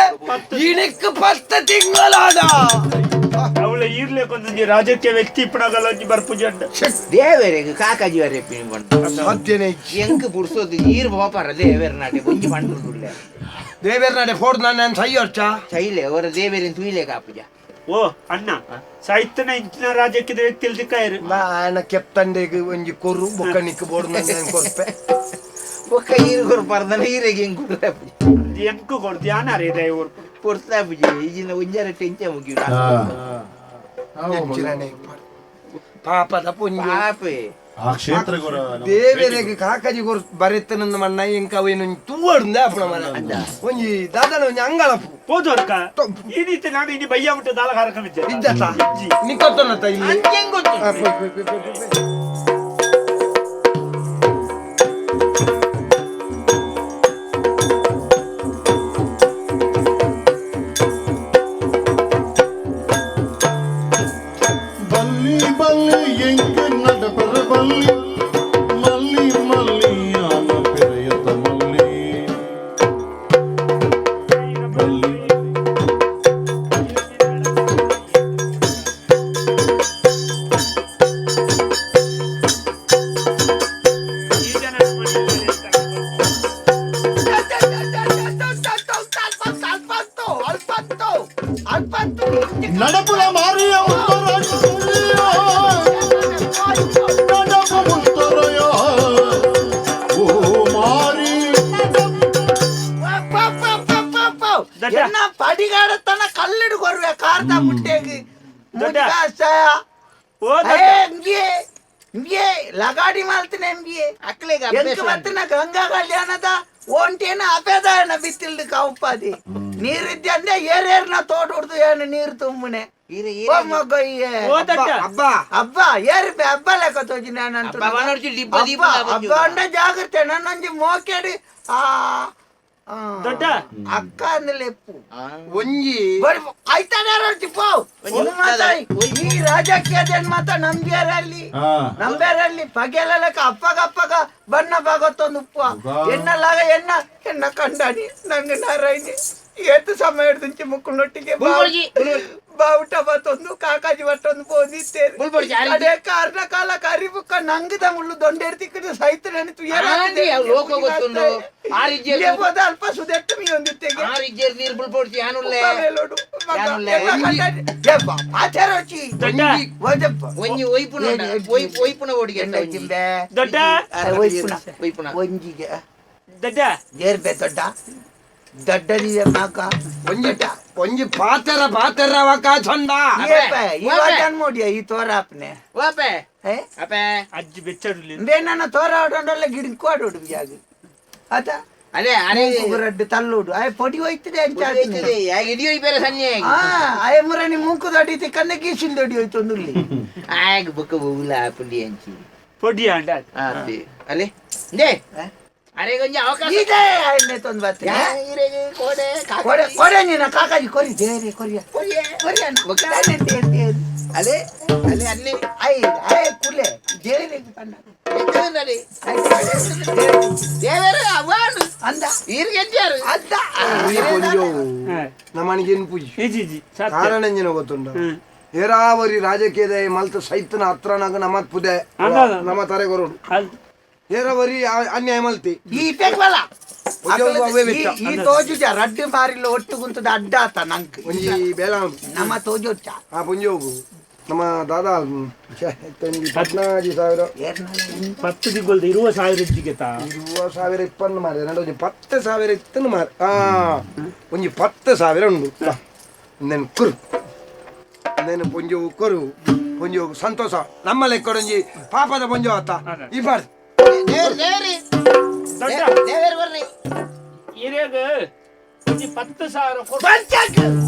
[SPEAKER 1] ಇಣಿಕ್ ಪತ್ತ ತಿಂಗಳಾದ
[SPEAKER 3] ಅವಳ ಈರ್ಲೇಕೊಂದೊಂಜಿ ರಾಜಕೀಯ ವ್ಯಕ್ತಿ ಇಪ್ಪಣಗಲ್ಲ ಒಂಜಿ ಬರ್ಪುಜಂಡ
[SPEAKER 6] ದೇವರಿಗೆ ಕಾಕಾಜಿ ವರೆ ಪಿಣಿ ಬಂಡು
[SPEAKER 1] ಸಾಧ್ಯನೇ ಇಜ್ಜಿ.
[SPEAKER 6] ಎಂಕ್ ಪುಡ್ಸೋದು ಈರ್ ಬೋಪಾರ ದೇವೇರ ನಾಟೆ ಒಂಜಿ ಪಂಡುಲ್ಲ
[SPEAKER 1] ದೇವೇರ್ನಾಡೆ ಫೋಡ್ ನಾನು ಸಹಿ ಹೊರ್ಚ
[SPEAKER 6] ಚೈಲೆ ಅವರ ದೇವೇರಿನ ತುಯಿಲೆ ಕಾಪುಜ
[SPEAKER 3] ಓ ಅಣ್ಣ ಸಾಹಿತ್ಯನ ಇಂಚಿನ ರಾಜಕೀಯದ ವ್ಯಕ್ತಿ ದಿಕ್ಕಾಯರು
[SPEAKER 1] ನಾನ ಕೆಪ್ತಂಡೆಗ್ ಒಂಜಿ ಕೊರು ಬೊಕ್ಕಣಿಕ್ ಬೋರ್ಡ್ ನಾನು ಕೊರ್ಪೆ
[SPEAKER 6] ಬೊಕ್ಕ ಈರು ಕೊರ್ಪಾರ್ದನ ಈರೆಗೆ ಹೆಂಗ್ ಕೊಡ್ತಾಪುಜ
[SPEAKER 3] ಎಂಕು ಕೊಡ್ತಿ ಆನಾರೆ ದಯ ಊರ್ಪು
[SPEAKER 6] ಕೊಡ್ತಾಪುಜ ಈಜಿನ ಒಂಜಾರ ಟೆಂಚ ಮುಗಿಯು
[SPEAKER 1] ಎಚ್ಚಿನನೆ ಪಾಪದ ಪುಂಜು
[SPEAKER 6] ಪಾಪೆ
[SPEAKER 2] ಆ ಕ್ಷೇತ್ರ
[SPEAKER 1] ದೇವೆರೆಗ್ ಕಾಕಜಿ ಕೊರ್ ಬರೆತ್ತನಂದ ಮಣ್ಣ ಎಂಕ ಅವೇನು ತೂವಡುಂದೆ ಅಪ್ಪಣ ಮನ ಒಂಜಿ ದಾದನ ಒಂಜಿ ಅಂಗಳಪ್ಪು
[SPEAKER 3] ಪೋದೋರ್ಕ ಈ ರೀತಿ ನಾನು ಇನಿ ಬಯ್ಯ ಮುಟ್ಟ ದಾಲ ಕಾರ್ಯಕ್ರಮ ಇದ್ದೆ
[SPEAKER 1] ಇದ್ದತ ನಿಕ್ಕೊತ್ತನತ ಇಲ್ಲಿ
[SPEAKER 6] ಅಂಚೆಂಗ್ ಗೊತ್ತು
[SPEAKER 1] ಆ, ಪೋಯ್, ಪೋಯ್, ಪೋಯ್, ಪೋಯ್, ಪೋಯ್.
[SPEAKER 2] ಬಲ್ಲಿ ಬಲ್ಲಿ ಎಂಕ நடப்பற ಬಲ್ಲಿ ಮಲ್ಲಿ ಮಲ್ಲಿ ಆನ பெரியತ ಮಲ್ಲಿ ಬಲ್ಲಿ
[SPEAKER 3] ಈ ಜನ
[SPEAKER 2] நடப்புல மாறிய நடப்பு
[SPEAKER 4] ಇಂಬಿಯೇ ಲಗಾಡಿ ಮಾಲ್ತನೆ ಎಂಬಿಯೇ
[SPEAKER 6] ಅಕ್ಲೆಗ್
[SPEAKER 4] ಎಂಕ್
[SPEAKER 6] ಅಭ್ಯಾಸ
[SPEAKER 4] ಬತ್ತಿನ ಗಂಗಾ ಕಲ್ಯಾಣದ ಓಂಟೇನ ಅಪೇದಾಯನ ಬಿತ್ತಿಲ್ದು ಕೌಪಾದಿ ನೀರಿದ್ದೆ ಅಂದ್ರೆ ಏರೇರ್ನ ತೋಟ ಹೊಡ್ದು ಏನು ನೀರು ತುಂಬುನೆ.
[SPEAKER 6] ಈರೆ
[SPEAKER 4] ಓ ಮಗಯ್ಯೆ.
[SPEAKER 3] ಓ ದಡ್ಡ.
[SPEAKER 1] ಹಬ್ಬ
[SPEAKER 4] ಹಬ್ಬ ಏರ್ಪೆ ಹಬ್ಬ ಲೆಕ್ಕ ತೋಜಿ ನಾನು
[SPEAKER 6] ಹಬ್ಬ ಬಾನೊಡ್ಚಿ ಡಿಬ್ಬ ದೀಪ
[SPEAKER 4] ಹಬ್ಬ ಅಂಡ ಜಾಗ್ರತೆ ನನ್ನೊಂಜಿ ಮೋಕೆಡಿ ಆ ಆ,
[SPEAKER 3] ದೊಡ್ಡ.
[SPEAKER 4] ಅಕ್ಕ ಅಂದ್ಲೆಪ್ಪು
[SPEAKER 1] ಒಂಜಿ
[SPEAKER 4] ಬರಿ ಐತಾನೆ ಪೋ ಮಾತ ಈ ರಾಜಕೀಯದೇನ್ ಮಾತ ನಂಬಿಯಾರಲ್ಲಿ ನಂಬೇರಲ್ಲಿ ಪಗೆಲಕ ಅಪ್ಪಗ ಅಪ್ಪಗ ಬಣ್ಣ ಬಾಗತ್ತೊಂದು ಉಪ್ಪು ಎನ್ನಲಾಗ ಎನ್ನ ಎನ್ನ ಕಂಡಾನಿ ನಂಗೆ ನಾರಾಯಣಿ ಏತು ಸಮಯ ಹಿಡ್ದುಂಚಿ ಮುಕ್ಕುನೊಟ್ಟಿಗೆ
[SPEAKER 6] ಬುಲ್ಬುರ್ಜಿ,
[SPEAKER 4] ಬಾವುಟ ಬತ್ತೊಂದು ಕಾಕಾಜಿ ಬಟ್ಟೊಂದು ಪೋದಿತ್ತೇರು
[SPEAKER 6] ಬುಲ್ಬುರ್ಜಿ, ಆರಿ-
[SPEAKER 4] ಅದೇ ಕಾರಣ ಕಾಲ ಕರಿ ಬುಕ್ಕ ನಂಗದ ಮುಳ್ಳು ದೊಂಡೆಡ್ತಿಕ್ಕದು ಸೈತ ನೆನತು
[SPEAKER 6] ಆಂಡಿ, ಅವು ಲೋಕ ಗೊತ್ತುಂಡು. ಆ ರೀತಿಯಲ್ಲಿ-
[SPEAKER 4] ಹೋದ ಅಲ್ಪ ಸುದೆಟ್ಟು ಮೀ ಒಂದಿತ್ತೆಗೆ
[SPEAKER 6] ಆ ರೀತಿಯಲ್ಲಿ ನೀರು ಬುಲ್ಪೊಡ್ಚಿ ಯಾನುಲ್ಲೆ ಯಾನುಲ್ಲೆ?
[SPEAKER 4] ಆಚಾರೋಚಿ
[SPEAKER 3] ದೊಡ್ಡ
[SPEAKER 4] ಓದಪ್ಪ
[SPEAKER 6] ಒಂಜಿ ಒಯ್ಪುನ ಉಂಡ. ಒಯ್ಪುನ ಓಡಿಗೆ
[SPEAKER 4] ಎನ್ನ ಚಿಂಬೆ
[SPEAKER 3] ದೊಡ್ಡ
[SPEAKER 4] ಒಯ್ಪುನ
[SPEAKER 6] ಒಯ್ಪುನ
[SPEAKER 4] ಒಂಜಿಗೆ
[SPEAKER 3] ದೊಡ್ಡ
[SPEAKER 4] ಏರ್ಬೆ ದೊಡ್ಡ ದೊಡ್ಡದಿದೆ ಮಾಕ
[SPEAKER 1] ಒಂಜಿ ಒಂಜಿ ಪಾತೆರ ಪಾತೆರ ಅವಕಾಶ
[SPEAKER 4] ಏಪೆ ಇವಾಗ ಮೋಡಿಯ ಈ ತೋರ ಅಪ್ನೆ
[SPEAKER 6] ವಾಪೆ
[SPEAKER 4] ಏ
[SPEAKER 6] ಅಪೆ
[SPEAKER 3] ಅಜ್ಜಿ ಬೆಚ್ಚಡುಲಿ
[SPEAKER 4] ಬೇನ ತೋರ ಆಡೋಂಡಲ್ಲ ಗಿಡ ಜಾಗ ಆತ
[SPEAKER 6] ಅದೇ ಅರೆ
[SPEAKER 4] ರಡ್ಡು ತಲ್ಲುಡು ಆಯ್ ಪೊಡಿ ಹೋಯ್ತದೆ ಅಂತ
[SPEAKER 6] ಇಡಿಯೋ ಬೇರೆ ಸನ್ನೆ
[SPEAKER 4] ಆ ಆಯ್ ಮುರನಿ ಮೂಕು ದೊಡ್ಡಿ ತಿಕ್ಕಂದ ಗೀಸಿಲ್ ದೊಡ್ಡಿ ಹೋಯ್ತು ಒಂದು
[SPEAKER 6] ಆಗ ಬುಕ್ಕ ಊಲ ಪುಂಡಿ ಅಂಚಿ
[SPEAKER 3] ಪೊಡಿ ಅಂಡ
[SPEAKER 6] ಅದೇ ಅಲೆ they ಅರೆ ಕೊಂಚ ಅವಕಾಶ
[SPEAKER 4] ಇದೆ ಆಯ್ನೆ ತೊಂದ್ ಬರ್ತೀನಿ
[SPEAKER 6] ಈರೆಗೆ ಕೋಡೆ
[SPEAKER 4] ಕೊಡೆ ಕೊಡೆ ನೀನ ಕಾಕಾಜಿ ಕೊರಿ ದೇರಿ ಕೊರಿಯ
[SPEAKER 6] ಕೊರಿಯೆ.
[SPEAKER 4] ಕೊರಿಯ
[SPEAKER 6] ಬೊಕ್ಕ. ಅಲೆ ಅಲೆ ಅನ್ನೆ
[SPEAKER 4] I I ಕುಲೆ ದೇರಿ ಪಣ್ಣ
[SPEAKER 6] ಎಂತದರಿ
[SPEAKER 4] I
[SPEAKER 6] ದೇವರ ಅವಾನು
[SPEAKER 4] ಅಂದ
[SPEAKER 6] ಈರಿಗೆ ಎಂಚಾರು
[SPEAKER 4] ಅಂದ
[SPEAKER 1] ನಮ್ಮನಿಗೇನು ಪೂಜೆ
[SPEAKER 3] ಇಜಿ ಇಜಿ ಸತ್ಯ
[SPEAKER 1] ಕಾರಣ ಎಂಜಿನ ಗೊತ್ತುಂಡ
[SPEAKER 3] ಹ್ಮ್.
[SPEAKER 1] ಏರಾವರಿ ರಾಜಕೀಯದ ಮಲ್ತ ಸೈತನ ಹತ್ರನಾಗ ನಮ್ಮ ಪುದೆ
[SPEAKER 3] ಅಲ್ಲ.
[SPEAKER 1] ನಮ್ಮ ತರೆಗೊರಡು
[SPEAKER 3] ಅಲ್
[SPEAKER 1] ಏರಾವರಿ ಅನ್ಯಾಯ ಮಲ್ತಿ
[SPEAKER 4] ಈ ಪೆಕ್ವಲ
[SPEAKER 1] ಉದ್ಯೋಗ ಅವೇ ವೆಚ್ಚ.
[SPEAKER 4] ಈ ತೋಜುಜ ರಡ್ಡು ಬಾರಿಲ್ಲ ಒಟ್ಟು ಗುಂತದ ಅಡ್ಡ ಆತ ನಂಕ್
[SPEAKER 1] ಒಂಜಿ ಬೇಲ
[SPEAKER 4] ನಮ್ಮ ತೋಜೊಚ್ಚ
[SPEAKER 1] ಆ ಪುಂಜಿ ಹೋಗು ನಮ್ಮ ದಾದಾ ಛೆ, ಇತ್ತೊಂಜಿ 14,000
[SPEAKER 3] 10 ದಿಗ್ಗೊಲ್ದ ಇರುವ ಸಾವಿರ ಇಜ್ಜಿಗೆ ತಾ
[SPEAKER 1] 20,000 ಇಪ್ಪನ್ನು ಮಾರೆ ಎರಡು ಒಂಜಿ 10,000 ಇತ್ತನ್ನು ಮಾರೆ ಆ ಒಂಜಿ 10,000 ಉಂಡು ನೆನ್ ಕುರು ನೆನ್ ಪುಂಜಿ ಕೊರು ಪುಂಜಿ ಸಂತೋಷ ನಮ್ಮ ಲೆಕ್ಕಡೊಂಜಿ ಪಾಪದ ಪುಂಜು ಆತ ಈ ಬಾರ್
[SPEAKER 6] ದೇವರು ದೇವರಿ
[SPEAKER 3] ದೊಡ್ಡ
[SPEAKER 6] ದೇವರು ಬರ್ರಿ
[SPEAKER 3] ಇರೇಗ ಒಂಜಿ 10,000 ಕೊಡು
[SPEAKER 4] ಬಂಚಾಕ್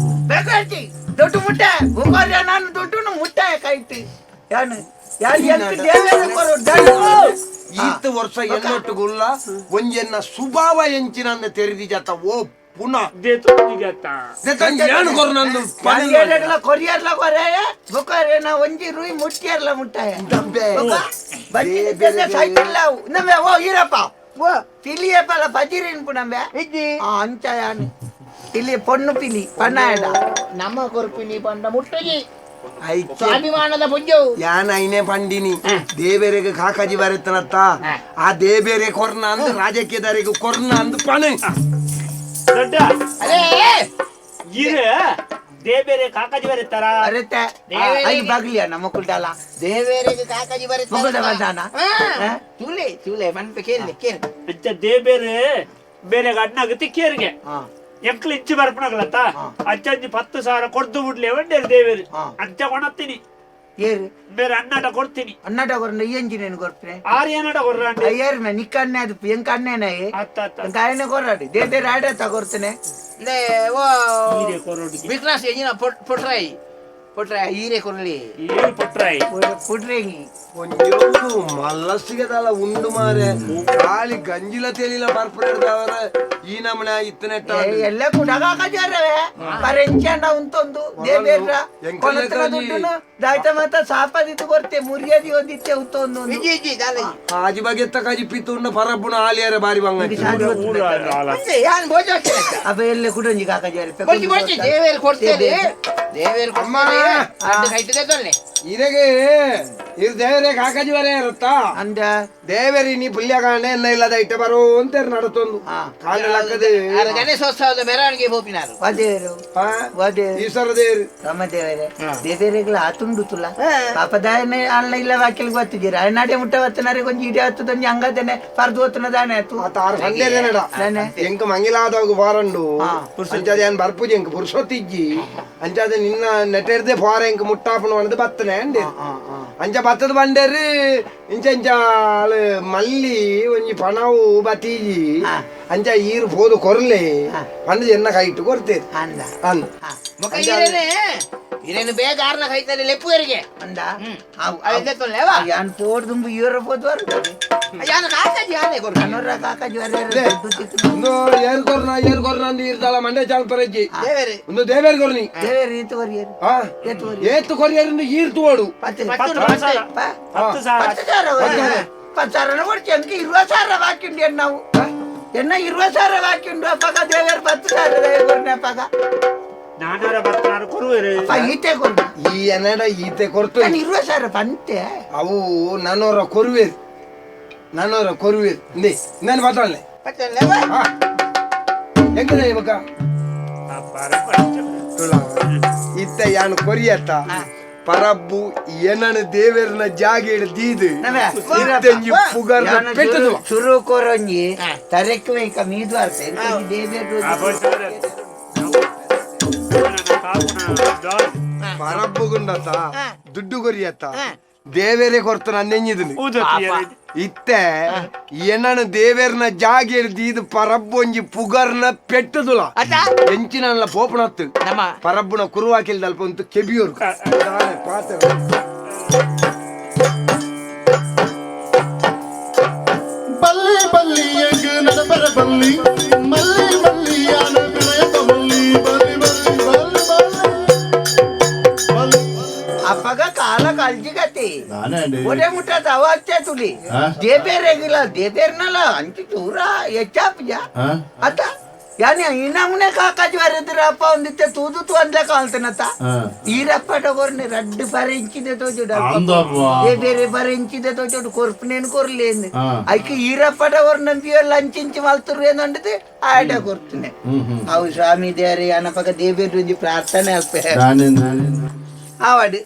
[SPEAKER 4] ಬೇಕಾಯ್ತಿ ದುಡ್ಡು ಮುಟ್ಟೆ ಬುಕ್ಕಾರ್ಯ ನಾನು ದುಡ್ಡು ಮುಟ್ಟೆ ಕೈತಿ ಯಾನು ಯಾರು ಎಂತ ದೇವೇರ ಕೊರು ದಂಡು.
[SPEAKER 1] ಈತ ವರ್ಷ ಎನ್ನೊಟ್ಟುಗುಲ್ಲ ಒಂಜೆನ್ನ ಸುಭಾವ ಎಂಚಿನಂದ ತೆರೆದಿ ಜಾತ ಓ ಪುನಃ
[SPEAKER 3] ದೇತೊಂದಿಗೆ ತಾ
[SPEAKER 1] ಏನು ಕೊರು ನಂದು
[SPEAKER 4] ಯಾರು ಏರೆಡ್ಲ ಕೊರಿಯರ್ಲ ಕೊರೆಯ ಬುಕ್ಕಾರ್ಯ ನಾ ಒಂಜಿ ರೂಯಿ ಮುಟ್ಟಿಯರ್ಲ ಮುಟ್ಟಾಯ
[SPEAKER 1] ದಬ್ಬೆ.
[SPEAKER 4] ಬಜ್ಜಿ ಸೈತಿಲ್ಲ ನಮ್ಮೆ ಓ ಈರಪ್ಪ ಓ ಪಿಲಿಯಪ್ಪಲ ಬಜಿರಿನ್ ಪುನಂಬೆ
[SPEAKER 6] ಇಜ್ಜಿ
[SPEAKER 4] ಆ ಅಂಚ ಯಾನು ಪಿಲಿ ಪೊಣ್ಣು ಪಿಲಿ ಪಣ್ಣಾಯಡ
[SPEAKER 6] ನಮ್ಮ ಕೊರ್ಪಿನಿ ಪಂಡ ಮುಟ್ಟುಜಿ
[SPEAKER 1] ಐಕೆ
[SPEAKER 6] ಸ್ವಾಭಿಮಾನದ ಪುಂಜವು
[SPEAKER 1] ಯಾನ್ ಐನೇ ಪಂಡಿನಿ ದೇಬೇರೆಗೆ ಕಾಕಾಜಿ ಬರೆತನತ್ತ ಆ ದೇಬೇರೆ ಕೊರ್ನ ಅಂದ್ ರಾಜಕೀಯದವರಿಗೆ ಕೊರ್ನ ಅಂದ್ ಪಣೆ
[SPEAKER 3] ದೊಡ್ಡ
[SPEAKER 6] ಅದೇ
[SPEAKER 3] ಇರ ದೇಬೇರೆ ಕಾಕಾಜಿ ಬರೀತಾರ
[SPEAKER 4] ಅರೆತೆ
[SPEAKER 6] ದೇವೇರಿಗೆ-
[SPEAKER 4] I ಬಾಗ್ಲಿಯ ನಮ್ಮ ಕುಲ್ಡಾಲ
[SPEAKER 6] ದೇವರಿಗೆ ಕಾಕಾಜಿ ಬರುತ್ತೆ
[SPEAKER 4] ಮುಗುದ ಬಂದಾನ? ಹಾ?
[SPEAKER 6] ಚೂಲೆ ಚೂಲೆ ಪನ್ಪೆ ಕೇಳಿ ಕೇಳಿ
[SPEAKER 3] ಅಂಚ ದೇಬೇರೆ ಬೇರೆ ಅಣ್ಣಾಗ ತಿಕ್ಕಿಯರಿಗೆ
[SPEAKER 4] ಹಾ
[SPEAKER 3] ಎಂಕ್ಲು ಇಂಚು ಬರ್ಪಣಗಳತ್ತ
[SPEAKER 4] ಹಾ.
[SPEAKER 3] ಅಂಚ ಒಂಜಿ 10,000 ಕೊಡ್ದು ಬಿಡ್ಲಿ ಒಂಡೇರು ದೇವೇರು
[SPEAKER 4] ಹಾ.
[SPEAKER 3] ಅಂಚ ಕೊಣತ್ತೀನಿ
[SPEAKER 4] ಏರು
[SPEAKER 3] ಬೇರೆ ಅಣ್ಣಾಟ ಕೊಡ್ತೀನಿ
[SPEAKER 4] ಅಣ್ಣಾಟ ಕೊರ್ನ ಎಂಜಿನೇನು ಕೊರ್ಪನೆ
[SPEAKER 3] ಆರು ಏನಾಟ ಕೊರ್ರಾಂಡಿ
[SPEAKER 4] ಅಯ್ಯರ್ ಮೇ ನಿಕ್ಕಣ್ಣೆ ಅದು ಎಂಕ ಅಣ್ಣೇನ
[SPEAKER 3] ಅತ್ತ ಅತ್ತ
[SPEAKER 4] ಎಂಕ ಆಯನೆ ಕೊರಾಡಿ they they ಆಡ ತಗೊರ್ತನೆ
[SPEAKER 6] ಲೇ ಓ
[SPEAKER 3] ಹೀರೆ ಕೊರೋಡಿಗೆ
[SPEAKER 6] ವಿಕ್ರಾಸ್ ಎಂಜಿನ ಪೊಟ್ರಾಯಿ ಪೊಟ್ರಾಯಿ ಹೀರೆ ಕೊರ್ಲಿ
[SPEAKER 3] ಏನು ಪೊಟ್ರಾಯಿ
[SPEAKER 4] ಪುಡ್ರೇಂಗಿ
[SPEAKER 1] ಒಂಜೊಂದು ಮಲ್ಲಸ್ಸಿಗೆ ದಾಲ ಉಂಡು ಮಾರೆ ಖಾಲಿ ಗಂಜಿಲ ತೇಲಿಲ ಬರ್ಪುರೆಡ್ದವರ ಈ ನಮನೆ ಇತ್ತನೆಟ್ಟ
[SPEAKER 4] ಎಲ್ಲ ಕೂಡ ಕಾಕಾಜಾರವೇ ಪರೆಂಚಂಡ ಉಂತೊಂದು ದೇಬೇರ್ರ
[SPEAKER 1] ಎಂಕಲ್ಲ
[SPEAKER 4] ಕೊನತ್ರ
[SPEAKER 1] ಕಾಜಿ.
[SPEAKER 4] ದುಡ್ಡುನು ದಾಯ್ತ ಮಾತ ಸಾಪದಿತ್ತು ಕೊರ್ತೆ ಮುರಿಯದಿ ಒಂದಿತ್ತೆ ಉತ್ತೊಂದು
[SPEAKER 6] ಇಜ್ಜಿ ಇಜ್ಜಿ ದಾಲ
[SPEAKER 1] ಆಜಿ ಬಗೆತ್ತ ಕಾಜಿ ಪಿತ್ತುಂಡ ಪರಬ್ಬುನ ಆಲಿಯರ ಬಾರಿ ಬಂಗ
[SPEAKER 3] ಊರು ಆಲ
[SPEAKER 6] ಯಾನ್ ಭೋಜ
[SPEAKER 4] ಅಪ್ಪ ಎಲ್ಲ ಕುಡೊಂಜಿ ಕಾಕಾಜಾರೆ
[SPEAKER 6] ಕೊಡ್ಚಿ ಕೊಡ್ಚಿ ದೇವೇರು ಕೊಡ್ತೇನೆ ದೇವೇರು
[SPEAKER 1] ಅಮ್ಮ.
[SPEAKER 6] ಕೊಡ್ತೇನೆ ಅಡ್ಡ ಕೈಟದೆ ತೊಲ್ಲೆ
[SPEAKER 1] ಇರಗೆ ಇರ್ ದೇವರೇ ಕಾಕಾಜಿ ಬರೇ ಇರುತ್ತಾ
[SPEAKER 4] ಅಂದ
[SPEAKER 1] ದೇವರಿ ನೀ ಪುಲ್ಯಗಾಣೆ ಎನ್ನ ಇಲ್ಲದ ಇಟ್ಟೆ ಬರೋ ಅಂತಾರೆ ನಡತೊಂದು
[SPEAKER 4] ಹಾ.
[SPEAKER 1] ಕಾಲು ಲಕ್ಕದೆ
[SPEAKER 6] ಆರು ಗಣೇಶೋತ್ಸವದ ಮೆರವಣಿಗೆ ಹೋಪಿನಾರು
[SPEAKER 4] ವದೇರು ವದೇರು
[SPEAKER 1] ಈಶ್ವರ ದೇವರು
[SPEAKER 4] ರಾಮ ದೇವರೇ ದೇವೇರೆಗಳ ಆತುಂಡು ತುಲ ಪಾಪದಾಯನೆ ಅಲ್ಲ ಇಲ್ಲ ವಾಕ್ಯಲ್ ಗೊತ್ತಿದ್ದೀರ ನಾಡೆ ಮುಟ್ಟ ವತ್ತನಾರೆ ಕೊಂಚ ಇಡೀ ಹತ್ತದೊಂಜಿ ಹಂಗದೇನೆ ಪರ್ದು ಹೊತ್ತನದಾನೆ ಆತು
[SPEAKER 1] ಆತ ಆರು ಸಂದೇನಡ
[SPEAKER 4] ನಾನೆ.
[SPEAKER 1] ಎಂಕ ಮಂಗಿಲಾದವಾಗ ಫಾರಂಡು
[SPEAKER 4] ಹಾ.
[SPEAKER 1] ಅಂಚಾದ ಏನ್ ಬರ್ಪುಜಿ ಎಂಕ ಪುರುಷೊತ್ತಿಜ್ಜಿ ಅಂಚಾದ ನಿನ್ನ ನೆಟೆರ್ದೆ ಫಾರ ಎಂಕ ಮುಟ್ಟಾಪಣ ಅನ್ನದು ಬತ್ತನೆ ಅಂಡೆ ಅಂಚ ಬತ್ತದ ಬಂಡೇರಿ ಇಂಚಂಚಾಲು ಮಲ್ಲಿ ಒಂಜಿ ಪಣವು ಬತೀಜಿ ಅಂಚ ಈರು ಪೋದು ಕೊರ್ಲೆ ಪಂಡ ಎನ್ನ ಕೈಟ್ಟು ಕೊರ್ತೇರು
[SPEAKER 4] ಅಂದ
[SPEAKER 1] ಅಂದ
[SPEAKER 6] ಮೊಕ ಈರೇನೆ ಈರೇನು ಬೇಗ ಆರ್ನ ಕೈತಲ್ಲಿ ಲೆಪ್ಪುವರಿಗೆ
[SPEAKER 4] ಅಂದ
[SPEAKER 6] ಅವೆಂದೆತ್ತೊಲ್ಲೇವಾ
[SPEAKER 4] ಯಾನ್ ಪೋಡ್ದುಂಬು ಈರ ಪೋದ್ವಾರು
[SPEAKER 6] ಯಾನ ಕಾಕಾಜಿ ಯಾನೆ ಕೊರ್ನ
[SPEAKER 4] ಅನೋರ ಕಾಕಾಜಿ
[SPEAKER 1] ಒಂದು ಏರ್ ಕೊರ್ನ ಏರ್ ಕೊರ್ನ ಅಂದು ಈರ್ದಾಳ ಮಂಡೆ ಚಾಲ್ ಪರಜ್ಜಿ
[SPEAKER 6] ದೇವೇರಿ
[SPEAKER 1] ಒಂದು ದೇವೇರ್ ಕೊರ್ನಿ
[SPEAKER 4] ದೇವೇರು ಈತು ಕೊರಿಯರು
[SPEAKER 1] ಆ ಏತು ಕೊರಿಯರು ಈರ್ತು ಓಡು
[SPEAKER 4] ಪತ್ತು
[SPEAKER 3] ಪತ್ತು ಸಾವಿರ ಪತ್ತು ಸಾವಿರ
[SPEAKER 4] ಪತ್ತು ಸಾವಿರ ಪತ್ತು ಸಾವಿರ ಕೊಡ್ತಿ ಅಂಕ ಇರುವತ್ತು ಸಾವಿರ ಬಾಕಿ ಉಂಡು ಎನ್ನಾವು ಎನ್ನ ಇರುವತ್ತು ಸಾವಿರ ಬಾಕಿ ಉಂಡು ಅಪ್ಪಗ ದೇವೇರು 10,000 ದೇವೇರು ಕೊರ್ನೆ ಅಪ್ಪಗ
[SPEAKER 3] ನಾನೂರ ಬತ್ತಾರು ಕೊರುವೆರು
[SPEAKER 4] ಅಪ್ಪ ಈತೆ ಕೊರ್ನ
[SPEAKER 1] ಈ ಎನ್ನಡ ಈತೆ ಕೊರ್ತು
[SPEAKER 4] ನಾನು 20,000 ಪಂತೆ
[SPEAKER 1] ಅವು ನಾನೂರ ಕೊರುವೇರು ನಾನೂರ ಕೊರುವೇರು ಇಂದೇ ನಾನು ಮಾತಾಡಲೆ
[SPEAKER 6] ಪತ್ತೊಲ್ಲೇವಾ
[SPEAKER 1] ಹಾ ಹೆಂಗಿದೆ ಇವಾಗ ಇತ್ತ ಯಾನು ಕೊರಿಯತ್ತ ಪರಬ್ಬು ಏನನ ದೇವೇರ್ನ ಜಾಗ ಹಿಡ್ದೀದು ಇತ್ತೆಂಜಿ ಪುಗರ್ನ ಪೆಟ್ಟದು
[SPEAKER 4] ಶುರು ಕೊರೊಂಜಿ ತರೆಕ್ ಮೇಕ ಮೀದು ಅರ್ತೆ ದೇವೇರು
[SPEAKER 1] ಪರಬ್ಬು ಗುಂಡತ್ತ ದುಡ್ಡು ಕೊರಿಯತ್ತ ದೇವೇರೆ ಕೊರ್ತ ನನ್ನೆಂಜಿದನು ಇತ್ತೆ ಏನನ ದೇವೇರ್ನ ಜಾಗ ಹಿಡ್ದೀದು ಪರಬ್ಬೊಂಜಿ ಪುಗರ್ನ ಪೆಟ್ಟದುಲ ಎಂಚಿನಲ್ಲ ಪೋಪಣತ್ತು
[SPEAKER 6] ನಮ್ಮ
[SPEAKER 1] ಪರಬ್ಬುನ ಕುರುವಾಕಿಲ್ದಲ್ಪ ಉಂಟು ಕೆಬಿಯೂರು ಪಾತ್ರ
[SPEAKER 2] ಬಲ್ಲಿ ಬಲ್ಲಿ ಎಂಗ್ ನಡಬರ ಬಲ್ಲಿ ಮಲ್ಲಿ ಮಲ್ಲಿ ಯಾನ ವಿನಯದ ಮಲ್ಲಿ ಬಲ್ಲಿ ಬಲ್ಲಿ ಬಲ್ಲಿ ಬಲ್ಲಿ
[SPEAKER 4] ಅಪ್ಪಗ ಕಾಲ ಕಾಳಜಿ ಗತಿ
[SPEAKER 2] ನಾನೇ ಅಂడి.
[SPEAKER 4] ಒಡೆ ಮುಟ್ಟ ಅವಾಚ್ಯ ತುಲಿ
[SPEAKER 2] ಆ?
[SPEAKER 4] ದೇಬೇರೆಗಿಲ್ಲ ದೇಬೇರ್ನಲ್ಲ ಅಂಚು ಚೂರ ಹೆಚ್ಚಾಪಜ
[SPEAKER 2] ಆ?
[SPEAKER 4] ಅತ್ತ ಯಾನಿ ಇನ್ನಮ್ಮನೆ ಕಾಕಾಜಿ ವರೆದ್ರಪ್ಪ ಒಂದಿತ್ತೆ ತೂದು ತೂ ಅಂದ್ಲೆ ಕಾಲ್ತನತ್ತ
[SPEAKER 2] ಆ.
[SPEAKER 4] ಈರಪ್ಪ ಟೊಗೊರ್ನಿ ರಡ್ಡು ಪರ ಇಂಚಿದೆ ತೋಜುಡು
[SPEAKER 2] ಅಂದವ್ವ.
[SPEAKER 4] ఏ ಬೇರೆ భరించిదే తోచోడు కొరుపు నేను కొరలేదు
[SPEAKER 2] ఆ.
[SPEAKER 4] అయితే ఈరప్పట కొరనంపి లంచించి మలుతురు ఏందంటే ఆడ కొరుతున్నాయి అవు స్వామి దేరి అనపక దేవేరు నుంచి ప్రార్థన
[SPEAKER 2] ನಾನೇ ನಾನೇ
[SPEAKER 4] ಆವಾಡು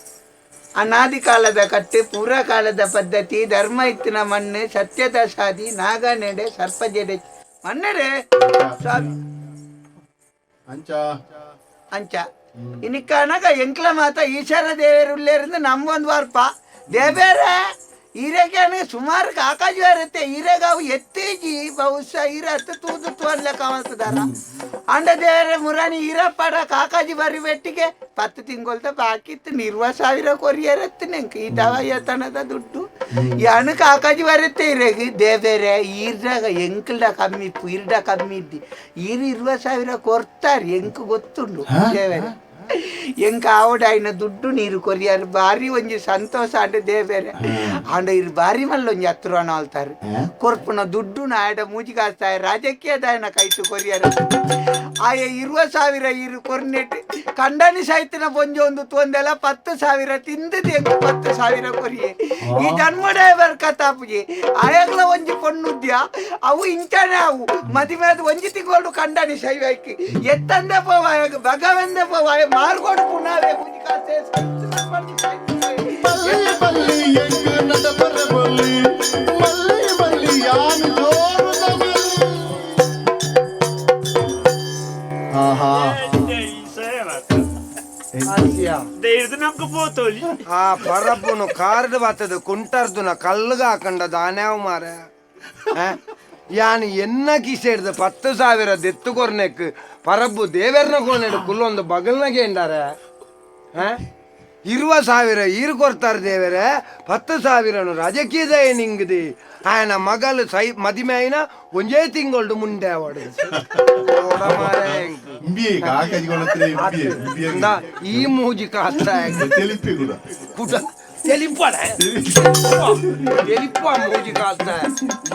[SPEAKER 4] ಅನಾದಿ ಕಾಲದ ಕಟ್ಟು ಪೂರ್ವ ಕಾಲದ ಪದ್ಧತಿ ಧರ್ಮ ಇತ್ತಿನ ಮಣ್ಣು ಸತ್ಯದ ಸಾದಿ ನಾಗನೆಡೆ ಸರ್ಪಜಡೆ ಮಣ್ಣಡೆ ಸ್ವಾಮಿ
[SPEAKER 2] ಅಂಚ
[SPEAKER 4] ಅಂಚ ಇನಿಕ್ಕನಗ ಎಂಕ್ಲ ಮಾತ ಈಶ್ವರ ದೇವರುಳ್ಳೇರಿಂದ ನಮ್ಮೊಂದು ವಾರ್ಪ ದೇಬೇರೆ ಈರೆಗೆ ಸುಮಾರು ಕಾಕಾಜಿ ಇರುತ್ತೆ ಈರೆಗ ಅವು ಎತ್ತೇಜಿ ಬಹುಶಃ ಈರ ಹತ್ತು ತೂದು ತೋರ್ಲೆ ಕಾಣಿಸ್ತದಾರ ಅಂಡ ದೇವರ ಮುರಾನಿ ಈರಪ್ಪಡ ಕಾಕಾಜಿ ಬರಿ ಬೆಟ್ಟಿಗೆ 10 ತಿಂಗಳ್ತ ಬಾಕಿ ಇತ್ತು 20,000 ಕೊರಿಯರ್ ಎತ್ತು ನೆಂಕ್ ಈ ದವಾಯತನದ ದುಡ್ಡು ಯಾನು ಕಾಕಾಜಿ ಬರುತ್ತೆ ಈರೆಗೆ ದೇಬೇರೆ ಈರ್ದಾಗ ಎಂಕ್ಲ್ಡ ಕಮ್ಮಿ ಇಪ್ಪು ಈರ್ಡ ಕಮ್ಮಿ ಇದ್ದಿ ಈರು 20,000 ಕೊರ್ತಾರೆ ಎಂಕ್ ಗೊತ್ತುಂಡು ದೇವೇರೆ ಎಂಕ ಆವಡ ಆಯ್ನ ದುಡ್ಡು ನೀರು ಕೊರಿಯಾರು ಬಾರಿ ಒಂಜಿ ಸಂತೋಷ ಅಂಡ ದೇವೇರೆ ಅಂಡ ಇರು ಬಾರಿ ಮಲ್ಲೊಂಜಿ ಹತ್ರ ಆಳ್ತಾರೆ ಕೊರ್ಪುನ ದುಡ್ಡು ಆಡ ಮೂಜಿ ಕಾಸ್ತಾಯ ರಾಜಕೀಯದಾಯನ ಕೈತು ಕೊರಿಯಾರ ಆಯ 20,000 ಇರು ಕೊರ್ನೆಟ್ ಕಂಡನಿ ಸಾಯ್ತಿನ ಪೊಂಜೆ ಒಂದು ತೊಂದೆಲ್ಲ 10,000 ತಿಂದದ ಎಂಕ್ 10,000 ಕೊರಿಯೆ ಈ ಜನ್ಮಡೇ ಬರ್ಕತಾಪುಜಿ ಆಯಾಗ್ಲ ಒಂಜಿ ಪೊಣ್ಣುದ್ಯ ಅವು ಇಂಚಾನೆ ಅವು ಮದಿಮೇದ ಒಂಜಿ ತಿಂಗಳು ಕಂಡನಿ ಶೈವಾಯ್ಕಿ ಎತ್ತಂದೆ ಪೋವಾಯ ಭಗವಂದೆ ಪೋವಾಯ ಮಾರ್ಗೋಡು ಪುನಾವೆ ಪೂಜಿ ಕಾಸೆ
[SPEAKER 2] ಬಲ್ಲಿ ಬಲ್ಲಿ ಎಂಗ್ ನಡಬರ ಬಲ್ಲಿ ಮಲ್ಲಿ ಮಲ್ಲಿ ಯಾನು ಜೋರುದ ಮಲ್ಲಿ ಆಹಾ
[SPEAKER 3] ನಮ್ಗೆ ಪೋತೋಲಿ
[SPEAKER 1] ಆ ಪರಬ್ಬುನು ಕಾರ್ಡ್ ಬತ್ತದ ಕುಂಟರ್ದುನ ಕಲ್ಲುಗ ಹಾಕೊಂಡ ದಾನ್ಯಾವ ಮಾರ ಯಾನ್ ಎನ್ನ ಕಿಸೆಡ್ದು 10,000 ದೆತ್ತು ಕೊರ್ನೆಕ್ ಪರಬ್ಬು ದೇವೆರ್ನ ಕೋನೆಡು ಕುಲ್ಲೊಂದು ಬಗಲ್ನಾಗೆ ಎಂಡಾರ 20,000 ಈರು ಕೊರ್ತಾರೆ ದೇವರೇ 10,000 ರಾಜಕೀಯದ ನಿಂಗದಿ ఆయన ಮಗಲು ಸೈ ಮದಿಮೆ అయిన ಒಂಜೇ ತಿಂಗಳು ಮುಂಡೆ ಅವಡು
[SPEAKER 2] ಇಂಬಿ ಕಾಕಾಜಿ ಕೊಡತ್ರೆ ಇಂಬಿ ಇಂಬಿ
[SPEAKER 1] ಈ ಮೂಜಿ ಕಾಸ್ತ
[SPEAKER 2] ತೆಲಿಪಿ ಕೂಡ
[SPEAKER 1] ಕುಟ ತೆಲಿಪಾಡ ತೆಲಿಪ ಮೂಜಿ ಕಾಸ್ತ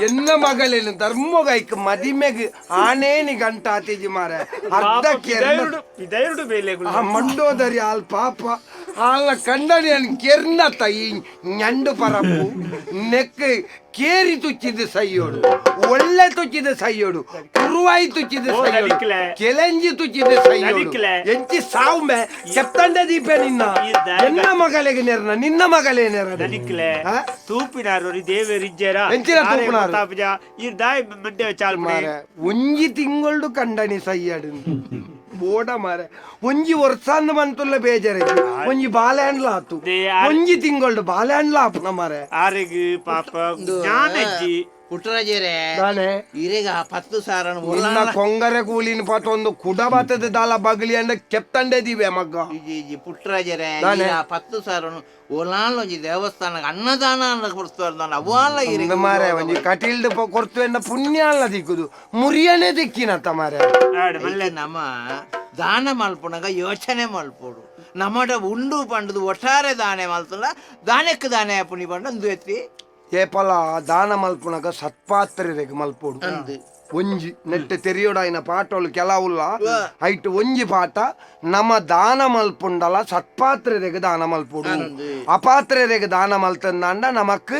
[SPEAKER 1] ಎನ್ನ ಮಗಳೇನು ಧರ್ಮಗೈಕ್ ಮದಿಮೆಗ್ ಆನೇನಿ ಗಂಟ ಆತೇಜಿ ಮಾರ ಅರ್ಧ
[SPEAKER 3] ಪಿದೈರುಡು ಬೇಲೆ
[SPEAKER 1] ಆ ಮಂಡೋದರಿ ಆಲ್ ಪಾಪ ಆಲ್ನ ಕಂಡನಿ ಕೆರ್ನತ್ತ ಈ ñಂಡು ಪರಪ್ಪು ನೆಕ್ ಕೇರಿ ತುಚ್ಚಿದ ಸೈಯೋಡು ಒಳ್ಳೆ ತುಚ್ಚಿದ ಸೈಯೋಡು ಕುರುವಾಯಿ ತುಚ್ಚಿದ
[SPEAKER 3] ಓ,
[SPEAKER 1] ಸೈಯೋಡು
[SPEAKER 3] ನಲಿಕ್ಲೆ.
[SPEAKER 1] ಕೆಲೆಂಜಿ ತುಚ್ಚಿದ ಸೈಯೋಡು
[SPEAKER 3] ನಲಿಕ್ಲೆ.
[SPEAKER 1] ಎಂಚಿ ಸಾವುಮೆ ಚೆಪ್ತಂಡೆ ದೀಪೆ ನಿನ್ನ
[SPEAKER 3] ಈ ದಾರಿ
[SPEAKER 1] ಎನ್ನ ಮಗಳಿಗೆ ನೆರ್ನ ನಿನ್ನ ಮಗಳೇ ನೆರ
[SPEAKER 3] ದನಿಕ್ಲೆ
[SPEAKER 1] ಆ?
[SPEAKER 3] ತೂಪಿನಾರು ದೇವೇರಿಜ್ಜರ
[SPEAKER 1] ಎಂಚಿನ ತೂಪಿನಾರು?
[SPEAKER 3] ಈ ದಾಯಿ ಮಂಡೆ ಚಾಲ್
[SPEAKER 1] ಮಾರೆ ಒಂಜಿ ತಿಂಗಳು ಕಂಡನಿ ಸೈಯಾಡು ಬೋಡ ಮಾರೆ ಒಂಜಿ ವರ್ಷಾಂದ ಮಂತುಲ್ಲ ಬೇಜಾರ ಒಂಜಿ ಬಾಲ್ಯಾಂಡ್ಲ ಆತು ಒಂಜಿ ತಿಂಗಳು ಬಾಲ್ಯಾಂಡ್ಲ ಆಪುನ ಮಾರೆ
[SPEAKER 3] ಆರೆಗ್ ಪಾಪ ಜ್ಞಾನಜ್ಜಿ
[SPEAKER 6] ಪುಟ್ಟರಾಜರೇ
[SPEAKER 1] ದಾನೆ
[SPEAKER 6] ಇರೆಗ 10,000
[SPEAKER 1] ನಿನ್ನ ಕೊಂಗರೆ ಕೂಲಿನ ಪಾತ ಒಂದು ಕುಡ ಬಾತದ ದಾಲ ಬಗಲಿ ಅಂಡ ಕೆತ್ತಂಡೆ ದಿವೆ ಮಗ್ಗ
[SPEAKER 6] ಇಜ್ಜಿ ಪುಟ್ಟರಾಜರೇ
[SPEAKER 1] ದಾನೆ?
[SPEAKER 6] 10,000 ಒಲಾಲ್ ಒಂಜಿ ದೇವಸ್ಥಾನ ಅನ್ನದಾನ ಕೊಡ್ತಾರೆ ಅವಾಲ ಇರೆಗ್
[SPEAKER 1] ಮಾರೆ ಒಂಜಿ ಕಟೀಲ್ಡ್ ಕೊರ್ತು ಎಂಡ ಪುಣ್ಯ ಅಲ್ಲ ದಿಕ್ಕುದು ಮುರಿಯನೇ ದಿಕ್ಕಿನತ್ತ ಮಾರೆ
[SPEAKER 3] ಆಡ್ ಮಲ್ಲೆ
[SPEAKER 6] ನಮ್ಮ ದಾನ ಮಲ್ಪುನಗ ಯೋಚನೆ ಮಲ್ಪೋಡು ನಮ್ಮಡ ಉಂಡು ಪಂಡದು ಒಟ್ಟಾರೆ ದಾನೆ ಮಲ್ತುಂಡ ದಾನೆಕ್ ದಾನೆ ಪುಣಿ ಪಂಡ ಅಂದು ಎತ್ತಿ
[SPEAKER 1] ಏಪಲ ದಾನ ಮಲ್ಪುನಗ ಸತ್ಪಾತ್ರೆಗ್ ಮಲ್ಪೋಡು ಒಂಜಿ ನೆಟ್ಟ ತೆರಿಯೋಡಾಯಿನ ಪಾಟೋಳು ಕೆಲವುಲ್ಲ ಐಟ್ ಒಂಜಿ ಪಾಠ ನಮ್ಮ ದಾನ ಮಲ್ಪುಂಡಲ ಸತ್ಪಾತ್ರೆಗ್ ದಾನ ಮಲ್ಪೋಡು ಅಪಾತ್ರೆಗ್ ದಾನ ಮಲ್ತಂದಾಂಡ ನಮಕ್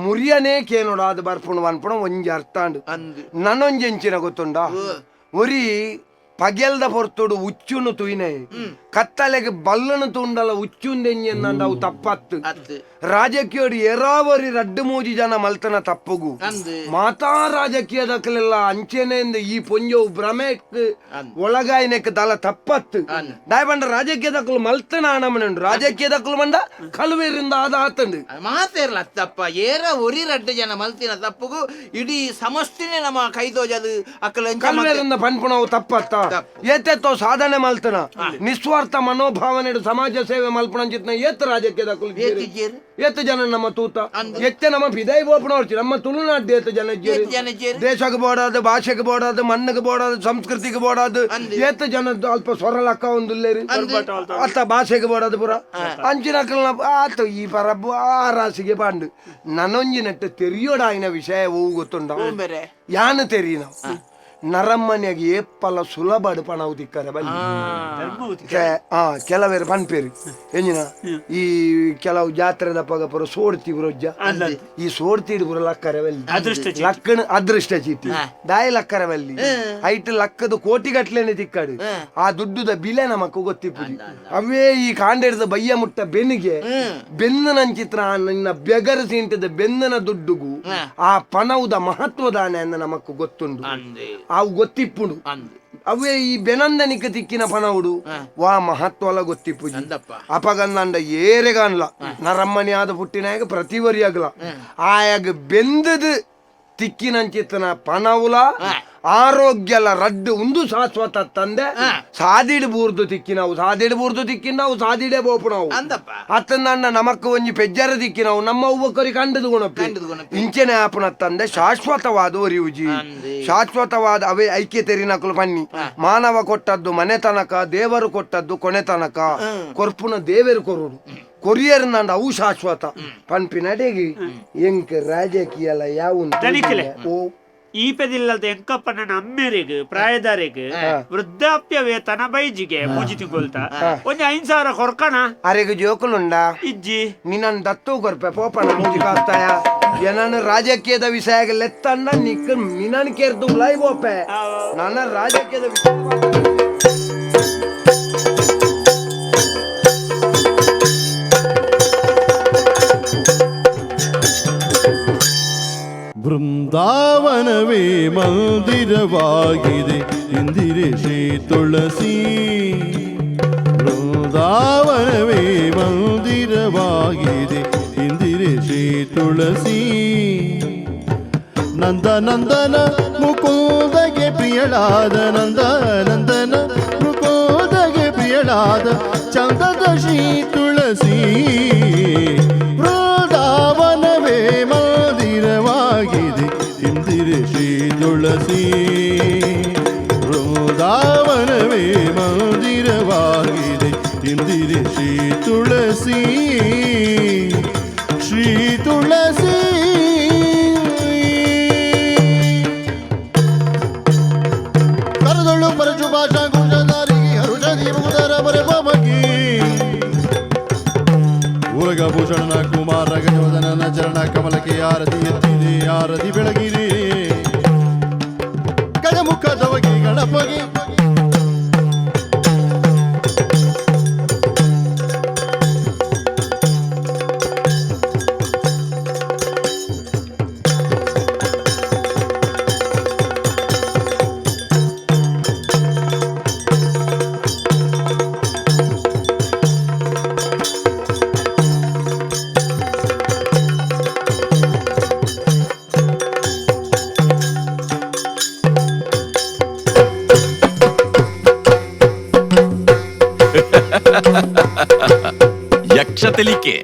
[SPEAKER 1] ಮುರಿಯನೇ ಕೇನೋಡ ಅದು ಬರ್ಪುಣು ಅನ್ಪುಣ ಒಂಜಿ ಅರ್ಥಾಂಡು ನನೊಂಜಿ ಎಂಚಿನ ಗೊತ್ತುಂಡ ಒರಿ ಪಗೆಲ್ದ ಪೊರ್ತುಡು ಉಚ್ಚುನು ತುಯ್ನೆ ಕತ್ತಲೆಗೆ ಬಲ್ಲನು ತುಂಡಲ ಉಚ್ಚುಂದೆಂಜೆಂದಂಡ ಅವು ತಪ್ಪತ್ತು ರಾಜಕೀಯಡು ಎರಾವರಿ ರಡ್ಡು ಮೂಜಿ ಜನ ಮಲ್ತನ ತಪ್ಪುಗು ಮಾತಾ ರಾಜಕೀಯದಕ್ಲೆಲ್ಲ ಅಂಚೆನೆಂದು ಈ ಪೊಂಜವು ಭ್ರಮೆಕ್ ಒಳಗಾಯಿನೆಕ್ ದಲ ತಪ್ಪತ್ತು ದಾಯಬಂಡ ರಾಜಕೀಯದಕ್ಕಲು ಮಲ್ತನ ಆನಮನುಂಡು ರಾಜಕೀಯದಕ್ಕಲು ಮಂಡ ಕಳುವೆರಿಂದ ಆದ ಆತಂಡು
[SPEAKER 6] ಮಾತೇರ್ಲ ತಪ್ಪ ಏರ ಒರಿ ರಡ್ಡು ಜನ ಮಲ್ತಿನ ತಪ್ಪುಗು ಇಡೀ ಸಮಸ್ತಿನೇ ನಮ್ಮ ಕೈದೋಜದು ಅಕ್ಕಲ
[SPEAKER 1] ಕಲ್ವೇರಿಂದ ಪನ್ಪುಣವು ತಪ್ಪತ್ತ ಏತೆತ್ತೋ ಸಾಧನೆ ಮಲ್ತನ ನಿಸ್ವಾರ್ಥ ಮನೋಭಾವನೆ ಸಮಾಜ ಸೇವೆ ಮಲ್ಪುಣಂಚಿತ್ನ ಏತ್ ರಾಜಕೀಯದಕ್ಕಲು ಏತ್ ಜನ ನಮ್ಮ ತೂತ ಎತ್ತೆ ನಮ್ಮ ಬಿದೈ ಬೋಪಣವರ್ಚಿ ನಮ್ಮ ತುಳುನಾಡು ಏತ್ ಜನ ದೇಶಕ್ಕೆ ಬೋಡಾದು ಭಾಷೆಗೆ ಬೋಡಾದು ಮಣ್ಣಿಗೆ ಬೋಡಾದು ಸಂಸ್ಕೃತಿಗೆ ಬೋಡಾದು ಏತ್ ಜನ ಅಲ್ಪ ಸೊರಲಕ್ಕ ಒಂದುಲ್ಲೇರಿ ಅತ್ತ ಭಾಷೆಗೆ ಬೋಡಾದು ಪುರ ಅಂಚಿನಕ್ಕಲ್ನ ಆತ ಈ ಪರಬ್ಬು ಆ ರಾಸಿಗೆ ಪಾಂಡು ನನೊಂಜಿ ನೆಟ್ಟು ತೆರಿಯೋಡಾಯಿನ ವಿಷಯ ಓ ಗೊತ್ತುಂಡ ಯಾನು ತೆರಿನ ನರಮ್ಮನೆಗೆ ಏಪಲ ಸುಲಭ ಪಣವು ತಿಕ್ಕರೆ ಬಲ್ಲಿ ಕೆಲವೇರು ಪನ್ಪೇರು ಎಂಜಿನ ಈ ಕೆಲವು ಜಾತ್ರೆದ ಪಗ ಪುರ ಸೋಡ್ತಿ ಬುರೊಜ್ಜ ಈ ಸೋಡ್ತಿ ಪುರ ಲಕ್ಕರೆ ಬಲ್ಲಿ ಲಕ್ಕಣ ಅದೃಷ್ಟ ಚೀಟಿ ದಾಯ ಲಕ್ಕರೆ ಬಲ್ಲಿ ಐಟ್ ಲಕ್ಕದ ಕೋಟಿ ಗಟ್ಲೆನೆ ತಿಕ್ಕಾಡು ಆ ದುಡ್ಡುದ ಬಿಲೆ ನಮಕ್ ಗೊತ್ತಿಪ್ಪುಜಿ ಅವೇ ಈ ಕಾಂಡೆಡ್ದ ಬಯ್ಯ ಮುಟ್ಟ ಬೆನ್ನಿಗೆ ಬೆನ್ನನಂಚಿತ್ರ ನಿನ್ನ ಬೆಗರು ಸೀಂಟದ ಬೆನ್ನನ ದುಡ್ಡುಗು ಆ ಪಣವುದ ಮಹತ್ವದಾನೆ ಅಂದ ನಮಕ್ ಗೊತ್ತುಂಡು ಅವು ಗೊತ್ತಿಪ್ಪುಂಡು ಅವೇ ಈ ಬೆನಂದನಿಕ ತಿಕ್ಕಿನ ಪಣವುಡು ವಾ ಮಹತ್ವಲ ಗೊತ್ತಿಪ್ಪುಜಿ ಅಪಗಂದಂಡ ಏರೆಗಾನ್ಲ ನರಮ್ಮನಿ ಆದ ಪುಟ್ಟಿನಾಗ ಪ್ರತಿವರಿಯಾಗಲ ಆಯಾಗ ಬೆಂದದು ತಿಕ್ಕಿನಂಚಿತ್ತನ ಪಣವುಲ ಆರೋಗ್ಯಲ ರಡ್ಡು ಉಂದು ಶಾಶ್ವತ ತಂದೆ ಸಾದಿಡು ಬೂರ್ದು ತಿಕ್ಕಿನವು ಸಾದಿಡು ಬೂರ್ದು ತಿಕ್ಕಿನವು ಸಾದಿಡೆ ಬೋಪುಣವು ಅತ್ತಂದ ನಮಕ್ ಒಂಜಿ ಪೆಜ್ಜರ ತಿಕ್ಕಿನವು ನಮ್ಮ ಒಬ್ಬೊಕ್ಕರಿ ಕಂಡದು ಗುಣಪ್ಪಿ ಇಂಚೆನೆ ಆಪುನ ತಂದೆ ಶಾಶ್ವತವಾದ ಒರಿಯುಜಿ ಶಾಶ್ವತವಾದ ಅವೇ ಐಕ್ಯ ತೆರಿನಕಲು ಪನ್ನಿ ಮಾನವ ಕೊಟ್ಟದ್ದು ಮನೆತನಕ ದೇವರು ಕೊಟ್ಟದ್ದು ಕೊನೆತನಕ ಕೊರ್ಪುನ ದೇವರು ಕೊರುಡು ಕೊರಿಯರ್ ನಂಡ ಅವು ಶಾಶ್ವತ ಪನ್ಪಿನಡೆಗೆ ಎಂಕ್ ರಾಜಕೀಯಲ ಯಾವ ಓ
[SPEAKER 3] ಈ ಪೆದಿಲ್ಲದ ಎಂಕಪ್ಪನ ಅಮ್ಮೆರೆಗ್ ಪ್ರಾಯದಾರೆಗ್ ವೃದ್ಧಾಪ್ಯ ವೇತನ ಬೈಜಿಗೆ ಪೂಜಿ ತಿಂಗೊಲ್ತ ಒಂಜಿ 5,000 ಕೊರ್ಕಣ
[SPEAKER 1] ಅರೆಗ್ ಜೋಕುಲುಂಡ
[SPEAKER 3] ಇಜ್ಜಿ
[SPEAKER 1] ನಿನ್ನನ್ ದತ್ತು ಕೊರ್ಪೆ ಪೋಪಣ ಮೂಜಿ ಕಾಸ್ತಾಯ ಏನನ್ನು ರಾಜಕೀಯದ ವಿಷಯ ಲೆತ್ತಣ್ಣ ನಿಕ್ಕ ನಿನ್ನನ್ ಕೇರ್ದು ಉಲಾಯ್ ಬೋಪೆ ನನ್ನ ರಾಜಕೀಯದ ವಿಷಯ
[SPEAKER 2] ಬೃಂದಾವನವೇ ಮಂದಿರವಾಗಿದೆ ಇಂದಿರೆ ಶ್ರೀ ತುಳಸಿ ಬೃಂದಾವನವೇ ಮಂದಿರವಾಗಿದೆ ಇಂದಿರೆ ಶ್ರೀ ತುಳಸಿ ನಂದ ನಂದನ ಮುಕುಂದಗೆ ಪ್ರಿಯಳಾದ ನಂದ ನಂದನ ಮುಕುಂದಗೆ ಪ್ರಿಯಳಾದ ಚಂದದ ಶ್ರೀ ತುಳಸಿ ಬೃಂದಾವನವೇ ಮಂದಿರವಾಗಿದೆ ಇಂದಿರೆ ಶ್ರೀ ತುಳಸಿ ಬೃಂದಾವನವೇ ಮಂದಿರವಾಗಿದೆ ಇಂದಿರೆ ಶ್ರೀ ತುಳಸಿ ಶ್ರೀ ತುಳಸಿ ಕರದೊಳ್ಳು ಪರಶು ಭಾಷಾ ಕುಶಧಾರಿಗೆ ಹರುಷದಿ ಮುಗುದರ ಪರಮಗಿ ಉರಗಭೂಷಣನ ಕುಮಾರ ಗಜವದನನ ಚರಣ ಕಮಲಕ್ಕೆ ಆರತಿ ಎತ್ತಿದೆ ಆರತಿ ಬೆಳಗಿದೆ ಗಜಮುಖದವಗೆ ಗಣಪಗೆ
[SPEAKER 7] ತೆಲಿಕೆ.